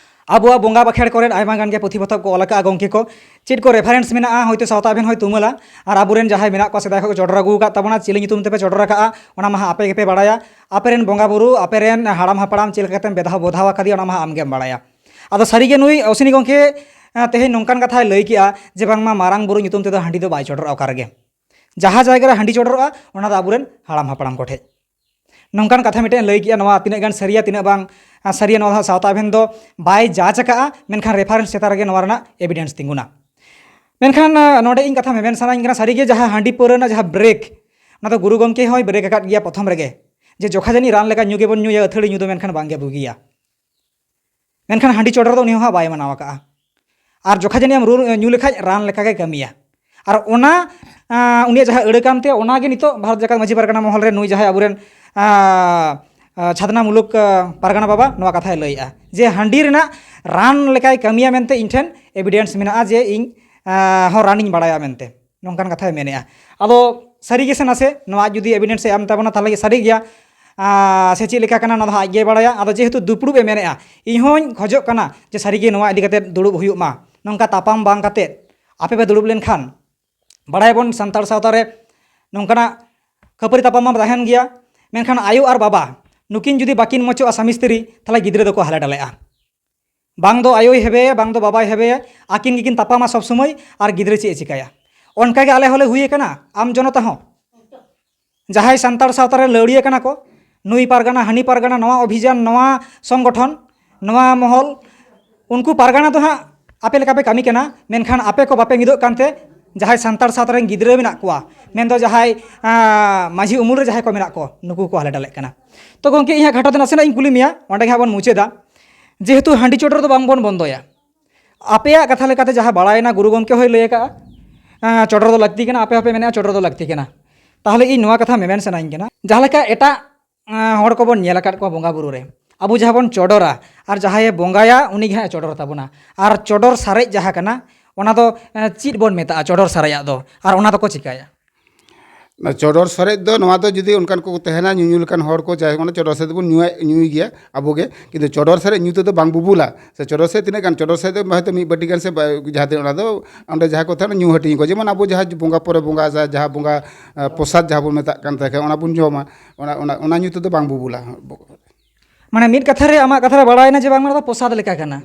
ᱟᱵᱚᱣᱟᱜ ᱵᱚᱸᱜᱟ ᱵᱟᱠᱷᱮᱲ ᱠᱚᱨᱮ ᱟᱭᱢᱟ ᱜᱟᱱ ᱜᱮ ᱯᱩᱛᱷᱤ ᱯᱚᱛᱚᱵ ᱠᱚ ᱚᱞ ᱟᱠᱟᱫᱼᱟ ᱜᱚᱢᱠᱮ ᱠᱚ᱾ ᱪᱮᱫ ᱠᱚ reference ᱢᱮᱱᱟᱜᱼᱟ ᱦᱚᱭᱛᱳ ᱥᱟᱶᱛᱟ ᱟᱵᱮᱱ ᱦᱚᱸᱭ ᱛᱩᱢᱟᱹᱞᱟ, ᱟᱨ ᱟᱵᱚᱨᱮᱱ ᱡᱟᱦᱟᱸᱭ ᱢᱮᱱᱟᱜ ᱠᱚᱣᱟ ᱥᱮᱫᱟᱭ ᱠᱷᱚᱱ ᱠᱚ ᱪᱚᱰᱚᱨ ᱟᱹᱜᱩ ᱟᱠᱟᱫ ᱛᱟᱵᱚᱱᱟ, ᱪᱤᱞᱤ ᱧᱩᱛᱩᱢ ᱛᱮᱯᱮ ᱪᱚᱰᱚᱨ ᱟᱠᱟᱫᱼᱟ ᱚᱱᱟ ᱢᱟ ᱦᱟᱸᱜ ᱟᱯᱮ ᱜᱮᱯᱮ ᱵᱟᱲᱟᱭᱟ᱾ ᱟᱯᱮᱨᱮᱱ ᱵᱚᱸᱜᱟ ᱵᱩᱨᱩ, ᱟᱯᱮᱨᱮᱱ ᱦᱟᱲᱟᱢ ᱦᱟᱯᱲᱟᱢ ᱪᱮᱫ ᱞᱮᱠᱟ ᱠᱟᱛᱮᱢ ᱵᱮᱫᱷᱟᱣ ᱵᱚᱫᱷᱟᱣ ᱟᱠᱟᱫᱮᱭᱟ ᱚᱱᱟ ᱢᱟ ᱦᱟᱸᱜ ᱟᱢᱜᱮᱢ ᱵᱟᱲᱟᱭᱟ᱾ ᱟᱫᱚ ᱥᱟᱹᱨᱤᱜᱮ ᱱᱩᱭ ᱚᱥᱤᱱᱤ ᱜᱚᱢᱠᱮ, ᱟᱸ, ᱛᱮᱦᱮᱧ ᱱᱚᱝᱠᱟᱱ ᱠᱟᱛᱷᱟᱭ ᱞᱟᱹᱭ ᱠᱮᱜᱼᱟ ᱡᱮ ᱵᱟᱝᱢᱟ ᱢᱟᱨᱟᱝ ᱵᱩᱨᱩ ᱧᱩᱛᱩᱢ ᱛᱮᱫᱚ ᱦᱟᱺᱰᱤ ᱫᱚ ᱵᱟᱭ ᱪᱚᱰᱚᱨᱚᱜᱼᱟ ᱚᱠᱟ ᱨᱮᱜᱮ᱾ ᱡᱟᱦᱟᱸ ᱡᱟᱭᱜᱟ ᱨᱮ ᱦᱟᱺᱰᱤ ᱪᱚᱰᱚᱨᱚᱜᱼᱟ ᱚᱱᱟ ᱫᱚ ᱟᱵᱚᱨᱮᱱ ᱦᱟᱲᱟᱢ ᱦᱟᱯᱲᱟᱢ ᱠᱚᱴᱷᱮᱡ᱾ ᱱᱚᱝᱠᱟᱱ ᱠᱟᱛᱷᱟ ᱢᱤᱫᱴᱮᱱ ᱞᱟᱹᱭ ᱠᱮᱜᱼᱟ, ᱱᱚᱣᱟ ᱛᱤᱱᱟᱹᱜ ᱜᱟᱱ ᱥᱟᱹᱨᱤᱭᱟ ᱛᱤᱱᱟᱹᱜ ᱵᱟᱝ, ᱟᱸ, ᱥᱟᱹᱨᱤᱭᱟ ᱱᱚᱣᱟ ᱫᱚ ᱦᱟᱸᱜ ᱥᱟᱶᱛᱟ ᱟᱵᱷᱮᱱ ᱫᱚ ᱵᱟᱭ ᱡᱟᱪ ᱟᱠᱟᱜᱼᱟ, ᱢᱮᱱᱠᱷᱟᱱ reference ᱪᱮᱛᱟᱱ ᱨᱮᱜᱮ ᱱᱚᱣᱟ ᱨᱮᱱᱟᱜ evidence ᱛᱤᱸᱜᱩᱱᱟ᱾ ᱢᱮᱱᱠᱷᱟᱱ, ᱟᱸ, ᱱᱚᱰᱮ ᱤᱧ ᱠᱟᱛᱷᱟ ᱢᱮᱢᱮᱱ ᱥᱟᱱᱟᱧ ᱠᱟᱱᱟ, ᱥᱟᱹᱨᱤᱜᱮ ᱡᱟᱦᱟᱸ ᱦᱟᱺᱰᱤ ᱯᱟᱹᱣᱨᱟᱹ ᱨᱮᱱᱟᱜ ᱡᱟᱦᱟᱸ break, ᱚᱱᱟ ᱫᱚ ᱜᱩᱨᱩ ᱜᱚᱢᱠᱮ ᱦᱚᱸᱭ break ᱟᱠᱟᱫ ᱜᱮᱭᱟ ᱯᱨᱚᱛᱷᱚᱢ ᱨᱮᱜᱮ, ᱡᱮ ᱡᱚᱠᱷᱟ ᱡᱟᱹᱱᱤᱡ ᱨᱟᱱ ᱞᱮᱠᱟ ᱧᱩ ᱜᱮᱵᱚᱱ ᱧᱩᱭᱟ, ᱟᱹᱛᱷᱟᱹᱲᱤ ᱧᱩ ᱫᱚ ᱢᱮᱱᱠᱷᱟᱱ ᱵᱟᱝᱜᱮ ᱵᱩᱜᱤᱭᱟ᱾ ᱢᱮᱱᱠᱷᱟᱱ ᱦᱟᱺᱰᱤ ᱪᱚᱰᱚᱨ ᱫᱚ ᱩᱱᱤ ᱦᱚᱸ ᱦᱟᱸᱜ ᱵᱟᱭ ᱢᱟᱱᱟᱣ ᱟᱠᱟᱜᱼᱟ᱾ ᱟᱨ ᱡᱚᱠᱷᱟ ᱡᱟᱹᱱᱤᱡ ᱮᱢ ᱨᱩ-, ᱧᱩ ᱞᱮᱠᱷᱟᱡ ᱨᱟᱱ ᱞᱮᱠᱟᱜᱮ ᱠᱟᱹᱢᱤᱭᱟ᱾ ᱟᱨ ᱚᱱᱟ, ᱟᱸ, ᱩᱱᱤᱭᱟᱜ ᱡᱟᱦᱟᱸ ᱟᱹᱲᱟᱹ ᱠᱟᱱᱛᱮ, ᱚᱱᱟᱜᱮ ᱱᱤᱛᱚᱜ ᱵᱷᱟᱨᱚᱛ ᱡᱟᱠᱟᱛ ᱢᱟᱹᱡᱷᱤ ᱯᱟᱨᱜᱟᱱᱟ ᱢᱚᱦᱚᱞ ᱨᱮ ᱱᱩᱭ ᱡᱟᱦᱟᱸᱭ ᱟᱵᱚᱨᱮᱱ, ᱟᱸ, ᱟᱸ, ᱪᱷᱟᱫᱽᱱᱟᱢᱩᱞᱚᱠ, ᱟᱸ, ᱯᱟᱨᱜᱟᱱᱟ ᱵᱟᱵᱟ ᱱᱚᱣᱟ ᱠᱟᱛᱷᱟᱭ ᱞᱟᱹᱭᱮᱜᱼᱟ ᱡᱮ ᱦᱟᱺᱰᱤ ᱨᱮᱱᱟᱜ ᱨᱟᱱ ᱞᱮᱠᱟᱭ ᱠᱟᱹᱢᱤᱭᱟ ᱢᱮᱱᱛᱮ ᱤᱧ ᱴᱷᱮᱱ evidence ᱢᱮᱱᱟᱜᱼᱟ ᱡᱮ ᱤᱧ, ᱟᱸ, ᱦᱚᱸ ᱨᱟᱱᱤᱧ ᱵᱟᱲᱟᱭᱟ ᱢᱮᱱᱛᱮ᱾ ᱱᱚᱝᱠᱟᱱ ᱠᱟᱛᱷᱟᱭ ᱢᱮᱱᱮᱜᱼᱟ᱾ ᱟᱫᱚ ᱥᱟᱹᱨᱤ ᱜᱮᱥᱮ ᱱᱟᱥᱮ ᱱᱚᱣᱟ ᱡᱩᱫᱤ evidence ᱮ ᱮᱢ ᱛᱟᱵᱚᱱᱟ, ᱛᱟᱦᱚᱞᱮ ᱜᱮ ᱥᱟᱹᱨᱤ ᱜᱮᱭᱟ, ᱟᱨ ᱥᱮ ᱪᱮᱫ ᱞᱮᱠᱟ ᱠᱟᱱᱟ, ᱚᱱᱟ ᱫᱚ ᱦᱟᱸᱜ ᱟᱡ ᱜᱮᱭ ᱵᱟᱲᱟᱭᱟ᱾ ᱟᱫᱚ ᱡᱮᱦᱮᱛᱩ ᱫᱩᱯᱲᱩᱵ ᱮ ᱢᱮᱱᱮᱜᱼᱟ, ᱤᱧ ᱦᱚᱸᱧ ᱠᱷᱚᱡᱚᱜ ᱠᱟᱱᱟ ᱡᱮ ᱥᱟᱹᱨᱤ ᱜᱮ ᱱᱚᱣᱟ ᱤᱫᱤ ᱠᱟᱛᱮ ᱫᱩᱲᱩᱵ ᱦᱩᱭᱩᱜ ᱢᱟ᱾ ᱱᱚᱝᱠᱟ ᱛᱟᱯᱟᱢ ᱵᱟᱝ ᱠᱟᱛᱮ ᱟᱯᱮ ᱯᱮ ᱫᱩᱲᱩᱵ ᱞᱮᱱᱠᱷᱟᱱ, ᱵᱟᱲᱟᱭᱟᱵᱚᱱ ᱥᱟᱱᱛᱟᱲ ᱥᱟᱶᱛᱟ ᱨᱮ ᱱᱚᱝᱠᱟᱱᱟᱜ ᱠᱷᱟᱹᱯᱟᱹᱨᱤ ᱛᱟᱯᱟᱢ ᱢᱟ ᱛᱟᱦᱮᱱ ᱜᱮᱭᱟ, ᱢᱮᱱᱠᱷᱟᱱ ᱟᱭᱳ ᱟᱨ ᱵᱟᱵᱟ ᱱᱩᱠᱤᱱ ᱡᱩᱫᱤ ᱵᱟᱹᱠᱤᱱ ᱢᱚᱪᱚᱜᱼᱟ ᱥᱟᱢᱤ ᱥᱛᱨᱤ, ᱛᱟᱦᱚᱞᱮ ᱜᱤᱫᱽᱨᱟᱹ ᱫᱚᱠᱚ ᱦᱟᱞᱮ ᱰᱟᱞᱮᱜᱼᱟ᱾ ᱵᱟᱝ ᱫᱚ ᱟᱭᱳᱭ ᱦᱮᱵᱮᱭᱟ, ᱵᱟᱝ ᱫᱚ ᱵᱟᱵᱟᱭ ᱦᱮᱵᱮᱭᱟ, ᱟᱹᱠᱤᱱ ᱜᱮᱠᱤᱱ ᱛᱟᱯᱟᱢᱟ ᱥᱚᱵ ᱥᱚᱢᱚᱭ, ᱟᱨ ᱜᱤᱫᱽᱨᱟᱹ ᱪᱮᱫ ᱮ ᱪᱤᱠᱟᱹᱭᱟ? ᱚᱱᱠᱟ ᱜᱮ ᱟᱞᱮ ᱦᱚᱸᱞᱮ ᱦᱩᱭ ᱟᱠᱟᱱᱟ, ᱟᱢ ᱡᱚᱱᱚᱛᱟ ᱦᱚᱸ᱾ ᱡᱟᱦᱟᱸᱭ ᱥᱟᱱᱛᱟᱲ ᱥᱟᱶᱛᱟ ᱨᱮ ᱞᱟᱹᱣᱲᱤᱭᱟᱹ ᱠᱟᱱᱟ ᱠᱚ, ᱱᱩᱭ ᱯᱟᱨᱜᱟᱱᱟ, ᱦᱟᱹᱱᱤ ᱯᱟᱨᱜᱟᱱᱟ, ᱱᱚᱣᱟ ᱚᱵᱷᱤᱡᱟᱱ, ᱱᱚᱣᱟ ᱥᱚᱝᱜᱚᱴᱷᱚᱱ, ᱱᱚᱣᱟ ᱢᱚᱦᱚᱞ, ᱩᱱᱠᱩ ᱯᱟᱨᱜᱟᱱᱟ ᱫᱚ ᱦᱟᱸᱜ ᱟᱯᱮ ᱞᱮᱠᱟ ᱯᱮ ᱠᱟᱹᱢᱤ ᱠᱟᱱᱟ, ᱢᱮᱱᱠᱷᱟᱱ ᱟᱯᱮ ᱠᱚ ᱵᱟᱯᱮ ᱢᱤᱫᱚᱜ ᱠᱟᱱᱛᱮ ᱡᱟᱦᱟᱸᱭ ᱥᱟᱱᱛᱟᱲ ᱥᱟᱶᱛᱟ ᱨᱮᱱ ᱜᱤᱫᱽᱨᱟᱹ ᱢᱮᱱᱟᱜ ᱠᱚᱣᱟ, ᱢᱮᱱᱫᱚ ᱡᱟᱦᱟᱸᱭ ᱟᱸ, ᱢᱟᱹᱡᱷᱤ ᱩᱢᱩᱞ ᱨᱮ ᱡᱟᱦᱟᱸᱭ ᱠᱚ ᱢᱮᱱᱟᱜ ᱠᱚ, ᱱᱩᱠᱩ ᱠᱚ ᱦᱟᱞᱮ ᱰᱟᱞᱮᱜ ᱠᱟᱱᱟ᱾ ᱛᱚ ᱜᱚᱢᱠᱮ, ᱤᱧᱟᱹᱜ ᱠᱟᱛᱷᱟ ᱫᱚ ᱱᱟᱥᱮᱱᱟᱜ ᱤᱧ ᱠᱩᱞᱤ ᱢᱮᱭᱟ, ᱚᱸᱰᱮ ᱜᱮ ᱦᱟᱸᱜ ᱵᱚᱱ ᱢᱩᱪᱟᱹᱫᱟ᱾ ᱡᱮᱦᱮᱛᱩ ᱦᱟᱺᱰᱤ ᱪᱚᱰᱚᱨ ᱫᱚ ᱵᱟᱝ ᱵᱚᱱ ᱵᱚᱱᱫᱚᱭᱟ, ᱟᱯᱮᱭᱟᱜ ᱠᱟᱛᱷᱟ ᱞᱮᱠᱟᱛᱮ ᱡᱟᱦᱟᱸ ᱵᱟᱲᱟᱭᱮᱱᱟ, ᱜᱩᱨᱩ ᱜᱚᱢᱠᱮ ᱦᱚᱸᱭ ᱞᱟᱹᱭ ᱟᱠᱟᱫᱼᱟ, ᱟᱸ, ᱪᱚᱰᱚᱨ ᱫᱚ ᱞᱟᱹᱠᱛᱤ ᱠᱟᱱᱟ, ᱟᱯᱮ ᱦᱚᱸᱯᱮ ᱢᱮᱱᱮᱫᱼᱟ ᱪᱚᱰᱚᱨ ᱫᱚ ᱞᱟᱹᱠᱛᱤ ᱠᱟᱱᱟ᱾ ᱛᱟᱦᱚᱞᱮ ᱤᱧ ᱱᱚᱣᱟ ᱠᱟᱛᱷᱟ ᱢᱮᱢᱮᱱ ᱥᱟᱱᱟᱧ ᱠᱟᱱᱟ, ᱡᱟᱦᱟᱸ ᱞᱮᱠᱟ ᱮᱴᱟᱜ ᱟᱸ, ᱦᱚᱲ ᱠᱚᱵᱚᱱ ᱧᱮᱞ ᱟᱠᱟᱫ ᱠᱚᱣᱟ ᱵᱚᱸᱜᱟ ᱵᱩᱨᱩ ᱨᱮ, ᱟᱵᱚ ᱡᱟᱦᱟᱸ ᱵᱚᱱ ᱪᱚᱰᱚᱨᱟ ᱟᱨ ᱡᱟᱦᱟᱸᱭᱮ ᱵᱚᱸᱜᱟᱭᱟ, ᱩᱱᱤ ᱜᱮ ᱦᱟᱸᱜ ᱮ ᱪᱚᱰᱚᱨ ᱛᱟᱵᱚᱱᱟ᱾ ᱟᱨ ᱪᱚᱰᱚᱨ ᱥᱟᱨᱮᱡ ᱡᱟᱦᱟᱸ ᱠᱟᱱᱟ, ᱚᱱᱟ ᱫᱚ ᱮᱸ, ᱪᱮᱫ ᱵᱚᱱ ᱢᱮᱛᱟᱜᱼᱟ ᱪᱚᱰᱚᱨ ᱥᱟᱨᱮᱡᱟᱜ ᱫᱚ, ᱟᱨ ᱚᱱᱟ ᱫᱚᱠᱚ ᱪᱤᱠᱟᱹᱭᱟ? ᱚᱱᱟ ᱪᱚᱰᱚᱨ ᱥᱟᱨᱮᱡ ᱫᱚ ᱱᱚᱣᱟ ᱫᱚ ᱡᱩᱫᱤ ᱚᱱᱠᱟᱱ ᱠᱚᱠᱚ ᱛᱟᱦᱮᱱᱟ, ᱧᱩᱧᱩ ᱞᱮᱠᱟᱱ ᱦᱚᱲ ᱠᱚ, ᱡᱟᱦᱟᱸᱭ ᱚᱱᱟ ᱪᱚᱰᱚᱨ ᱥᱟᱨᱮᱡ ᱫᱚᱵᱚᱱ ᱧᱩᱭᱟ, ᱧᱩᱭ ᱜᱮᱭᱟ ᱟᱵᱚ ᱜᱮ, ᱠᱤᱱᱛᱩ ᱪᱚᱰᱚᱨ ᱥᱟᱨᱮᱡ ᱧᱩ ᱛᱮᱫᱚ ᱵᱟᱝ ᱵᱩᱵᱩᱞᱟ᱾ ᱥᱮ ᱪᱚᱰᱚᱨ ᱥᱟᱨᱮᱡ ᱛᱤᱱᱟᱹᱜ ᱜᱟᱱ, ᱪᱚᱰᱚᱨ ᱥᱟᱨᱮᱡ ᱫᱚ ᱦᱚᱭᱛᱳ ᱢᱤᱫ ᱵᱟᱹᱴᱤ ᱜᱟᱱ ᱥᱮ ᱵᱟ-, ᱡᱟᱦᱟᱸ ᱛᱤᱱᱟᱹᱜ, ᱚᱱᱟ ᱫᱚ ᱚᱸᱰᱮ ᱡᱟᱦᱟᱸ ᱠᱚ ᱛᱟᱦᱮᱱᱟ, ᱧᱩ ᱦᱟᱹᱴᱤᱧ ᱟᱠᱚ᱾ ᱡᱮᱢᱚᱱ ᱟᱵᱚ ᱡᱟᱦᱟᱸ ᱵᱚᱸᱜᱟ ᱯᱚᱨᱮ ᱵᱚᱸᱜᱟ, ᱡᱟ-, ᱡᱟᱦᱟᱸ ᱵᱚᱸᱜᱟ, ᱟᱸ, ᱯᱨᱚᱥᱟᱫ ᱡᱟᱦᱟᱸ ᱵᱚᱱ ᱢᱮᱛᱟᱜ ᱠᱟᱱ ᱛᱟᱦᱮᱸ ᱠᱷᱟᱱ, ᱚᱱᱟ ᱵᱚᱱ ᱡᱚᱢᱟ, ᱚᱱᱟ, ᱚᱱᱟ, ᱚᱱᱟ ᱧᱩ ᱛᱮᱫᱚ ᱵᱟᱝ ᱵᱩᱵᱩᱞᱟ᱾ ᱢᱟᱱᱮ ᱢᱤᱫ ᱠᱟᱛᱷᱟ ᱨᱮ ᱟᱢᱟᱜ ᱠᱟᱛᱷᱟ ᱨᱮ ᱵᱟᱲᱟᱭᱮᱱᱟ ᱡᱮ ᱵᱟᱝ, ᱚᱱᱟ ᱫᱚ ᱯᱨᱚᱥᱟᱫ ᱞᱮᱠᱟ ᱠᱟᱱᱟ᱾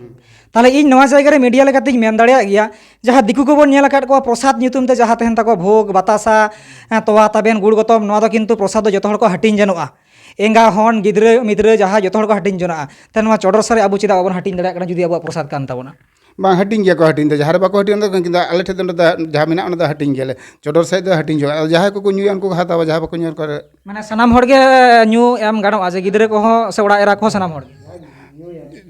ᱛᱟᱦᱞᱮ ᱤᱧ ᱱᱚᱣᱟ ᱡᱟᱭᱜᱟ ᱨᱮ ᱢᱤᱰᱤᱭᱟ ᱞᱮᱠᱟᱛᱤᱧ ᱢᱮᱱ ᱫᱟᱲᱮᱭᱟᱜ ᱜᱮᱭᱟ, ᱡᱟᱦᱟᱸ ᱫᱤᱠᱩ ᱠᱚᱵᱚᱱ ᱧᱮᱞ ᱟᱠᱟᱫ ᱠᱚᱣᱟ, ᱯᱨᱚᱥᱟᱫ ᱧᱩᱛᱩᱢ ᱛᱮ ᱡᱟᱦᱟᱸ ᱛᱟᱦᱮᱱ ᱛᱟᱠᱚᱣᱟ, ᱵᱷᱳᱜᱽ, ᱵᱟᱛᱟᱥᱟ, ᱦᱮᱸ, ᱛᱚᱣᱟ, ᱛᱟᱵᱮᱱ, ᱜᱩᱲ, ᱜᱚᱛᱚᱢ, ᱱᱚᱣᱟ ᱫᱚ ᱠᱤᱱᱛᱩ ᱯᱨᱚᱥᱟᱫ ᱫᱚ ᱡᱚᱛᱚ ᱦᱚᱲ ᱠᱚ ᱦᱟᱹᱴᱤᱧ ᱡᱚᱱᱚᱜᱼᱟ᱾ ᱮᱸᱜᱟ, ᱦᱚᱱ, ᱜᱤᱫᱽᱨᱟᱹ, ᱢᱤᱫᱽᱨᱟᱹ, ᱡᱟᱦᱟᱸ, ᱡᱚᱛᱚ ᱦᱚᱲ ᱠᱚ ᱦᱟᱹᱴᱤᱧ ᱡᱚᱱᱟᱜᱼᱟ᱾ ᱛᱟᱦᱞᱮ ᱱᱚᱣᱟ ᱪᱚᱰᱚᱨ ᱥᱟᱨᱮᱡ ᱟᱵᱚ ᱪᱮᱫᱟᱜ ᱵᱟᱵᱚᱱ ᱦᱟᱹᱴᱤᱧ ᱫᱟᱲᱮᱭᱟᱜ ᱠᱟᱱᱟ, ᱡᱩᱫᱤ ᱟᱵᱚᱣᱟᱜ ᱯᱨᱚᱥᱟᱫ ᱠᱟᱱ ᱛᱟᱵᱚᱱᱟ? ᱵᱟᱝ, ᱦᱟᱹᱴᱤᱧ ᱜᱮᱭᱟ ᱠᱚ, ᱦᱟᱹᱴᱤᱧ ᱫᱚ᱾ ᱡᱟᱦᱟᱸ ᱨᱮ ᱵᱟᱠᱚ ᱦᱟᱹᱴᱤᱧᱟ, ᱚᱸᱰᱮ ᱫᱚ, ᱠᱤᱱᱛᱩ ᱟᱞᱮ ᱴᱷᱮᱱ ᱫᱚ ᱚᱸᱰᱮ ᱫᱚ ᱡᱟᱦᱟᱸ ᱢᱮᱱᱟᱜᱼᱟ, ᱚᱱᱟ ᱫᱚ ᱦᱟᱹᱴᱤᱧ ᱜᱮᱭᱟᱞᱮ᱾ ᱪᱚᱰᱚᱨ ᱥᱟᱨᱮᱡ ᱫᱚ ᱦᱟᱹᱴᱤᱧ ᱜᱮᱭᱟ᱾ ᱟᱫᱚ ᱡᱟᱦᱟᱸᱭ ᱠᱚᱠᱚ ᱧᱩᱭᱟ, ᱩᱱᱠᱩ ᱠᱚ ᱦᱟᱛᱟᱣᱟ, ᱡᱟᱦᱟᱸᱭ ᱵᱟᱠᱚ ᱧᱩᱭᱟ, ᱩᱱᱠᱩ ᱠᱚ ᱢᱟᱱᱮ ᱥᱟᱱᱟᱢ ᱦᱚᱲ ᱜᱮ ᱧᱩ ᱮᱢ ᱜᱟᱱᱚᱜᱼᱟ, ᱡᱮ ᱜᱤᱫᱽᱨᱟᱹ ᱠᱚᱦᱚᱸ ᱥᱮ ᱚᱲᱟᱜ ᱮᱨᱟ ᱠᱚᱦᱚᱸ ᱥᱟᱱᱟᱢ ᱦᱚᱲ ᱜᱮ?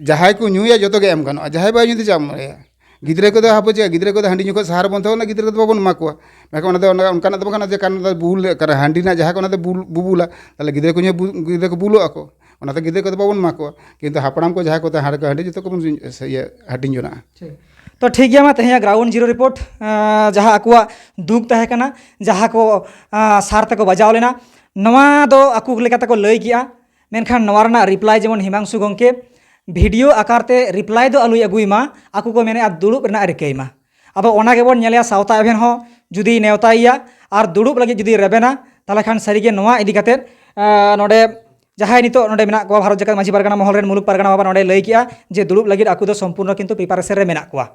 ᱡᱟᱦᱟᱸᱭ ᱠᱚ ᱧᱩᱭᱟ, ᱡᱚᱛᱚ ᱜᱮ ᱮᱢ ᱜᱟᱱᱚᱜᱼᱟ᱾ ᱡᱟᱦᱟᱸᱭ ᱵᱟᱭ ᱧᱩ ᱫᱚ ᱪᱮᱫ ᱮᱢ ᱮᱢᱟᱭᱟ? ᱜᱤᱫᱽᱨᱟᱹ ᱠᱚᱫᱚ ᱟᱵᱚ ᱪᱮᱫ, ᱜᱤᱫᱽᱨᱟᱹ ᱠᱚᱫᱚ ᱦᱟᱺᱰᱤ ᱧᱩ ᱠᱷᱚᱱ ᱥᱟᱦᱟ ᱨᱮᱵᱚᱱ ᱫᱚᱦᱚ ᱠᱚᱣᱟ, ᱜᱤᱫᱽᱨᱟᱹ ᱠᱚᱫᱚ ᱵᱟᱵᱚᱱ ᱮᱢᱟ ᱠᱚᱣᱟ᱾ ᱢᱮᱱᱠᱷᱟᱱ ᱚᱱᱟ ᱫᱚ, ᱚᱱᱟ, ᱚᱱᱠᱟᱱᱟᱜ ᱫᱚ ᱵᱟᱝ ᱠᱟᱱᱟ ᱡᱮ ᱠᱟᱨᱚᱱ ᱫᱚ ᱵᱩᱞ ᱠᱟᱱᱟ, ᱦᱟᱺᱰᱤ ᱨᱮᱱᱟᱜ ᱡᱟᱦᱟᱸ ᱠᱚ, ᱚᱱᱟ ᱫᱚ ᱵᱩᱞ, ᱵᱩᱵᱩᱞᱟ, ᱛᱟᱦᱞᱮ ᱜᱤᱫᱽᱨᱟᱹ ᱠᱚ ᱧᱩ ᱵᱩ-, ᱜᱤᱫᱽᱨᱟᱹ ᱠᱚ ᱵᱩᱞᱩᱜ ᱟᱠᱚ, ᱚᱱᱟᱛᱮ ᱜᱤᱫᱽᱨᱟᱹ ᱠᱚᱫᱚ ᱵᱟᱵᱚᱱ ᱮᱢᱟ ᱠᱚᱣᱟ᱾ ᱠᱤᱱᱛᱩ ᱦᱟᱯᱲᱟᱢ ᱠᱚ ᱡᱟᱦᱟᱸᱭ ᱠᱚ ᱛᱟᱦᱮᱸ, ᱦᱟᱺᱰᱤ ᱠᱚ, ᱦᱟᱺᱰᱤ ᱡᱚᱛᱚ ᱠᱚᱵᱚᱱ ᱤᱭᱟᱹ ᱦᱟᱹᱴᱤᱧ ᱡᱚᱱᱟᱜᱼᱟ᱾ ᱴᱷᱤᱠ᱾ ᱛᱚ ᱴᱷᱤᱠ ᱜᱮᱭᱟ, ᱢᱟ ᱛᱮᱦᱮᱧᱟᱜ ground zero report, ᱟᱸ, ᱡᱟᱦᱟᱸ ᱟᱠᱚᱣᱟᱜ ᱫᱩᱠ ᱛᱟᱦᱮᱸ ᱠᱟᱱᱟ, ᱡᱟᱦᱟᱸ ᱠᱚ, ᱟᱸ, ᱥᱟᱨ ᱛᱮᱠᱚ ᱵᱟᱡᱟᱣ ᱞᱮᱱᱟ, ᱱᱚᱣᱟ ᱫᱚ ᱟᱠᱚ ᱞᱮᱠᱟ ᱛᱮᱠᱚ ᱞᱟᱹᱭ ᱠᱮᱜᱼᱟ᱾ ᱢᱮᱱᱠᱷᱟᱱ ᱱᱚᱣᱟ ᱨᱮᱱᱟᱜ reply ᱡᱮᱢᱚᱱ ᱦᱤᱢᱟᱝᱥᱩ ᱜᱚᱢᱠᱮ video ᱟᱠᱟᱨ ᱛᱮ reply ᱫᱚ ᱟᱞᱚᱭ ᱟᱹᱜᱩᱭ ᱢᱟ, ᱟᱠᱚ ᱠᱚ ᱢᱮᱱᱮᱫᱼᱟ ᱫᱩᱲᱩᱵ ᱨᱮᱱᱟᱜ ᱮ ᱨᱤᱠᱟᱹᱭ ᱢᱟ᱾ ᱟᱫᱚ ᱚᱱᱟ ᱜᱮᱵᱚᱱ ᱧᱮᱞᱮᱜᱼᱟ, ᱥᱟᱶᱛᱟ ᱮᱵᱷᱮᱱ ᱦᱚᱸ ᱡᱩᱫᱤ ᱱᱮᱣᱛᱟᱭᱮᱭᱟ ᱟᱨ ᱫᱩᱲᱩᱵ ᱞᱟᱹᱜᱤᱫ ᱡᱩᱫᱤ ᱨᱮᱵᱮᱱᱟ, ᱛᱟᱦᱚᱞᱮ ᱠᱷᱟᱱ ᱥᱟᱹᱨᱤᱜᱮ ᱱᱚᱣᱟ ᱤᱫᱤ ᱠᱟᱛᱮᱫ, ᱟᱸ, ᱱᱚᱰᱮ ᱡᱟᱦᱟᱸᱭ ᱱᱤᱛᱚᱜ ᱱᱚᱰᱮ ᱢᱮᱱᱟᱜ ᱠᱚᱣᱟ, ᱵᱷᱟᱨᱚᱛ ᱡᱟᱠᱟᱛ ᱢᱟᱹᱡᱷᱤ ᱯᱟᱨᱜᱟᱱᱟ ᱢᱚᱦᱚᱞ ᱨᱮᱱ ᱢᱩᱞᱩᱠ ᱯᱟᱨᱜᱟᱱᱟ ᱵᱟᱵᱟ ᱱᱚᱰᱮ ᱞᱟᱹᱭ ᱠᱮᱜᱼᱟ ᱡᱮ ᱫᱩᱲᱩᱵ ᱞᱟᱹᱜᱤᱫ ᱟᱠᱚ ᱫᱚ ᱥᱚᱢᱯᱩᱨᱱᱚ ᱠᱤᱱᱛᱩ preparation ᱨᱮ ᱢᱮᱱᱟᱜ ᱠᱚᱣᱟ᱾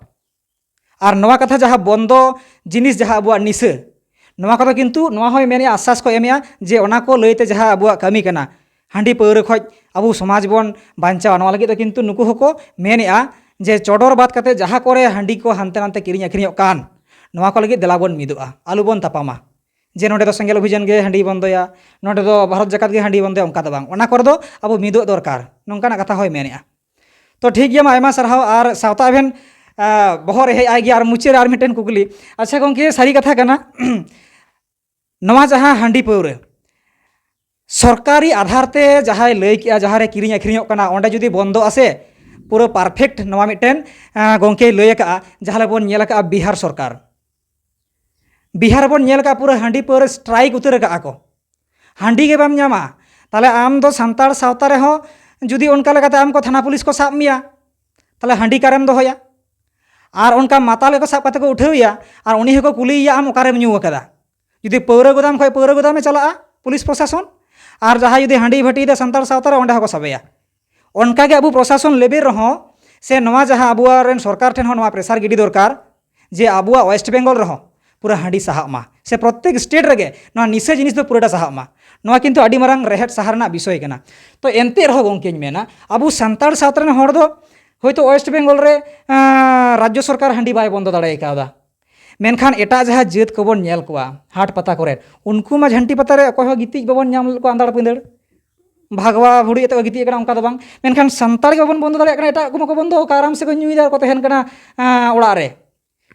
ᱟᱨ ᱱᱚᱣᱟ ᱠᱟᱛᱷᱟ ᱡᱟᱦᱟᱸ ᱵᱚᱱᱫᱚ ᱡᱤᱱᱤᱥ, ᱡᱟᱦᱟᱸ ᱟᱵᱚᱣᱟᱜ ᱱᱤᱥᱟᱹ, ᱱᱚᱣᱟ ᱠᱚᱫᱚ ᱠᱤᱱᱛᱩ ᱱᱚᱣᱟ ᱦᱚᱸᱭ ᱢᱮᱱᱮᱜᱼᱟ, ᱟᱥᱥᱟᱥ ᱠᱚ ᱮᱢᱮᱜᱼᱟ ᱡᱮ ᱚᱱᱟ ᱠᱚ ᱞᱟᱹᱭᱛᱮ ᱡᱟᱦᱟᱸ ᱟᱵᱚᱣᱟᱜ ᱠᱟᱹᱢᱤ ᱠᱟᱱᱟ, ᱦᱟᱺᱰᱤ ᱯᱟᱹᱣᱨᱟᱹ ᱠᱷᱚᱡ ᱟᱵᱚ ᱥᱚᱢᱟᱡᱽ ᱵᱚᱱ ᱵᱟᱧᱪᱟᱣᱟ, ᱱᱚᱣᱟ ᱞᱟᱹᱜᱤᱫ ᱫᱚ ᱠᱤᱱᱛᱩ ᱱᱩᱠᱩ ᱦᱚᱸᱠᱚ ᱢᱮᱱᱮᱜᱼᱟ ᱡᱮ ᱪᱚᱰᱚᱨ ᱵᱟᱫ ᱠᱟᱛᱮ ᱡᱟᱦᱟᱸ ᱠᱚᱨᱮ ᱦᱟᱺᱰᱤ ᱠᱚ ᱦᱟᱱᱛᱮ ᱱᱟᱛᱮ ᱠᱤᱨᱤᱧ ᱟᱹᱠᱷᱨᱤᱧᱚᱜ ᱠᱟᱱ, ᱱᱚᱣᱟ ᱠᱚ ᱞᱟᱹᱜᱤᱫ ᱫᱮᱞᱟ ᱵᱚᱱ ᱢᱤᱫᱚᱜᱼᱟ, ᱟᱞᱚ ᱵᱚᱱ ᱛᱟᱯᱟᱢᱟ᱾ ᱡᱮ ᱱᱚᱰᱮ ᱫᱚ ᱥᱮᱸᱜᱮᱞ ᱚᱵᱷᱤᱡᱟᱱ ᱜᱮ ᱦᱟᱺᱰᱤ ᱵᱚᱱᱫᱚᱭᱟ, ᱱᱚᱰᱮ ᱫᱚ ᱵᱷᱟᱨᱚᱛ ᱡᱟᱠᱟᱛ ᱜᱮ ᱦᱟᱺᱰᱤ ᱵᱚᱱᱫᱚᱭᱟ, ᱚᱱᱠᱟ ᱫᱚ ᱵᱟᱝ᱾ ᱚᱱᱟ ᱠᱚᱨᱮ ᱫᱚ ᱟᱵᱚ ᱢᱤᱫᱚᱜ ᱫᱚᱨᱠᱟᱨ, ᱱᱚᱝᱠᱟᱱᱟᱜ ᱠᱟᱛᱷᱟ ᱦᱚᱸᱭ ᱢᱮᱱᱮᱜᱼᱟ᱾ ᱛᱚ ᱴᱷᱤᱠ ᱜᱮᱭᱟ, ᱢᱟ ᱟᱭᱢᱟ ᱥᱟᱨᱦᱟᱣ᱾ ᱟᱨ ᱥᱟᱶᱛᱟ ᱮᱵᱷᱮᱱ, ᱟ, ᱵᱚᱦᱚᱜ ᱨᱮ ᱦᱮᱡ ᱟᱭ ᱜᱮᱭᱟ᱾ ᱟᱨ ᱢᱩᱪᱟᱹᱫ ᱨᱮ ᱟᱨ ᱢᱤᱫᱴᱮᱱ ᱠᱩᱠᱞᱤ, ᱟᱪᱪᱷᱟ ᱜᱚᱢᱠᱮ, ᱥᱟᱹᱨᱤ ᱠᱟᱛᱷᱟ ᱠᱟᱱᱟ, ᱱᱚᱣᱟ ᱡᱟᱦᱟᱸ ᱦᱟᱺᱰᱤ ᱯᱟᱹᱣᱨᱟᱹ, ᱥᱚᱨᱠᱟᱨᱤ ᱟᱫᱷᱟᱨ ᱛᱮ ᱡᱟᱦᱟᱸᱭ ᱞᱟᱹᱭ ᱠᱮᱜᱼᱟ, ᱡᱟᱦᱟᱸ ᱨᱮ ᱠᱤᱨᱤᱧ ᱟᱹᱠᱷᱨᱤᱧᱚᱜ ᱠᱟᱱᱟ, ᱚᱸᱰᱮ ᱡᱩᱫᱤ ᱵᱚᱱᱫᱚᱜᱼᱟ ᱥᱮ, ᱯᱩᱨᱟᱹ perfect ᱱᱚᱣᱟ ᱢᱤᱫᱴᱮᱱ, ᱟ, ᱜᱚᱢᱠᱮᱭ ᱞᱟᱹᱭ ᱟᱠᱟᱜᱼᱟ, ᱡᱟᱦᱟᱸ ᱞᱮ ᱵᱚᱱ ᱧᱮᱞ ᱟᱠᱟᱜᱼᱟ ᱵᱤᱦᱟᱨ ᱥᱚᱨᱠᱟᱨ᱾ ᱵᱤᱦᱟᱨ ᱨᱮᱵᱚᱱ ᱧᱮᱞ ᱟᱠᱟᱜᱼᱟ, ᱯᱩᱨᱟᱹ ᱦᱟᱺᱰᱤ ᱯᱟᱹᱣᱨᱟᱹ strike ᱩᱛᱟᱹᱨ ᱟᱠᱟᱜᱼᱟ ᱠᱚ, ᱦᱟᱺᱰᱤ ᱜᱮ ᱵᱟᱢ ᱧᱟᱢᱟ᱾ ᱛᱟᱦᱞᱮ ᱟᱢ ᱫᱚ ᱥᱟᱱᱛᱟᱲ ᱥᱟᱶᱛᱟ ᱨᱮᱦᱚᱸ ᱡᱩᱫᱤ ᱚᱱᱠᱟ ᱞᱮᱠᱟᱛᱮ ᱟᱢ ᱠᱚ ᱛᱷᱟᱱᱟ ᱯᱩᱞᱤᱥ ᱠᱚ ᱥᱟᱵ ᱢᱮᱭᱟ, ᱛᱟᱦᱞᱮ ᱦᱟᱺᱰᱤ ᱠᱟᱨᱮᱢ ᱫᱚᱦᱚᱭᱟ? ᱟᱨ ᱚᱱᱠᱟ ᱢᱟᱛᱟᱞ ᱜᱮᱠᱚ ᱥᱟᱵ ᱠᱟᱛᱮ ᱠᱚ ᱩᱴᱷᱟᱹᱣᱮᱭᱟ, ᱟᱨ ᱩᱱᱤ ᱦᱚᱸᱠᱚ ᱠᱩᱞᱤᱭᱮᱭᱟ, "ᱟᱢ ᱚᱠᱟᱨᱮᱢ ᱧᱩ ᱟᱠᱟᱫᱟ?" ᱡᱩᱫᱤ ᱯᱟᱹᱣᱨᱟᱹ ᱜᱩᱫᱟᱢ ᱠᱷᱚᱱ ᱯᱟᱹᱣᱨᱟᱹ ᱜᱩᱫᱟᱢᱮ ᱪᱟᱞᱟᱜᱼᱟ ᱯᱩᱞᱤᱥ ᱯᱨᱚᱥᱟᱥᱚᱱ, ᱟᱨ ᱡᱟᱦᱟᱸᱭ ᱡᱩᱫᱤ ᱦᱟᱺᱰᱤ ᱵᱷᱟᱹᱴᱤᱭᱮᱫᱟ ᱥᱟᱱᱛᱟᱲ ᱥᱟᱶᱛᱟ ᱨᱮ, ᱚᱸᱰᱮ ᱦᱚᱸᱠᱚ ᱥᱟᱵᱮᱭᱟ᱾ ᱚᱱᱠᱟᱜᱮ ᱟᱵᱚ ᱯᱨᱚᱥᱟᱥᱚᱱ level ᱨᱮᱦᱚᱸ, ᱥᱮ ᱱᱚᱣᱟ ᱡᱟᱦᱟᱸ ᱟᱵᱚᱣᱟᱜ ᱨᱮᱱ ᱥᱚᱨᱠᱟᱨ ᱴᱷᱮᱱ ᱦᱚᱸ ᱱᱚᱣᱟ pressure ᱜᱤᱰᱤ ᱫᱚᱨᱠᱟᱨ, ᱡᱮ ᱟᱵᱚᱣᱟᱜ West Bengal ᱨᱮᱦᱚᱸ ᱯᱩᱨᱟᱹ ᱦᱟᱺᱰᱤ ᱥᱟᱦᱟᱜ ᱢᱟ, ᱥᱮ ᱯᱨᱚᱛᱮᱠ state ᱨᱮᱜᱮ ᱱᱚᱣᱟ ᱱᱤᱥᱟᱹ ᱡᱤᱱᱤᱥ ᱫᱚ ᱯᱩᱨᱟᱹᱴᱟ ᱥᱟᱦᱟᱜ ᱢᱟ᱾ ᱱᱚᱣᱟ ᱠᱤᱱᱛᱩ ᱟᱹᱰᱤ ᱢᱟᱨᱟᱝ ᱨᱮᱦᱮᱫ ᱥᱟᱦᱟᱨ ᱨᱮᱱᱟᱜ ᱵᱤᱥᱚᱭ ᱠᱟᱱᱟ᱾ ᱛᱚ ᱮᱱᱛᱮ ᱨᱮᱦᱚᱸ ᱜᱚᱢᱠᱮᱧ ᱢᱮᱱᱟ, ᱟᱵᱚ ᱥᱟᱱᱛᱟᱲ ᱥᱟᱶᱛᱟ ᱨᱮᱱ ᱦᱚᱲ ᱫᱚ ᱦᱚᱭᱛᱳ West Bengal ᱨᱮ, ᱟᱸ, ᱨᱟᱡᱽᱡᱚ ᱥᱚᱨᱠᱟᱨ ᱦᱟᱺᱰᱤ ᱵᱟᱭ ᱵᱚᱱᱫᱚ ᱫᱟᱲᱮ ᱠᱟᱣᱫᱟ, ᱢᱮᱱᱠᱷᱟᱱ ᱮᱴᱟᱜ ᱡᱟᱦᱟᱸ ᱡᱟᱹᱛ ᱠᱚᱵᱚᱱ ᱧᱮᱞ ᱠᱚᱣᱟ ᱦᱟᱴ ᱯᱟᱛᱟ ᱠᱚᱨᱮ, ᱩᱱᱠᱩ ᱢᱟ ᱡᱷᱟᱹᱱᱴᱤ ᱯᱟᱛᱟ ᱨᱮ ᱚᱠᱚᱭ ᱦᱚᱸ ᱜᱤᱛᱤᱡ ᱵᱟᱵᱚᱱ ᱧᱟᱢ ᱞᱮᱫ ᱠᱚᱣᱟ ᱟᱸᱫᱟᱲ ᱯᱤᱸᱫᱟᱹᱲ, ᱵᱷᱟᱜᱽᱣᱟ ᱵᱷᱩᱲᱤ ᱟᱛᱮ ᱠᱚ ᱜᱤᱛᱤᱡ ᱟᱠᱟᱱᱟ, ᱚᱱᱠᱟ ᱫᱚ ᱵᱟᱝ᱾ ᱢᱮᱱᱠᱷᱟᱱ ᱥᱟᱱᱛᱟᱲ ᱜᱮ ᱵᱟᱵᱚᱱ ᱵᱚᱱᱫᱚ ᱫᱟᱲᱮᱭᱟᱜ ᱠᱟᱱᱟ, ᱮᱴᱟᱜ ᱠᱚ ᱢᱟᱠᱚ ᱵᱚᱱᱫᱚ ᱟᱠᱟᱫ, ᱟᱨᱟᱢ ᱥᱮ ᱠᱚ ᱧᱩᱭᱮᱫᱟ ᱟᱨ ᱠᱚ ᱛᱟᱦᱮᱱ ᱠᱟᱱᱟ, ᱟᱸ, ᱚᱲᱟᱜ ᱨᱮ᱾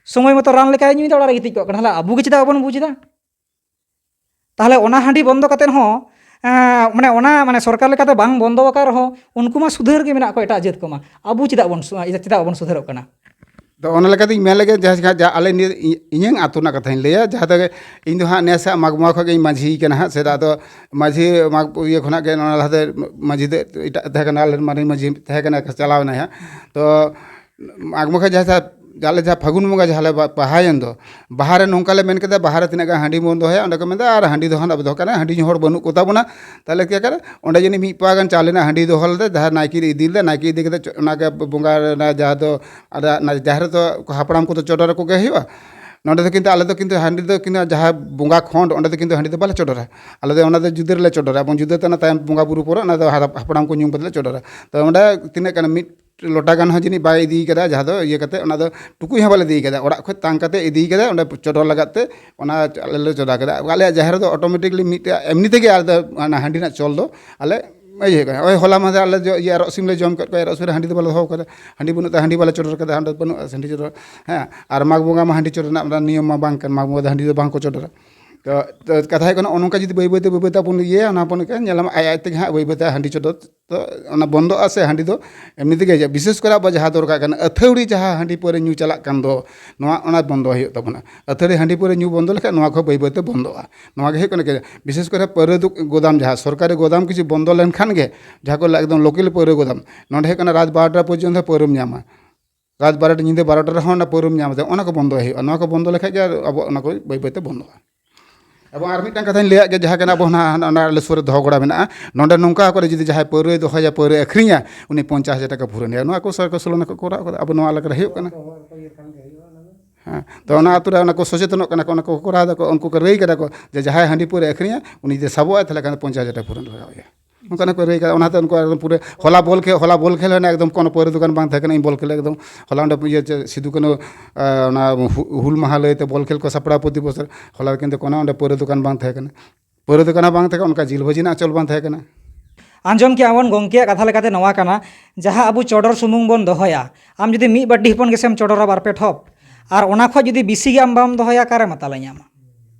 ᱥᱚᱢᱚᱭ ᱢᱚᱛᱚ ᱨᱟᱱ ᱞᱮᱠᱟᱭ ᱧᱩᱭᱮᱫᱟ, ᱚᱲᱟᱜ ᱨᱮ ᱜᱤᱛᱤᱡ ᱠᱚᱜ ᱠᱟᱱᱟ᱾ ᱛᱟᱦᱚᱞᱮ ᱟᱵᱚ ᱜᱮ ᱪᱮᱫᱟᱜ ᱵᱟᱵᱚᱱ ᱵᱩᱡᱽ ᱮᱫᱟ? ᱛᱟᱦᱚᱞᱮ ᱚᱱᱟ ᱦᱟᱺᱰᱤ ᱵᱚᱱᱫᱚ ᱠᱟᱛᱮᱫ ᱦᱚᱸ, ᱮᱸ, ᱢᱟᱱᱮ ᱚᱱᱟ, ᱢᱟᱱᱮ ᱥᱚᱨᱠᱟᱨ ᱞᱮᱠᱟᱛᱮ ᱵᱟᱝ ᱵᱚᱱᱫᱚ ᱟᱠᱟᱱ ᱨᱮᱦᱚᱸ ᱩᱱᱠᱩ ᱢᱟ ᱥᱩᱫᱷᱟᱹᱨ ᱜᱮ ᱢᱮᱱᱟᱜ ᱠᱚᱣᱟ ᱮᱴᱟᱜ ᱡᱟᱹᱛ ᱠᱚᱢᱟ, ᱟᱵᱚ ᱪᱮᱫᱟᱜ ᱵᱚᱱ ᱥᱩ-, ᱪᱮᱫᱟᱜ ᱵᱟᱵᱚᱱ ᱥᱩᱫᱷᱟᱹᱨᱚᱜ ᱠᱟᱱᱟ? ᱛᱚ ᱚᱱᱟ ᱞᱮᱠᱟᱛᱤᱧ ᱢᱮᱱ ᱞᱮᱜᱮ, ᱡᱟᱦᱟᱸ, ᱡᱟᱦᱟᱸ ᱟᱞᱮ ᱱᱤᱭᱟᱹ ᱤᱧ-, ᱤᱧᱟᱹᱝ ᱟᱹᱛᱩ ᱨᱮᱱᱟᱜ ᱠᱟᱛᱷᱟᱧ ᱞᱟᱹᱭᱟ, ᱡᱟᱦᱟᱸ ᱫᱚ ᱤᱧ ᱫᱚ ᱦᱟᱸᱜ ᱱᱮᱥ ᱦᱟᱸᱜ ᱢᱟᱜᱽ ᱵᱚᱸᱜᱟ ᱠᱷᱚᱱ ᱜᱤᱧ ᱢᱟᱹᱡᱷᱤ ᱠᱟᱱᱟ ᱦᱟᱸᱜ᱾ ᱥᱮᱫᱟᱭ ᱫᱚ ᱢᱟᱹᱡᱷᱤ ᱢᱟᱜᱽ ᱤᱭᱟᱹ ᱠᱷᱚᱱᱟᱜ ᱜᱮ, ᱱᱚᱣᱟ ᱞᱟᱦᱟ ᱫᱚ ᱢᱟᱹᱡᱷᱤ ᱫᱚ ᱮᱴᱟᱜ ᱛᱟᱦᱮᱸ ᱠᱟᱱᱟ, ᱟᱞᱮ ᱨᱮᱱ ᱢᱟᱨᱮ ᱢᱟᱹᱡᱷᱤ ᱛᱟᱦᱮᱸ ᱠᱟᱱᱟ, ᱪᱟᱞᱟᱣ ᱮᱱᱟᱭ ᱦᱟᱸᱜ᱾ ᱛᱚ ᱢᱟᱜᱽ ᱵᱚᱸᱜᱟ ᱡᱟᱦᱟᱸ, ᱟᱞᱮ ᱡᱟᱦᱟᱸ ᱯᱷᱟᱹᱜᱩᱱ ᱵᱚᱸᱜᱟ ᱡᱟᱦᱟᱸ ᱞᱮ ᱵᱟ-, ᱵᱟᱦᱟᱭᱮᱱ ᱫᱚ, ᱵᱟᱦᱟ ᱨᱮ ᱱᱚᱝᱠᱟ ᱞᱮ ᱢᱮᱱ ᱠᱮᱫᱟ, ᱵᱟᱦᱟ ᱨᱮ ᱛᱤᱱᱟᱹᱜ ᱜᱟᱱ ᱦᱟᱺᱰᱤ ᱵᱚᱱ ᱫᱚᱦᱚᱭᱟ? ᱚᱸᱰᱮ ᱠᱚ ᱢᱮᱱᱫᱟ, "ᱟᱨ ᱦᱟᱺᱰᱤ ᱫᱚ ᱦᱟᱸᱜ ᱟᱵᱚ ᱫᱚᱦᱚ ᱠᱟᱜ ᱠᱟᱱᱟ, ᱦᱟᱺᱰᱤ ᱧᱩ ᱦᱚᱲ ᱵᱟᱹᱱᱩᱜ ᱠᱚᱛᱟ ᱵᱚᱱᱟ, ᱛᱟᱦᱚᱞᱮ ᱪᱤᱠᱟᱹ ᱠᱟᱱᱟ?" ᱚᱸᱰᱮ ᱡᱟᱹᱱᱤᱡ ᱢᱤᱫ ᱯᱳᱣᱟ ᱜᱟᱱ ᱪᱟᱣᱞᱮ ᱨᱮᱱᱟᱜ ᱦᱟᱺᱰᱤ ᱫᱚᱦᱚ ᱞᱮᱫᱟ, ᱡᱟᱦᱟᱸ ᱱᱟᱭᱠᱮ ᱤᱫᱤ ᱠᱟᱛᱮ ᱪᱚ-, ᱚᱱᱟᱜᱮ ᱵᱚᱸᱜᱟ ᱨᱮᱱᱟᱜ ᱡᱟᱦᱟᱸ ᱫᱚ, ᱟᱨ ᱚᱱᱟ ᱡᱟᱦᱮᱨ ᱨᱮᱫᱚ ᱦᱟᱯᱲᱟᱢ ᱠᱚᱫᱚ ᱪᱚᱰᱚᱨ ᱟᱠᱚ ᱜᱮ ᱦᱩᱭᱩᱜᱼᱟ᱾ ᱱᱚᱸᱰᱮ ᱫᱚ ᱠᱤᱱᱛᱩ ᱟᱞᱮ ᱫᱚ ᱠᱤᱱᱛᱩ ᱦᱟᱺᱰᱤ ᱫᱚ ᱠᱤᱱᱛᱩ ᱡᱟᱦᱟᱸ ᱵᱚᱸᱜᱟ ᱠᱷᱚᱸᱰ, ᱚᱸᱰᱮ ᱫᱚ ᱠᱤᱱᱛᱩ ᱦᱟᱺᱰᱤ ᱫᱚ ᱵᱟᱞᱮ ᱪᱚᱰᱚᱨᱟ, ᱟᱞᱮ ᱫᱚ ᱚᱱᱟ ᱫᱚ ᱡᱩᱫᱟᱹ ᱨᱮᱞᱮ ᱪᱚᱰᱚᱨᱟ, ᱮᱵᱚᱝ ᱡᱩᱫᱟᱹ ᱛᱮ ᱚᱱᱟ ᱛᱟᱭᱚᱢ ᱵᱚᱸᱜᱟ ᱵᱩᱨᱩ ᱯᱚᱨᱮ ᱚᱱᱟ ᱫᱚ ᱦᱟᱯᱲᱟᱢ ᱠᱚ ᱧᱩᱢ ᱠᱟᱛᱮ ᱞᱮ ᱪᱚᱰᱚᱨᱟ᱾ ᱛᱚ ᱚᱸᱰᱮ ᱛᱤᱱᱟᱹᱜ ᱜᱟᱱ ᱢᱤᱫ ᱞᱚᱴᱟ ᱜᱟᱱ ᱦᱚᱸ ᱡᱟᱹᱱᱤᱡ ᱵᱟᱭ ᱤᱫᱤ ᱠᱟᱫᱟ, ᱡᱟᱦᱟᱸ ᱫᱚ ᱤᱭᱟᱹ ᱠᱟᱛᱮ, ᱚᱱᱟ ᱫᱚ ᱴᱩᱠᱩᱡ ᱦᱚᱸ ᱵᱟᱞᱮ ᱤᱫᱤ ᱠᱟᱫᱟ, ᱚᱲᱟᱜ ᱠᱷᱚᱱ ᱛᱟᱝ ᱠᱟᱛᱮ ᱤᱫᱤ ᱠᱟᱫᱟ, ᱚᱸᱰᱮ ᱪᱚᱰᱚᱨ ᱞᱟᱜᱟᱫ ᱛᱮ ᱚᱱᱟ ᱟᱞᱮ ᱞᱮ ᱪᱚᱰᱚᱨ ᱠᱟᱫᱟ᱾ ᱟᱞᱮᱭᱟᱜ ᱡᱟᱦᱮᱨ ᱫᱚ ᱚᱴᱳᱢᱮᱴᱤᱠᱞᱤ ᱢᱤᱫᱴᱮᱡ ᱮᱢᱱᱤ ᱛᱮᱜᱮ ᱟᱞᱮ ᱫᱚ ᱚᱱᱟ ᱦᱟᱺᱰᱤ ᱨᱮᱱᱟᱜ ᱪᱚᱞ ᱫᱚ ᱟᱞᱮ ᱤᱭᱟᱹ ᱠᱟᱱᱟ᱾ ᱳᱭ ᱦᱚᱞᱟ ᱢᱟᱦᱫᱮᱨ ᱟᱞᱮ ᱡᱚ-, ᱤᱭᱟᱹ ᱮᱨᱚᱜ ᱥᱤᱢ ᱞᱮ ᱡᱚᱢ ᱠᱮᱫ ᱠᱚᱣᱟ, ᱮᱨᱚᱜ ᱥᱤᱢ ᱨᱮ ᱦᱟᱺᱰᱤ ᱫᱚ ᱵᱟᱞᱮ ᱫᱚᱦᱚ ᱠᱟᱫᱟ, ᱦᱟᱺᱰᱤ ᱵᱟᱹᱱᱩᱜ ᱛᱮ ᱦᱟᱺᱰᱤ ᱵᱟᱞᱮ ᱪᱚᱰᱚᱨ ᱠᱟᱫᱟ, ᱦᱟᱺᱰᱤ ᱵᱟᱹᱱᱩᱜᱼᱟ ᱦᱟᱺᱰᱤ ᱪᱚᱰᱚᱨ, ᱦᱮᱸ᱾ ᱟᱨ ᱢᱟᱜᱽ ᱵᱚᱸᱜᱟ ᱢᱟ ᱦᱟᱺᱰᱤ ᱪᱚᱰᱚᱨ ᱨᱮᱱᱟᱜ ᱱᱤᱭᱚᱢ ᱢᱟ ᱵᱟᱝ ᱠᱟᱱ, ᱢᱟᱜᱽ ᱵᱚᱸᱜᱟ ᱫᱚ ᱦᱟᱺᱰᱤ ᱫᱚ ᱵᱟᱝ ᱠᱚ ᱪᱚᱰᱚᱨᱟ᱾ ᱛᱚ, ᱛᱚ, ᱠᱟᱛᱷᱟ ᱦᱩᱭᱩᱜ ᱠᱟᱱᱟ, ᱱᱚᱜᱼᱚ ᱱᱚᱝᱠᱟ ᱡᱩᱫᱤ ᱵᱟᱹᱭ ᱵᱟᱹᱭ ᱛᱮ, ᱵᱟᱹᱭ ᱵᱟᱹᱭ ᱛᱮ ᱟᱵᱚ ᱵᱚᱱ ᱤᱭᱟᱹᱭᱟ, ᱚᱱᱟ ᱦᱚᱯᱚᱱ ᱠᱚ ᱧᱮᱞᱟᱢ ᱟᱡ ᱟᱡ ᱛᱮᱜᱮ ᱦᱟᱸᱜ ᱵᱟᱹᱭ ᱵᱟᱹᱭ ᱛᱮ ᱦᱟᱺᱰᱤ ᱪᱚᱰᱚᱨ ᱛᱚ ᱚᱱᱟ ᱵᱚᱱᱫᱚᱜᱼᱟ ᱥᱮ ᱦᱟᱺᱰᱤ ᱫᱚ ᱮᱢᱱᱤ ᱛᱮᱜᱮ ᱦᱤᱡᱩᱜᱼᱟ᱾ ᱵᱤᱥᱮᱥ ᱠᱚᱨᱮ ᱟᱵᱚ ᱡᱟᱦᱟᱸ ᱫᱚᱨᱠᱟᱨ ᱠᱟᱱᱟ, ᱟᱹᱛᱷᱟᱹᱣᱲᱤ ᱡᱟᱦᱟᱸ ᱦᱟᱺᱰᱤ ᱯᱟᱹᱣᱨᱟᱹ ᱧᱩ ᱪᱟᱞᱟᱜ ᱠᱟᱱ ᱫᱚ, ᱱᱚᱣᱟ, ᱚᱱᱟ ᱵᱚᱱᱫᱚ ᱦᱩᱭᱩᱜ ᱛᱟᱵᱚᱱᱟ᱾ ᱟᱹᱛᱷᱟᱹᱣᱲᱤ ᱦᱟᱺᱰᱤ ᱯᱟᱹᱣᱨᱟᱹ ᱧᱩ ᱵᱚᱱᱫᱚ ᱞᱮᱠᱷᱟᱱ ᱱᱚᱣᱟ ᱠᱚ ᱵᱟᱹᱭ ᱵᱟᱹᱭ ᱛᱮ ᱵᱚᱱᱫᱚᱜᱼᱟ᱾ ᱱᱚᱣᱟ ᱜᱮ ᱦᱩᱭᱩᱜ ᱠᱟᱱᱟ ᱠᱮ-, ᱵᱤᱥᱮᱥ ᱠᱚᱨᱮ ᱯᱟᱹᱣᱨᱟᱹ ᱫᱚ-, ᱜᱚᱫᱟᱢ, ᱡᱟᱦᱟᱸ ᱥᱚᱨᱠᱟᱨᱤ ᱜᱚᱫᱟᱢ ᱠᱤᱪᱷᱩ ᱵᱚᱱᱫᱚ ᱞᱮᱱᱠᱷᱟᱱ ᱜᱮ, ᱡᱟᱦᱟᱸ ᱠᱚ ᱞᱟᱹᱭ ᱮᱠᱫᱚᱢ ᱞᱳᱠᱟᱞ ᱯᱟᱹᱣᱨᱟᱹ ᱜᱚᱫᱟᱢ, ᱱᱚᱸᱰᱮ ᱦᱩᱭᱩᱜ ᱠᱟᱱᱟ ᱨᱟᱛ ᱵᱟᱨᱚᱴᱟ ᱯᱚᱨᱡᱚᱱᱛᱚ ᱯᱟᱹᱣᱨᱟᱹᱢ ᱧᱟᱢᱟ, ᱨᱟᱛ ᱵᱟᱨᱚᱴᱟ, ᱧᱤᱫᱟᱹ ᱵᱟᱨᱚᱴᱟ ᱨᱮᱦᱚᱸ ᱚᱱᱟ ᱯᱟᱹᱣᱨᱟᱹᱢ ᱧᱟᱢ ᱮᱫᱟ, ᱚᱱᱟ ᱠᱚ ᱵᱚᱱᱫᱚ ᱞᱮᱠᱷᱟᱱ ᱜᱮ ᱟᱵᱚ ᱚᱱᱟ ᱠᱚ ᱵᱟᱹᱭ ᱵᱟᱹᱭ ᱛᱮ ᱵᱚᱱᱫᱚᱜᱼᱟ᱾ ᱮᱵᱚᱝ ᱟᱨ ᱢᱤᱫᱴᱟᱝ ᱠᱟᱛᱷᱟᱧ ᱞᱟᱹᱭᱟᱜ ᱜᱮ, ᱡᱟᱦᱟᱸ ᱠᱟᱱᱟ ᱟᱵᱚ ᱦᱟᱱᱟ, ᱦᱟᱱᱟ, ᱚᱱᱟ ᱟᱞᱮ ᱥᱩᱨ ᱨᱮ ᱫᱚᱦᱚ ᱜᱚᱲᱟ ᱢᱮᱱᱟᱜᱼᱟ, ᱱᱚᱸᱰᱮ ᱱᱚᱝᱠᱟ ᱠᱚᱨᱮ ᱡᱩᱫᱤ ᱡᱟᱦᱟᱸᱭ ᱯᱟᱹᱣᱨᱟᱹᱭ ᱫᱚᱦᱚᱭᱟ, ᱯᱟᱹᱣᱨᱟᱹᱭ ᱟᱹᱠᱷᱨᱤᱧᱟ, ᱩᱱᱤ ᱯᱚᱧᱪᱟᱥ ᱦᱟᱡᱟᱨ ᱴᱟᱠᱟ ᱯᱩᱨᱟᱹ ᱱᱮᱭᱟ, ᱱᱚᱣᱟ ᱠᱚ ᱥᱚᱨᱠᱟᱨ ᱥᱳᱞᱳ ᱟᱱᱟ ᱠᱚ ᱠᱚᱨᱟᱣ ᱠᱟᱫᱟ, ᱟᱵᱚ ᱱᱚᱣᱟ ᱮᱞᱟᱠᱟ ᱨᱮ ᱦᱩᱭᱩᱜ ᱠᱟᱱᱟ᱾ ᱦᱮᱸ, ᱛᱚ ᱚᱱᱟ ᱟᱹᱛᱩ ᱨᱮ ᱚᱱᱟ ᱠᱚ ᱥᱚᱪᱮᱛᱚᱱᱚᱜ ᱠᱟᱱᱟ ᱠᱚ, ᱚᱱᱟ ᱠᱚ ᱠᱚᱨᱟᱣ ᱫᱟᱠᱚ, ᱩᱱᱠᱩ ᱠᱚ ᱞᱟᱹᱭ ᱠᱟᱫᱟ ᱠᱚ ᱡᱮ ᱡᱟᱦᱟᱸᱭ ᱦᱟᱺᱰᱤ ᱯᱟᱹᱣᱨᱟᱹ ᱟᱹᱠᱷᱨᱤᱧᱟ, ᱩᱱᱤ ᱡᱩᱫᱤ ᱥᱟᱵᱚᱜᱼᱟᱭ, ᱛᱟᱦᱚᱞᱮ ᱠᱷᱟᱱ ᱫᱚ ᱯᱚᱧᱪᱟᱥ ᱦᱟᱡᱟᱨ ᱴᱟᱠᱟ ᱯᱩᱨᱟᱹ ᱞᱟᱜᱟᱣ ᱮᱭᱟ᱾ ᱚᱱᱠᱟᱱᱟᱜ ᱠᱚ ᱞᱟᱹᱭ ᱠᱟᱫᱟ᱾ ᱚᱱᱟᱛᱮ ᱩᱱᱠᱩ ᱮᱠᱫᱚᱢ ᱯᱩᱨᱟᱹ ᱦᱚᱞᱟ ᱵᱚᱞ ᱠᱷᱮᱞ, ᱦᱚᱞᱟ ᱵᱚᱞ ᱠᱷᱮᱞ ᱦᱚᱸ ᱮᱠᱫᱚᱢ ᱠᱳᱱᱳ ᱯᱟᱹᱣᱨᱟᱹ ᱫᱚᱠᱟᱱ ᱵᱟᱝ ᱛᱟᱦᱮᱸ ᱠᱟᱱᱟ᱾ ᱤᱧ ᱵᱚᱞ ᱠᱷᱮᱞ ᱮᱠᱫᱚᱢ ᱦᱚᱞᱟ ᱚᱸᱰᱮ ᱤᱭᱟᱹ ᱪᱮ-, ᱥᱤᱫᱩ ᱠᱟᱹᱱᱦᱩ, ᱟᱸ, ᱚᱱᱟ ᱦᱩ-, ᱦᱩᱞ ᱢᱟᱦᱟ ᱞᱟᱹᱭᱛᱮ ᱵᱚᱞ ᱠᱷᱮᱞ ᱠᱚ ᱥᱟᱯᱲᱟᱣ ᱯᱨᱚᱛᱤ ᱵᱚᱪᱷᱚᱨ᱾ ᱦᱚᱞᱟ ᱠᱤᱱᱛᱩ ᱠᱳᱱᱳ ᱚᱸᱰᱮ ᱯᱟᱹᱣᱨᱟᱹ ᱫᱚᱠᱟᱱ ᱵᱟᱝ ᱛᱟᱦᱮᱸ ᱠᱟᱱᱟ᱾ ᱯᱟᱹᱣᱨᱟᱹ ᱫᱚᱠᱟᱱ ᱦᱚᱸ ᱵᱟᱝ ᱛᱟᱦᱮᱸ ᱠᱟᱱᱟ, ᱚᱱᱠᱟ ᱡᱤᱞ ᱵᱷᱟᱹᱡᱤ ᱨᱮᱱᱟᱜ ᱪᱚᱞ ᱵᱟᱝ ᱛᱟᱦᱮᱸ ᱠᱟᱱᱟ᱾ ᱟᱸᱡᱚᱢ ᱠᱮᱜᱼᱟ ᱵᱚᱱ ᱜᱚᱢᱠᱮᱭᱟᱜ ᱠᱟᱛᱷᱟ ᱞᱮᱠᱟᱛᱮ ᱱᱚᱣᱟ ᱠᱟᱱᱟ, ᱡᱟᱦᱟᱸ ᱟᱵᱚ ᱪᱚᱰᱚᱨ ᱥᱩᱢᱩᱝ ᱵᱚᱱ ᱫᱚᱦᱚᱭᱟ, ᱟᱢ ᱡᱩᱫᱤ ᱢᱤᱫ ᱵᱟᱹᱴᱤ ᱦᱚᱯᱚᱱ ᱜᱮᱥᱮᱢ ᱪᱚᱰᱚᱨᱟ ᱵᱟᱨ ᱯᱮ ᱴᱷᱚᱯ, ᱟᱨ ᱚᱱᱟ ᱠᱷᱚᱡ ᱡᱩᱫᱤ ᱵᱤᱥᱤ ᱜᱮ ᱟᱢ ᱵᱟᱢ ᱫᱚᱦᱚᱭᱟ, ᱚᱠᱟᱨᱮ ᱢᱟᱛᱟᱞᱮ ᱧᱟᱢᱟ?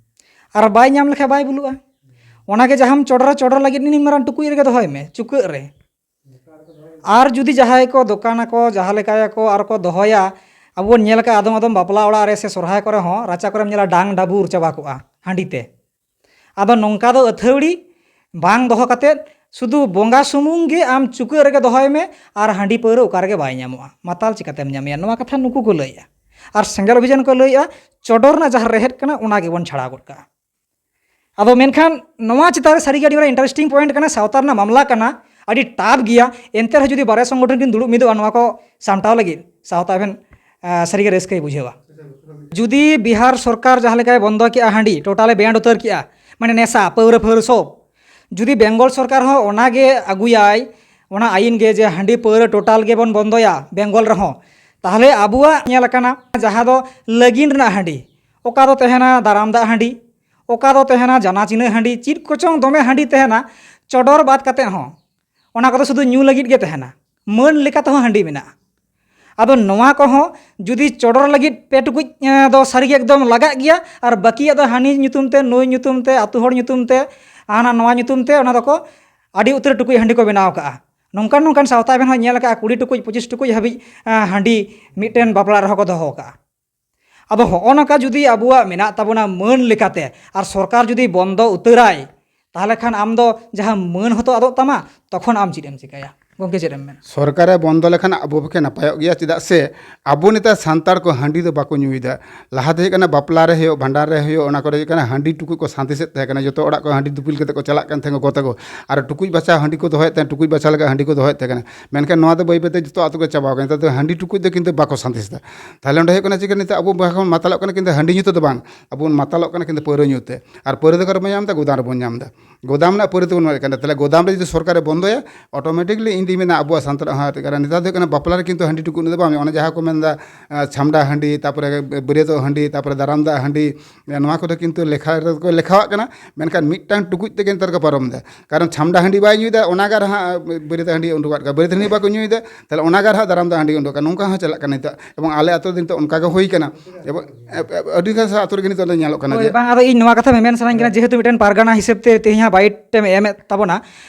ᱟᱨ ᱵᱟᱭ ᱧᱟᱢ ᱞᱮᱠᱷᱟᱡ ᱵᱟᱭ ᱵᱩᱞᱩᱜᱼᱟ᱾ ᱚᱱᱟᱜᱮ ᱡᱟᱦᱟᱸᱢ ᱪᱚᱰᱚᱨᱟ, ᱪᱚᱰᱚᱨ ᱞᱟᱹᱜᱤᱫ ᱱᱤᱱ ᱢᱟᱨᱟᱝ ᱴᱩᱠᱩᱡ ᱨᱮᱜᱮ ᱫᱚᱦᱚᱭ ᱢᱮ, ᱪᱩᱠᱟᱹᱜ ᱨᱮ᱾ ᱟᱨ ᱡᱩᱫᱤ ᱡᱟᱦᱟᱸᱭ ᱠᱚ ᱫᱚᱠᱟᱱᱟᱠᱚ, ᱡᱟᱦᱟᱸ ᱞᱮᱠᱟᱭᱟᱠᱚ ᱟᱨ ᱠᱚ ᱫᱚᱦᱚᱭᱟ, ᱟᱵᱚ ᱵᱚᱱ ᱧᱮᱞ ᱟᱠᱟᱫ ᱟᱫᱚᱢ ᱟᱫᱚᱢ ᱵᱟᱯᱞᱟ ᱚᱲᱟᱜ ᱨᱮ ᱥᱮ ᱥᱚᱨᱦᱟᱭ ᱠᱚᱨᱮ ᱦᱚᱸ ᱨᱟᱪᱟ ᱠᱚᱨᱮᱢ ᱧᱮᱞᱟ ᱰᱟᱝ ᱰᱟᱹᱵᱩᱨ ᱪᱟᱵᱟ ᱠᱚᱜᱼᱟ ᱦᱟᱺᱰᱤ ᱛᱮ᱾ ᱟᱫᱚ ᱱᱚᱝᱠᱟ ᱫᱚ ᱟᱹᱛᱷᱟᱹᱣᱲᱤ ᱵᱟᱝ ᱫᱚᱦᱚ ᱠᱟᱛᱮᱫ ᱥᱩᱫᱷᱩ ᱵᱚᱸᱜᱟ ᱥᱩᱢᱩᱝ ᱜᱮ ᱟᱢ ᱪᱩᱠᱟᱹᱜ ᱨᱮᱜᱮ ᱫᱚᱦᱚᱭ ᱢᱮ, ᱟᱨ ᱦᱟᱺᱰᱤ ᱯᱟᱹᱣᱨᱟᱹ ᱚᱠᱟ ᱨᱮᱜᱮ ᱵᱟᱭ ᱧᱟᱢᱚᱜᱼᱟ, ᱢᱟᱛᱟᱞ ᱪᱤᱠᱟᱹᱛᱮᱢ ᱧᱟᱢᱮᱭᱟ? ᱱᱚᱣᱟ ᱠᱟᱛᱷᱟ ᱱᱩᱠᱩ ᱠᱚ ᱞᱟᱹᱭᱮᱜᱼᱟ᱾ ᱟᱨ ᱥᱮᱸᱜᱮᱞ ᱚᱵᱷᱤᱡᱟᱱ ᱠᱚ ᱞᱟᱹᱭᱮᱜᱼᱟ, ᱪᱚᱰᱚᱨ ᱨᱮᱱᱟᱜ ᱡᱟᱦᱟᱸ ᱨᱮᱦᱮᱫ ᱠᱟᱱᱟ, ᱚᱱᱟ ᱜᱮᱵᱚᱱ ᱪᱷᱟᱲᱟᱣ ᱜᱚᱫ ᱠᱟᱜᱼᱟ᱾ ᱟᱫᱚ ᱢᱮᱱᱠᱷᱟᱱ ᱱᱚᱣᱟ ᱪᱮᱛᱟᱱ ᱨᱮ ᱥᱟᱹᱨᱤᱜᱮ ᱟᱹᱰᱤ ᱢᱟᱨᱟᱝ interesting point ᱠᱟᱱᱟ, ᱥᱟᱶᱛᱟ ᱨᱮᱱᱟᱜ ᱢᱟᱢᱞᱟ ᱠᱟᱱᱟ, ᱟᱹᱰᱤ tough ᱜᱮᱭᱟ᱾ ᱮᱱᱛᱮ ᱨᱮᱦᱚᱸ ᱡᱩᱫᱤ ᱵᱟᱨᱭᱟ ᱥᱚᱝᱜᱚᱴᱷᱚᱱ ᱠᱤᱱ ᱫᱩᱲᱩᱵ ᱢᱤᱫᱚᱜᱼᱟ ᱱᱚᱣᱟ ᱠᱚ ᱥᱟᱢᱴᱟᱣ ᱞᱟᱹᱜᱤᱫ, ᱥᱟᱶᱛᱟ ᱟᱵᱮᱱ, ᱟᱸ, ᱥᱟᱹᱨᱤᱜᱮ ᱨᱟᱹᱥᱠᱟᱹᱭ ᱵᱩᱡᱷᱟᱹᱣᱟ᱾ ᱡᱩᱫᱤ ᱵᱤᱦᱟᱨ ᱥᱚᱨᱠᱟᱨ ᱡᱟᱦᱟᱸ ᱞᱮᱠᱟᱭ ᱵᱚᱱᱫᱚ ᱠᱮᱜᱼᱟ ᱦᱟᱺᱰᱤ, totally ban ᱩᱛᱟᱹᱨ ᱠᱮᱜᱼᱟ, ᱢᱟᱱᱮ ᱱᱮᱥᱟ, ᱯᱟᱹᱣᱨᱟᱹ, ᱯᱟᱹᱣᱨᱟᱹ ᱥᱚᱵ, ᱡᱩᱫᱤ ᱵᱮᱝᱜᱚᱞ ᱥᱚᱨᱠᱟᱨ ᱦᱚᱸ ᱚᱱᱟᱜᱮ ᱟᱹᱜᱩᱭᱟᱭ, ᱚᱱᱟ ᱟᱹᱭᱤᱱ ᱜᱮ ᱡᱮ ᱦᱟᱺᱰᱤ ᱯᱟᱹᱣᱨᱟᱹ ᱴᱳᱴᱟᱞ ᱜᱮᱵᱚᱱ ᱵᱚᱱᱫᱚᱭᱟ ᱵᱮᱝᱜᱚᱞ ᱨᱮᱦᱚᱸ, ᱛᱟᱦᱚᱞᱮ ᱟᱵᱚᱣᱟᱜ ᱧᱮᱞ ᱟᱠᱟᱱᱟ ᱡᱟᱦᱟᱸ ᱫᱚ ᱞᱟᱹᱜᱤᱱ ᱨᱮᱱᱟᱜ ᱦᱟᱺᱰᱤ, ᱚᱠᱟ ᱫᱚ ᱛᱟᱦᱮᱱᱟ ᱫᱟᱨᱟᱢ ᱫᱟᱜ ᱦᱟᱺᱰᱤ, ᱚᱠᱟ ᱫᱚ ᱛᱟᱦᱮᱱᱟ ᱡᱟᱱᱟ ᱪᱤᱱᱟᱹ ᱦᱟᱺᱰᱤ, ᱪᱮᱫ ᱠᱚᱪᱚᱝ ᱫᱚᱢᱮ ᱦᱟᱺᱰᱤ ᱛᱟᱦᱮᱱᱟ ᱪᱚᱰᱚᱨ ᱵᱟᱫ ᱠᱟᱛᱮᱫ ᱦᱚᱸ᱾ ᱚᱱᱟ ᱠᱚᱫᱚ ᱥᱩᱫᱷᱩ ᱧᱩ ᱞᱟᱹᱜᱤᱫ ᱜᱮ ᱛᱟᱦᱮᱱᱟ, ᱢᱟᱹᱱ ᱞᱮᱠᱟ ᱛᱮᱦᱚᱸ ᱦᱟᱺᱰᱤ ᱢᱮᱱᱟᱜᱼᱟ᱾ ᱟᱫᱚ ᱱᱚᱣᱟ ᱠᱚᱦᱚᱸ ᱡᱩᱫᱤ ᱪᱚᱰᱚᱨ ᱞᱟᱹᱜᱤᱫ ᱯᱮ ᱴᱩᱠᱩᱡ ᱫᱚ ᱥᱟᱹᱨᱤᱜᱮ ᱮᱠᱫᱚᱢ ᱞᱟᱜᱟᱜ ᱜᱮᱭᱟ, ᱟᱨ ᱵᱟᱹᱠᱤᱭᱟᱜ ᱫᱚ ᱦᱟᱹᱱᱤ ᱧᱩᱛᱩᱢ ᱛᱮ, ᱱᱩᱭ ᱧᱩᱛᱩᱢ ᱛᱮ, ᱟᱹᱛᱩ ᱦᱚᱲ ᱧᱩᱛᱩᱢ ᱛᱮ, ᱦᱟᱱᱟ ᱱᱚᱣᱟ ᱧᱩᱛᱩᱢ ᱛᱮ ᱚᱱᱟ ᱫᱚᱠᱚ ᱟᱹᱰᱤ ᱩᱛᱟᱹᱨ ᱴᱩᱠᱩᱡ ᱦᱟᱺᱰᱤ ᱠᱚ ᱵᱮᱱᱟᱣ ᱠᱟᱜᱼᱟ᱾ ᱱᱚᱝᱠᱟᱱ ᱱᱚᱝᱠᱟᱱ ᱥᱟᱶᱛᱟ ᱵᱮᱱ ᱦᱚᱸ ᱧᱮᱞ ᱟᱠᱟᱫᱼᱟ, ᱠᱩᱲᱤ ᱴᱩᱠᱩᱡ ᱯᱚᱸᱪᱤᱥ ᱴᱩᱠᱩᱡ ᱦᱟᱹᱵᱤᱡ ᱦᱟᱺᱰᱤ ᱢᱤᱫᱴᱮᱱ ᱵᱟᱯᱞᱟ ᱨᱮᱦᱚᱸ ᱠᱚ ᱫᱚᱦᱚ ᱠᱟᱜᱼᱟ᱾ ᱟᱫᱚ ᱦᱚᱸᱜᱼᱚ ᱱᱚᱝᱠᱟ ᱡᱩᱫᱤ ᱟᱵᱚᱣᱟᱜ ᱢᱮᱱᱟᱜ ᱛᱟᱵᱚᱱᱟ ᱢᱟᱹᱱ ᱞᱮᱠᱟᱛᱮ, ᱟᱨ ᱥᱚᱨᱠᱟᱨ ᱡᱩᱫᱤ ᱵᱚᱱᱫᱚ ᱩᱛᱟᱹᱨᱟᱭ, ᱛᱟᱦᱚᱞᱮ ᱠᱷᱟᱱ ᱟᱢ ᱫᱚ ᱡᱟᱦᱟᱸ ᱢᱟᱹᱱ ᱦᱚᱸᱛᱚ ᱟᱫᱚᱜ ᱛᱟᱢᱟ, ᱛᱚᱠᱷᱚᱱ ᱟᱢ ᱪᱮᱫ ᱮᱢ ᱪᱤᱠᱟᱹᱭᱟ? ᱜᱚᱢᱠᱮ, ᱪᱮᱫ ᱮᱢ ᱢᱮᱱᱟ? ᱥᱚᱨᱠᱟᱨᱮ ᱵᱚᱱᱫᱚ ᱞᱮᱠᱷᱟᱱ ᱟᱵᱚ ᱯᱚᱠᱠᱷᱮ ᱱᱟᱯᱟᱭᱚᱜ ᱜᱮᱭᱟ, ᱪᱮᱫᱟᱜ ᱥᱮ ᱟᱵᱚ ᱱᱮᱛᱟᱨ ᱥᱟᱱᱛᱟᱲ ᱠᱚ ᱦᱟᱺᱰᱤ ᱫᱚ ᱵᱟᱠᱚ ᱧᱩᱭᱮᱫᱟ᱾ ᱞᱟᱦᱟ ᱫᱚ ᱦᱩᱭᱩᱜ ᱠᱟᱱᱟ, ᱵᱟᱯᱞᱟ ᱨᱮ ᱦᱩᱭᱩᱜ, ᱵᱷᱟᱸᱰᱟᱱ ᱨᱮ ᱦᱩᱭᱩᱜ, ᱚᱱᱟ ᱠᱚᱨᱮ ᱦᱩᱭᱩᱜ ᱠᱟᱱᱟ, ᱦᱟᱺᱰᱤ ᱴᱩᱠᱩᱡ ᱠᱚ ᱥᱟᱸᱫᱮᱥᱮᱫ ᱛᱟᱦᱮᱸ ᱠᱟᱱᱟ, ᱡᱚᱛᱚ ᱚᱲᱟᱜ ᱠᱚ ᱦᱟᱺᱰᱤ ᱫᱤᱯᱤᱞ ᱠᱟᱛᱮ ᱠᱚ ᱪᱟᱞᱟᱜ ᱠᱟᱱ ᱛᱟᱦᱮᱸ ᱠᱚ ᱜᱚᱛᱟ ᱠᱚ, ᱟᱨ ᱴᱩᱠᱩᱡ ᱵᱟᱪᱷᱟ ᱦᱟᱺᱰᱤ ᱠᱚ ᱫᱚᱦᱚᱭᱮᱫ ᱛᱟᱦᱮᱸ, ᱴᱩᱠᱩᱡ ᱵᱟᱪᱷᱟ ᱞᱮᱠᱟ ᱦᱟᱺᱰᱤ ᱠᱚ ᱫᱚᱦᱚᱭᱮᱫ ᱛᱟᱦᱮᱸ ᱠᱟᱱᱟ᱾ ᱢᱮᱱᱠᱷᱟᱱ ᱱᱚᱣᱟ ᱫᱚ ᱵᱟᱹᱭ ᱵᱟᱹᱭ ᱛᱮ ᱡᱚᱛᱚ ᱟᱛᱳ ᱠᱚ ᱪᱟᱵᱟᱣ ᱠᱟᱱᱟ᱾ ᱱᱮᱛᱟᱨ ᱫᱚ ᱦᱟᱺᱰᱤ ᱴᱩᱠᱩᱡ ᱫᱚ ᱠᱤᱱᱛᱩ ᱵᱟᱠᱚ ᱥᱟᱸᱫᱮᱥ ᱮᱫᱟ᱾ ᱛᱟᱦᱚᱞᱮ ᱚᱸᱰᱮ ᱦᱩᱭᱩᱜ ᱠᱟᱱᱟ ᱪᱤᱠᱟᱹ, ᱱᱤᱛᱚᱜ ᱟᱵᱚ ᱵᱟᱠᱚ ᱢᱟᱛᱟᱞᱚᱜ ᱠᱟᱱᱟ ᱠᱤᱱᱛᱩ ᱦᱟᱺᱰᱤ ᱧᱩ ᱛᱮᱫᱚ ᱵᱟᱝ, ᱟᱵᱚ ᱵᱚᱱ ᱢᱟᱛᱟᱞᱚᱜ ᱠᱟᱱᱟ ᱠᱤᱱᱛᱩ ᱯᱟᱹᱣᱨᱟᱹ ᱧᱩ ᱛᱮ᱾ ᱟᱨ ᱯᱟᱹᱣᱨᱟᱹ ᱫᱚ ᱚᱠᱟ ᱨᱮᱵᱚᱱ ᱧᱟᱢ ᱮᱫᱟ? ᱜᱩᱫᱟᱢ ᱨᱮᱵᱚᱱ ᱧᱟᱢ ᱮᱫᱟ᱾ ᱜᱩᱫᱟᱢ ᱨᱮᱱᱟᱜ ᱯᱟᱹᱣᱨᱟᱹ ᱛᱮᱵᱚᱱ ᱮᱢᱚᱜ ᱠᱟᱱᱟ᱾ ᱛᱟᱦᱚᱞᱮ ᱜᱩᱫᱟᱢ ᱨᱮ ᱡᱩᱫᱤ ᱥᱚᱨᱠᱟᱨᱮ ᱵᱚᱱᱫᱚᱭᱟ, automatically ᱤᱧ ᱫᱩᱧ ᱢᱮᱱᱟ ᱟᱵᱚᱣᱟᱜ ᱥᱟᱱᱛᱟᱲᱟᱜ ᱦᱚᱸ ᱟᱨ ᱱᱮᱛᱟᱨ ᱫᱚ ᱦᱩᱭᱩᱜ ᱠᱟᱱᱟ, ᱵᱟᱯᱞᱟ ᱨᱮ ᱠᱤᱱᱛᱩ ᱦᱟᱺᱰᱤ ᱴᱩᱠᱩᱡ ᱫᱚ ᱵᱟᱝ, ᱚᱱᱟ ᱡᱟᱦᱟᱸ ᱠᱚ ᱢᱮᱱᱫᱟ, ᱟᱸ, ᱪᱷᱟᱢᱰᱟ ᱦᱟᱺᱰᱤ, ᱛᱟᱨᱯᱚᱨᱮ ᱵᱟᱹᱨᱭᱟᱹᱛᱚᱜ ᱦᱟᱺᱰᱤ, ᱛᱟᱨᱯᱚᱨᱮ ᱫᱟᱨᱟᱢ ᱫᱟᱜ ᱦᱟᱺᱰᱤ, ᱱᱚᱣᱟ ᱠᱚᱫᱚ ᱠᱤᱱᱛᱩ ᱞᱮᱠᱷᱟ ᱨᱮᱠᱚ ᱞᱮᱠᱷᱟᱣᱟᱜ ᱠᱟᱱᱟ, ᱢᱮᱱᱠᱷᱟᱱ ᱢᱤᱫᱴᱟᱝ ᱴᱩᱠᱩᱡ ᱛᱮᱜᱮ ᱱᱮᱛᱟᱨ ᱠᱚ ᱯᱟᱨᱚᱢ ᱮᱫᱟ᱾ ᱠᱟᱨᱚᱱ ᱪᱷᱟᱢᱰᱟ ᱦᱟᱺᱰᱤ ᱵᱟᱭ ᱧᱩᱭᱮᱫᱟ, ᱚᱱᱟ ᱜᱮ ᱟᱨ ᱦᱟᱸᱜ ᱵᱟᱹᱨᱭᱟᱹᱛᱚᱜ ᱦᱟᱺᱰᱤ ᱩᱰᱩᱠᱟᱜ ᱠᱟᱱᱟ, ᱵᱟᱹᱨᱭᱟᱹᱛᱚᱜ ᱦᱟᱺᱰᱤ ᱵᱟᱠᱚ ᱧᱩᱭᱮᱫᱟ, ᱛᱟᱦᱚᱞᱮ ᱚᱱᱟ ᱜᱮ ᱟᱨ ᱦᱟᱸᱜ ᱫᱟᱨᱟᱢ ᱫᱟᱜ ᱦᱟᱺᱰᱤ ᱩᱰᱩᱠ ᱠᱟᱱᱟ᱾ ᱱᱚᱝᱠᱟ ᱦᱚᱸ ᱪᱟᱞᱟᱜ ᱠᱟᱱᱟ ᱱᱤᱛᱚᱜ, ᱮᱵᱚᱝ ᱟᱞᱮ ᱟᱹᱛᱩ ᱨᱮ ᱱᱤᱛᱚᱜ ᱚᱱᱠᱟ ᱜᱮ ᱦᱩᱭ ᱠᱟᱱᱟ, ᱮᱵᱚᱝ ᱟᱹᱰᱤ ᱜᱟᱱ ᱟᱹᱛᱩ ᱨᱮᱜᱮ ᱱᱤᱛᱚᱜ ᱫᱚ ᱧᱮᱞᱚᱜ ᱠᱟᱱᱟ ᱦᱳᱭ, ᱡᱮ ᱵᱟᱝ, ᱟᱫᱚ ᱤᱧ ᱱᱚᱣᱟ ᱠᱟᱛᱷᱟ ᱢᱮᱢᱮᱱ ᱥᱟᱱᱟᱧ ᱠᱟᱱᱟ, ᱡᱮᱦᱮᱛᱩ ᱢᱤᱫᱴᱮᱱ ᱯᱟᱨᱜᱟᱱᱟ ᱦᱤᱥᱟᱹᱵ ᱛᱮ ᱛᱮᱦᱮᱧ ᱦᱟᱸᱜ ᱵᱟᱭᱤᱴ ᱮᱢ ᱮᱢᱮᱫ ᱛᱟᱵᱚᱱᱟ,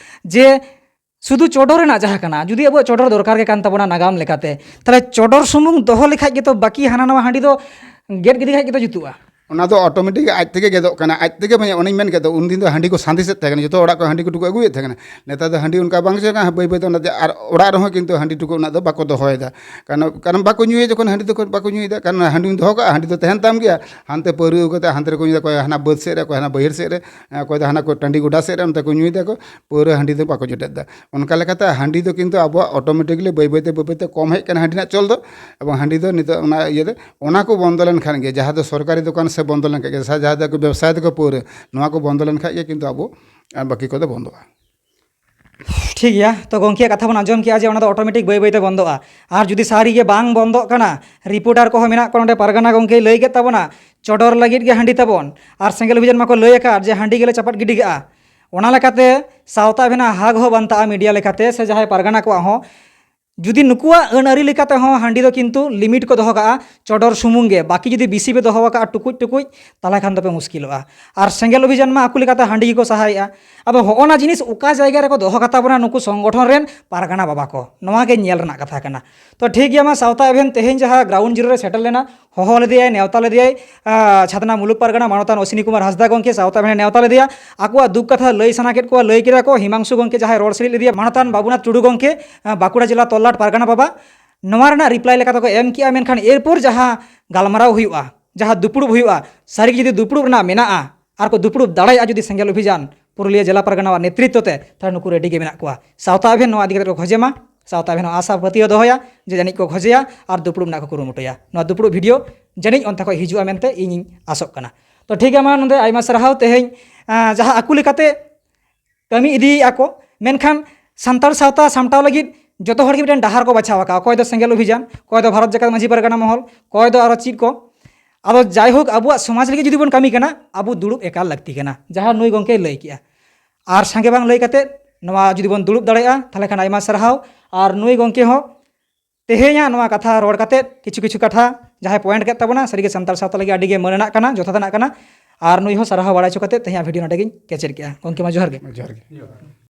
ᱡᱮ ᱥᱩᱫᱷᱩ ᱪᱚᱰᱚᱨ ᱨᱮᱱᱟᱜ ᱡᱟᱦᱟᱸ ᱠᱟᱱᱟ, ᱡᱩᱫᱤ ᱟᱵᱚᱣᱟᱜ ᱪᱚᱰᱚᱨ ᱫᱚᱨᱠᱟᱨ ᱜᱮ ᱠᱟᱱ ᱛᱟᱵᱚᱱᱟ ᱱᱟᱜᱟᱢ ᱞᱮᱠᱟᱛᱮ, ᱛᱟᱦᱚᱞᱮ ᱪᱚᱰᱚᱨ ᱥᱩᱢᱩᱝ ᱫᱚᱦᱚ ᱞᱮᱠᱷᱟᱡ ᱜᱮᱛᱚ ᱵᱟᱹᱠᱤ ᱦᱟᱱᱟ ᱱᱟᱣᱟ ᱦᱟᱺᱰᱤ ᱫᱚ ᱜᱮᱫ ᱜᱤᱰᱤ ᱠᱷᱟᱡ ᱜᱮᱛᱚ ᱡᱩᱛᱩᱜᱼᱟ᱾ ᱚᱱᱟ ᱫᱚ automatic ᱟᱡ ᱛᱮᱜᱮ ᱜᱮᱫᱚᱜ ᱠᱟᱱᱟ, ᱟᱡ ᱛᱮᱜᱮ, ᱢᱟᱱᱮ ᱚᱱᱮᱧ ᱢᱮᱱ ᱠᱮᱫ ᱫᱚ, ᱩᱱᱫᱤᱱ ᱫᱚ ᱦᱟᱺᱰᱤ ᱠᱚ ᱥᱟᱸᱫᱮᱥᱮᱫ ᱛᱟᱦᱮᱸ ᱠᱟᱱᱟ, ᱡᱚᱛᱚ ᱚᱲᱟᱜ ᱠᱚ ᱦᱟᱺᱰᱤ ᱠᱚ ᱴᱩᱠᱩᱡ ᱟᱹᱜᱩᱭᱮᱫ ᱛᱟᱦᱮᱸ ᱠᱟᱱᱟ᱾ ᱱᱮᱛᱟᱨ ᱫᱚ ᱦᱟᱺᱰᱤ ᱚᱱᱠᱟ ᱵᱟᱝ ᱪᱟᱞᱟᱜ ᱠᱟᱱᱟ, ᱵᱟᱹᱭ ᱵᱟᱹᱭ ᱛᱮ ᱚᱱᱟ ᱟᱨ ᱚᱲᱟᱜ ᱨᱮᱦᱚᱸ ᱠᱤᱱᱛᱩ ᱦᱟᱺᱰᱤ ᱴᱩᱠᱩᱡ ᱩᱱᱟᱹᱜ ᱫᱚ ᱵᱟᱠᱚ ᱫᱚᱦᱚᱭᱮᱫᱟ᱾ ᱠᱟᱨᱚᱱ, ᱠᱟᱨᱚᱱ ᱵᱟᱠᱚ ᱧᱩᱭᱟ, ᱡᱚᱠᱷᱚᱱ ᱦᱟᱺᱰᱤ ᱫᱚᱠᱚ ᱵᱟᱠᱚ ᱧᱩᱭᱮᱫᱟ, ᱠᱟᱨᱚᱱ ᱦᱟᱺᱰᱤᱢ ᱫᱚᱦᱚ ᱠᱟᱜᱼᱟ, ᱦᱟᱺᱰᱤ ᱫᱚ ᱛᱟᱦᱮᱱ ᱛᱟᱢ ᱜᱮᱭᱟ, ᱦᱟᱱᱛᱮ ᱯᱟᱹᱣᱨᱟᱹ ᱟᱹᱜᱩ ᱠᱟᱛᱮ ᱦᱟᱱᱛᱮ ᱨᱮᱠᱚ ᱧᱩᱭᱫᱟ, ᱚᱠᱚᱭ ᱦᱟᱱᱟ ᱵᱟᱹᱫᱽ ᱥᱮᱫ ᱨᱮ, ᱚᱠᱚᱭ ᱦᱟᱱᱟ ᱵᱟᱹᱭᱦᱟᱹᱲ ᱥᱮᱫ ᱨᱮ, ᱚᱠᱚᱭ ᱫᱚ ᱦᱟᱱᱟ ᱠᱚ ᱴᱟᱺᱰᱤ ᱜᱚᱰᱟ ᱥᱮᱫ ᱨᱮ, ᱚᱱᱛᱮ ᱠᱚ ᱧᱩᱭ ᱫᱟᱠᱚ, ᱯᱟᱹᱣᱨᱟᱹ ᱦᱟᱺᱰᱤ ᱫᱚ ᱵᱟᱠᱚ ᱡᱚᱴᱮᱫ ᱮᱫᱟ᱾ ᱚᱱᱠᱟ ᱞᱮᱠᱟᱛᱮ ᱦᱟᱺᱰᱤ ᱫᱚ ᱠᱤᱱᱛᱩ ᱟᱵᱚᱣᱟᱜ automatically ᱵᱟᱹᱭ ᱵᱟᱹᱭ ᱛᱮ, ᱵᱟᱹᱭ ᱵᱟᱹᱭ ᱛᱮ ᱠᱚᱢ ᱦᱮᱡ ᱠᱟᱱᱟ ᱦᱟᱺᱰᱤ ᱨᱮᱱᱟᱜ ᱪᱚᱞ ᱫᱚ, ᱮᱵᱚᱝ ᱦᱟᱺᱰᱤ ᱫᱚ ᱱᱤᱛᱚᱜ ᱚᱱᱟ ᱤᱭᱟᱹ ᱨᱮ, ᱚᱱᱟ ᱠᱚ ᱵᱚᱱᱫᱚ ᱞᱮᱱᱠᱷᱟᱱ ᱜᱮ, ᱡᱟᱦᱟᱸ ᱫᱚ ᱥᱚᱨᱠᱟᱨᱤ ᱫᱚᱠᱟᱱ ᱥᱮ ᱵᱚᱱᱫᱚ ᱞᱮᱱᱠᱷᱟᱱ ᱜᱮ, ᱥᱮ ᱡᱟᱦᱟᱸ ᱫᱚ ᱵᱮᱵᱽᱥᱟᱭ ᱫᱟᱠᱚ ᱯᱟᱹᱣᱨᱟᱹ, ᱱᱚᱣᱟ ᱠᱚ ᱵᱚᱱᱫᱚ ᱞᱮᱱᱠᱷᱟᱱ ᱜᱮ ᱠᱤᱱᱛᱩ ᱟᱵᱚ, ᱟᱨ ᱵᱟᱹᱠᱤ ᱠᱚᱫᱚ ᱵᱚᱱᱫᱚᱜᱼᱟ᱾ ᱴᱷᱤᱠ ᱜᱮᱭᱟ, ᱛᱚ ᱜᱚᱢᱠᱮᱭᱟᱜ ᱠᱟᱛᱷᱟ ᱵᱚᱱ ᱟᱸᱡᱚᱢ ᱠᱮᱜᱼᱟ ᱡᱮ ᱚᱱᱟ ᱫᱚ ᱚᱴᱳᱢᱮᱴᱤᱠ ᱵᱟᱹᱭ ᱵᱟᱹᱭᱛᱮ ᱵᱚᱱᱫᱚᱜᱼᱟ᱾ ᱟᱨ ᱡᱩᱫᱤ ᱥᱟᱹᱨᱤ ᱜᱮ ᱵᱟᱝ ᱵᱚᱱᱫᱚᱜ ᱠᱟᱱᱟ, ᱨᱤᱯᱳᱨᱴᱟᱨ ᱠᱚᱦᱚᱸ ᱢᱮᱱᱟᱜ ᱠᱚᱣᱟ ᱱᱚᱰᱮ, ᱯᱟᱨᱜᱟᱱᱟ ᱜᱚᱢᱠᱮᱭ ᱞᱟᱹᱭ ᱠᱮᱫ ᱛᱟᱵᱚᱱᱟ, ᱪᱚᱰᱚᱨ ᱞᱟᱹᱜᱤᱫ ᱜᱮ ᱦᱟᱺᱰᱤ ᱛᱟᱵᱚᱱ, ᱟᱨ ᱥᱮᱸᱜᱮᱞ ᱚᱵᱷᱤᱡᱟᱱ ᱢᱟᱠᱚ ᱞᱟᱹᱭ ᱟᱠᱟᱫ ᱡᱮ ᱦᱟᱺᱰᱤ ᱜᱮᱞᱮ ᱪᱟᱯᱟᱫ ᱜᱤᱰᱤ ᱠᱟᱜᱼᱟ᱾ ᱚᱱᱟ ᱞᱮᱠᱟᱛᱮ ᱥᱟᱶᱛᱟ ᱟᱵᱷᱮᱱᱟᱜ ᱦᱟᱠ ᱦᱚᱸ ᱵᱟᱱᱛᱟᱜᱼᱟ ᱢᱤᱰᱤᱭᱟ ᱞᱮᱠᱟᱛᱮ ᱥᱮ ᱡᱟᱦᱟᱸᱭ ᱯᱟᱨᱜᱟᱱᱟ ᱠᱚᱣᱟᱜ ᱦᱚᱸ᱾ ᱡᱩᱫᱤ ᱱᱩᱠᱩᱣᱟᱜ ᱟᱹᱱ ᱟᱹᱨᱤ ᱞᱮᱠᱟᱛᱮ ᱦᱚᱸ ᱦᱟᱺᱰᱤ ᱫᱚ ᱠᱤᱱᱛᱩ ᱞᱤᱢᱤᱴ ᱠᱚ ᱫᱚᱦᱚ ᱠᱟᱜᱼᱟ, ᱪᱚᱰᱚᱨ ᱥᱩᱢᱩᱝ ᱜᱮ, ᱵᱟᱹᱠᱤ ᱡᱩᱫᱤ ᱵᱮᱥᱤ ᱯᱮ ᱫᱚᱦᱚ ᱟᱠᱟᱜᱼᱟ ᱴᱩᱠᱩᱡ ᱴᱩᱠᱩᱡ, ᱛᱟᱦᱚᱞᱮ ᱠᱷᱟᱱ ᱫᱚᱯᱮ ᱢᱩᱥᱠᱤᱞᱚᱜᱼᱟ᱾ ᱟᱨ ᱥᱮᱸᱜᱮᱞ ᱚᱵᱷᱤᱡᱟᱱ ᱢᱟ ᱟᱠᱚ ᱞᱮᱠᱟᱛᱮ ᱦᱟᱺᱰᱤ ᱜᱮᱠᱚ ᱥᱟᱦᱟᱭᱮᱜᱼᱟ᱾ ᱟᱫᱚ ᱦᱚᱸᱜᱼᱚ ᱱᱟ ᱡᱤᱱᱤᱥ ᱚᱠᱟ ᱡᱟᱭᱜᱟ ᱨᱮᱠᱚ ᱫᱚᱦᱚ ᱠᱟᱛᱟ ᱵᱚᱱᱟ ᱱᱩᱠᱩ ᱥᱚᱝᱜᱚᱴᱷᱚᱱ ᱨᱮᱱ ᱯᱟᱨᱜᱟᱱᱟ ᱵᱟᱵᱟ ᱠᱚ, ᱱᱚᱣᱟ ᱜᱮ ᱧᱮᱞ ᱨᱮᱱᱟᱜ ᱠᱟᱛᱷᱟ ᱠᱟᱱᱟ᱾ ᱛᱚ ᱴᱷᱤᱠ ᱜᱮᱭᱟ, ᱢᱟ ᱥᱟᱶᱛᱟ ᱟᱵᱷᱮᱱ ᱛᱮᱦᱮᱧ ᱡᱟᱦᱟᱸ ᱜᱨᱟᱣᱩᱱᱰ ᱡᱤᱨᱳ ᱨᱮ ᱥᱮᱴᱮᱨ ᱞᱮᱱᱟ, ᱦᱚᱦᱚ ᱞᱮᱫᱮᱭᱟᱭ, ᱱᱮᱣᱛᱟ ᱞᱮᱫᱮᱭᱟᱭ, ᱟᱸ, ᱪᱷᱟᱛᱱᱟ ᱢᱩᱞᱩᱠ ᱯᱟᱨᱜᱟᱱᱟ ᱢᱟᱱᱚᱛᱟᱱ ᱚᱥᱤᱱᱤ ᱠᱩᱢᱟᱨ ᱦᱟᱸᱥᱫᱟ ᱜᱚᱢᱠᱮ ᱥᱟᱶᱛᱟ ᱟᱵᱷᱮᱱᱮ ᱱᱮᱣᱛᱟ ᱞᱮᱫᱮᱭᱟ᱾ ᱟᱠᱚᱣᱟᱜ ᱫᱩᱠ ᱠᱟᱛᱷᱟ ᱞᱟᱹᱭ ᱥᱟᱱᱟ ᱠᱮᱫ ᱠᱚᱣᱟ, ᱞᱟᱹᱭ ᱠᱮᱫᱟ ᱠᱚ᱾ ᱦᱤᱢᱟᱝᱥᱩ ᱜᱚᱢᱠᱮ ᱡᱟᱦᱟᱸᱭ ᱨᱚᱲ ᱥᱤᱨᱤᱡ ᱞᱮᱫᱮᱭᱟ, ᱢᱟᱱᱚᱛᱟᱱ ᱵᱟᱵᱩᱱᱟᱛᱷ ᱴᱩᱰᱩ ᱜᱚᱢᱠᱮ, ᱟᱸ, ᱵᱟᱸᱠᱩᱲᱟ ᱡᱮᱞᱟ ᱛᱚᱞᱞᱟᱴ ᱯᱟᱨᱜᱟᱱᱟ ᱵᱟᱵᱟ, ᱱᱚᱣᱟ ᱨᱮᱱᱟᱜ ᱨᱤᱯᱞᱟᱭ ᱞᱮᱠᱟ ᱛᱮᱠᱚ ᱮᱢ ᱠᱮᱜᱼᱟ᱾ ᱢᱮᱱᱠᱷᱟᱱ ᱮᱨᱯᱚᱨ ᱡᱟᱦᱟᱸ ᱜᱟᱞᱢᱟᱨᱟᱣ ᱦᱩᱭᱩᱜᱼᱟ, ᱡᱟᱦᱟᱸ ᱫᱩᱯᱲᱩᱵ ᱦᱩᱭᱩᱜᱼᱟ, ᱥᱟᱹᱨᱤᱜᱮ ᱡᱩᱫᱤ ᱫᱩᱯᱲᱩᱵ ᱨᱮᱱᱟᱜ ᱢᱮᱱᱟᱜᱼᱟ, ᱟᱨ ᱠᱚ ᱫᱩᱯᱲᱩᱵ ᱫᱟᱲᱮᱭᱟᱜᱼᱟ ᱡᱩᱫᱤ ᱥᱮᱸᱜᱮᱞ ᱚᱵᱷᱤᱡᱟᱱ ᱯᱩᱨᱩᱞᱤᱭᱟᱹ ᱡᱮᱞᱟ ᱯᱟᱨᱜᱟᱱᱟᱣᱟᱜ ᱱᱮᱛᱨᱤᱛᱵ ᱛᱮ, ᱛᱟᱦᱞᱮ ᱱᱩᱠᱩ ᱨᱮᱰᱤ ᱜᱮ ᱢᱮᱱᱟᱜ ᱠᱚᱣᱟ᱾ ᱥᱟᱶᱛᱟ ᱟᱵᱷᱮᱱ ᱱᱚᱣᱟ ᱤᱫᱤ ᱠᱟᱛᱮ ᱠᱚ ᱠᱷᱚᱡᱮ ᱢᱟ, ᱥᱟᱶᱛᱟ ᱟᱵᱷᱮᱱ ᱦᱚᱸ ᱟᱥᱟ ᱯᱟᱹᱛᱭᱟᱹᱣ ᱫᱚᱦᱚᱭᱟ ᱡᱮ ᱡᱟᱹᱱᱤᱡ ᱠᱚ ᱠᱷᱚᱡᱮᱭᱟ ᱟᱨ ᱫᱩᱯᱲᱩᱵ ᱨᱮᱱᱟᱜ ᱠᱚ ᱠᱩᱨᱩᱢᱩᱴᱩᱭᱟ᱾ ᱱᱚᱣᱟ ᱫᱩᱯᱲᱩᱵ ᱵᱷᱤᱰᱤᱭᱳ ᱡᱟᱹᱱᱤᱡ ᱚᱱᱛᱮ ᱠᱷᱚᱱ ᱦᱤᱡᱩᱜᱼᱟ ᱢᱮᱱᱛᱮ ᱤᱧᱤᱧ ᱟᱥᱚᱜ ᱠᱟᱱᱟ᱾ ᱛᱚ ᱴᱷᱤᱠ ᱜᱮᱭᱟ, ᱢᱟ ᱱᱚᱰᱮ ᱟᱭᱢᱟ ᱥᱟᱨᱦᱟᱣ᱾ ᱛᱮᱦᱮᱧ, ᱟᱸ, ᱡᱟᱦᱟᱸ ᱟᱠᱚ ᱞᱮᱠᱟᱛᱮ ᱠᱟᱹᱢᱤ ᱤᱫᱤᱭᱮᱫᱼᱟ ᱠᱚ, ᱢᱮᱱᱠᱷᱟᱱ ᱥᱟᱱᱛᱟᱲ ᱥᱟᱶᱛᱟ ᱥᱟᱢᱴᱟᱣ ᱞᱟᱹᱜᱤᱫ ᱡᱚᱛᱚ ᱦᱚᱲ ᱜᱮ ᱢᱤᱫᱴᱮᱱ ᱰᱟᱦᱟᱨ ᱠᱚ ᱵᱟᱪᱷᱟᱣ ᱟᱠᱟᱫᱼᱟ᱾ ᱚᱠᱚᱭ ᱫᱚ ᱥᱮᱸᱜᱮᱞ ᱚᱵᱷᱤᱡᱟᱱ, ᱚᱠᱚᱭ ᱫᱚ ᱵᱷᱟᱨᱚᱛ ᱡᱟᱠᱟᱛ ᱢᱟᱹᱡᱷᱤ ᱯᱟᱨᱜᱟᱱᱟ ᱢᱚᱦᱚᱞ, ᱚᱠᱚᱭ ᱫᱚ ᱟᱨᱚ ᱪᱮᱫ ᱠᱚ᱾ ᱟᱫᱚ ᱡᱟᱭᱦᱳᱠ, ᱟᱵᱚᱣᱟᱜ ᱥᱚᱢᱟᱡᱽ ᱞᱟᱹᱜᱤᱫ ᱡᱩᱫᱤ ᱵᱚᱱ ᱠᱟᱹᱢᱤ ᱠᱟᱱᱟ, ᱟᱵᱚ ᱫᱩᱲᱩᱵ ᱮᱠᱟᱞ ᱞᱟᱹᱠᱛᱤ ᱠᱟᱱᱟ, ᱡᱟᱦᱟᱸ ᱱᱩᱭ ᱜᱚᱢᱠᱮᱭ ᱞᱟᱹᱭ ᱠᱮᱜᱼᱟ᱾ ᱟᱨ ᱥᱟᱸᱜᱮ ᱵᱟᱝ ᱞᱟᱹᱭ ᱠᱟᱛᱮ ᱱᱚᱣᱟ ᱡᱩᱫᱤ ᱵᱚᱱ ᱫᱩᱲᱩᱵ ᱫᱟᱲᱮᱭᱟᱜᱼᱟ, ᱛᱟᱦᱚᱞᱮ ᱠᱷᱟᱱ ᱟᱭᱢᱟ ᱥᱟᱨᱦᱟᱣ᱾ ᱟᱨ ᱱᱩᱭ ᱜᱚᱢᱠᱮ ᱦᱚᱸ ᱛᱮᱦᱮᱧᱟᱜ ᱱᱚᱣᱟ ᱠᱟᱛᱷᱟ ᱨᱚᱲ ᱠᱟᱛᱮ ᱠᱤᱪᱷᱩ ᱠᱤᱪᱷᱩ ᱠᱟᱛᱷᱟ ᱡᱟᱦᱟᱸᱭ ᱯᱚᱭᱮᱱᱴ ᱠᱮᱫ ᱛᱟᱵᱚᱱᱟ, ᱥᱟᱹᱨᱤᱜᱮ ᱥᱟᱱᱛᱟᱲ ᱥᱟᱶᱛᱟ ᱞᱟᱹᱜᱤᱫ ᱟᱹᱰᱤ ᱜᱮ ᱢᱟᱹᱱ ᱨᱮᱱᱟᱜ ᱠᱟᱱᱟ, ᱡᱚᱛᱷᱟᱛ ᱨᱮᱱᱟᱜ ᱠᱟᱱᱟ᱾ ᱟᱨ ᱱᱩᱭ ᱦᱚᱸ ᱥᱟᱨᱦᱟᱣ ᱵᱟᱲᱟᱭ ᱦᱚᱪᱚ ᱠᱟᱛᱮ ᱛᱮᱦᱮᱧᱟᱜ ᱵᱷᱤᱰᱤᱭᱳ ᱱᱚᱰᱮ ᱜᱤᱧ ᱠᱮᱪᱮᱫ ᱠᱮᱜᱼᱟ᱾ ᱜᱚᱢᱠᱮ ᱢᱟ ᱡᱚᱦᱟᱨ ᱜᱮ᱾ ᱡᱚᱦᱟᱨ ᱜᱮ᱾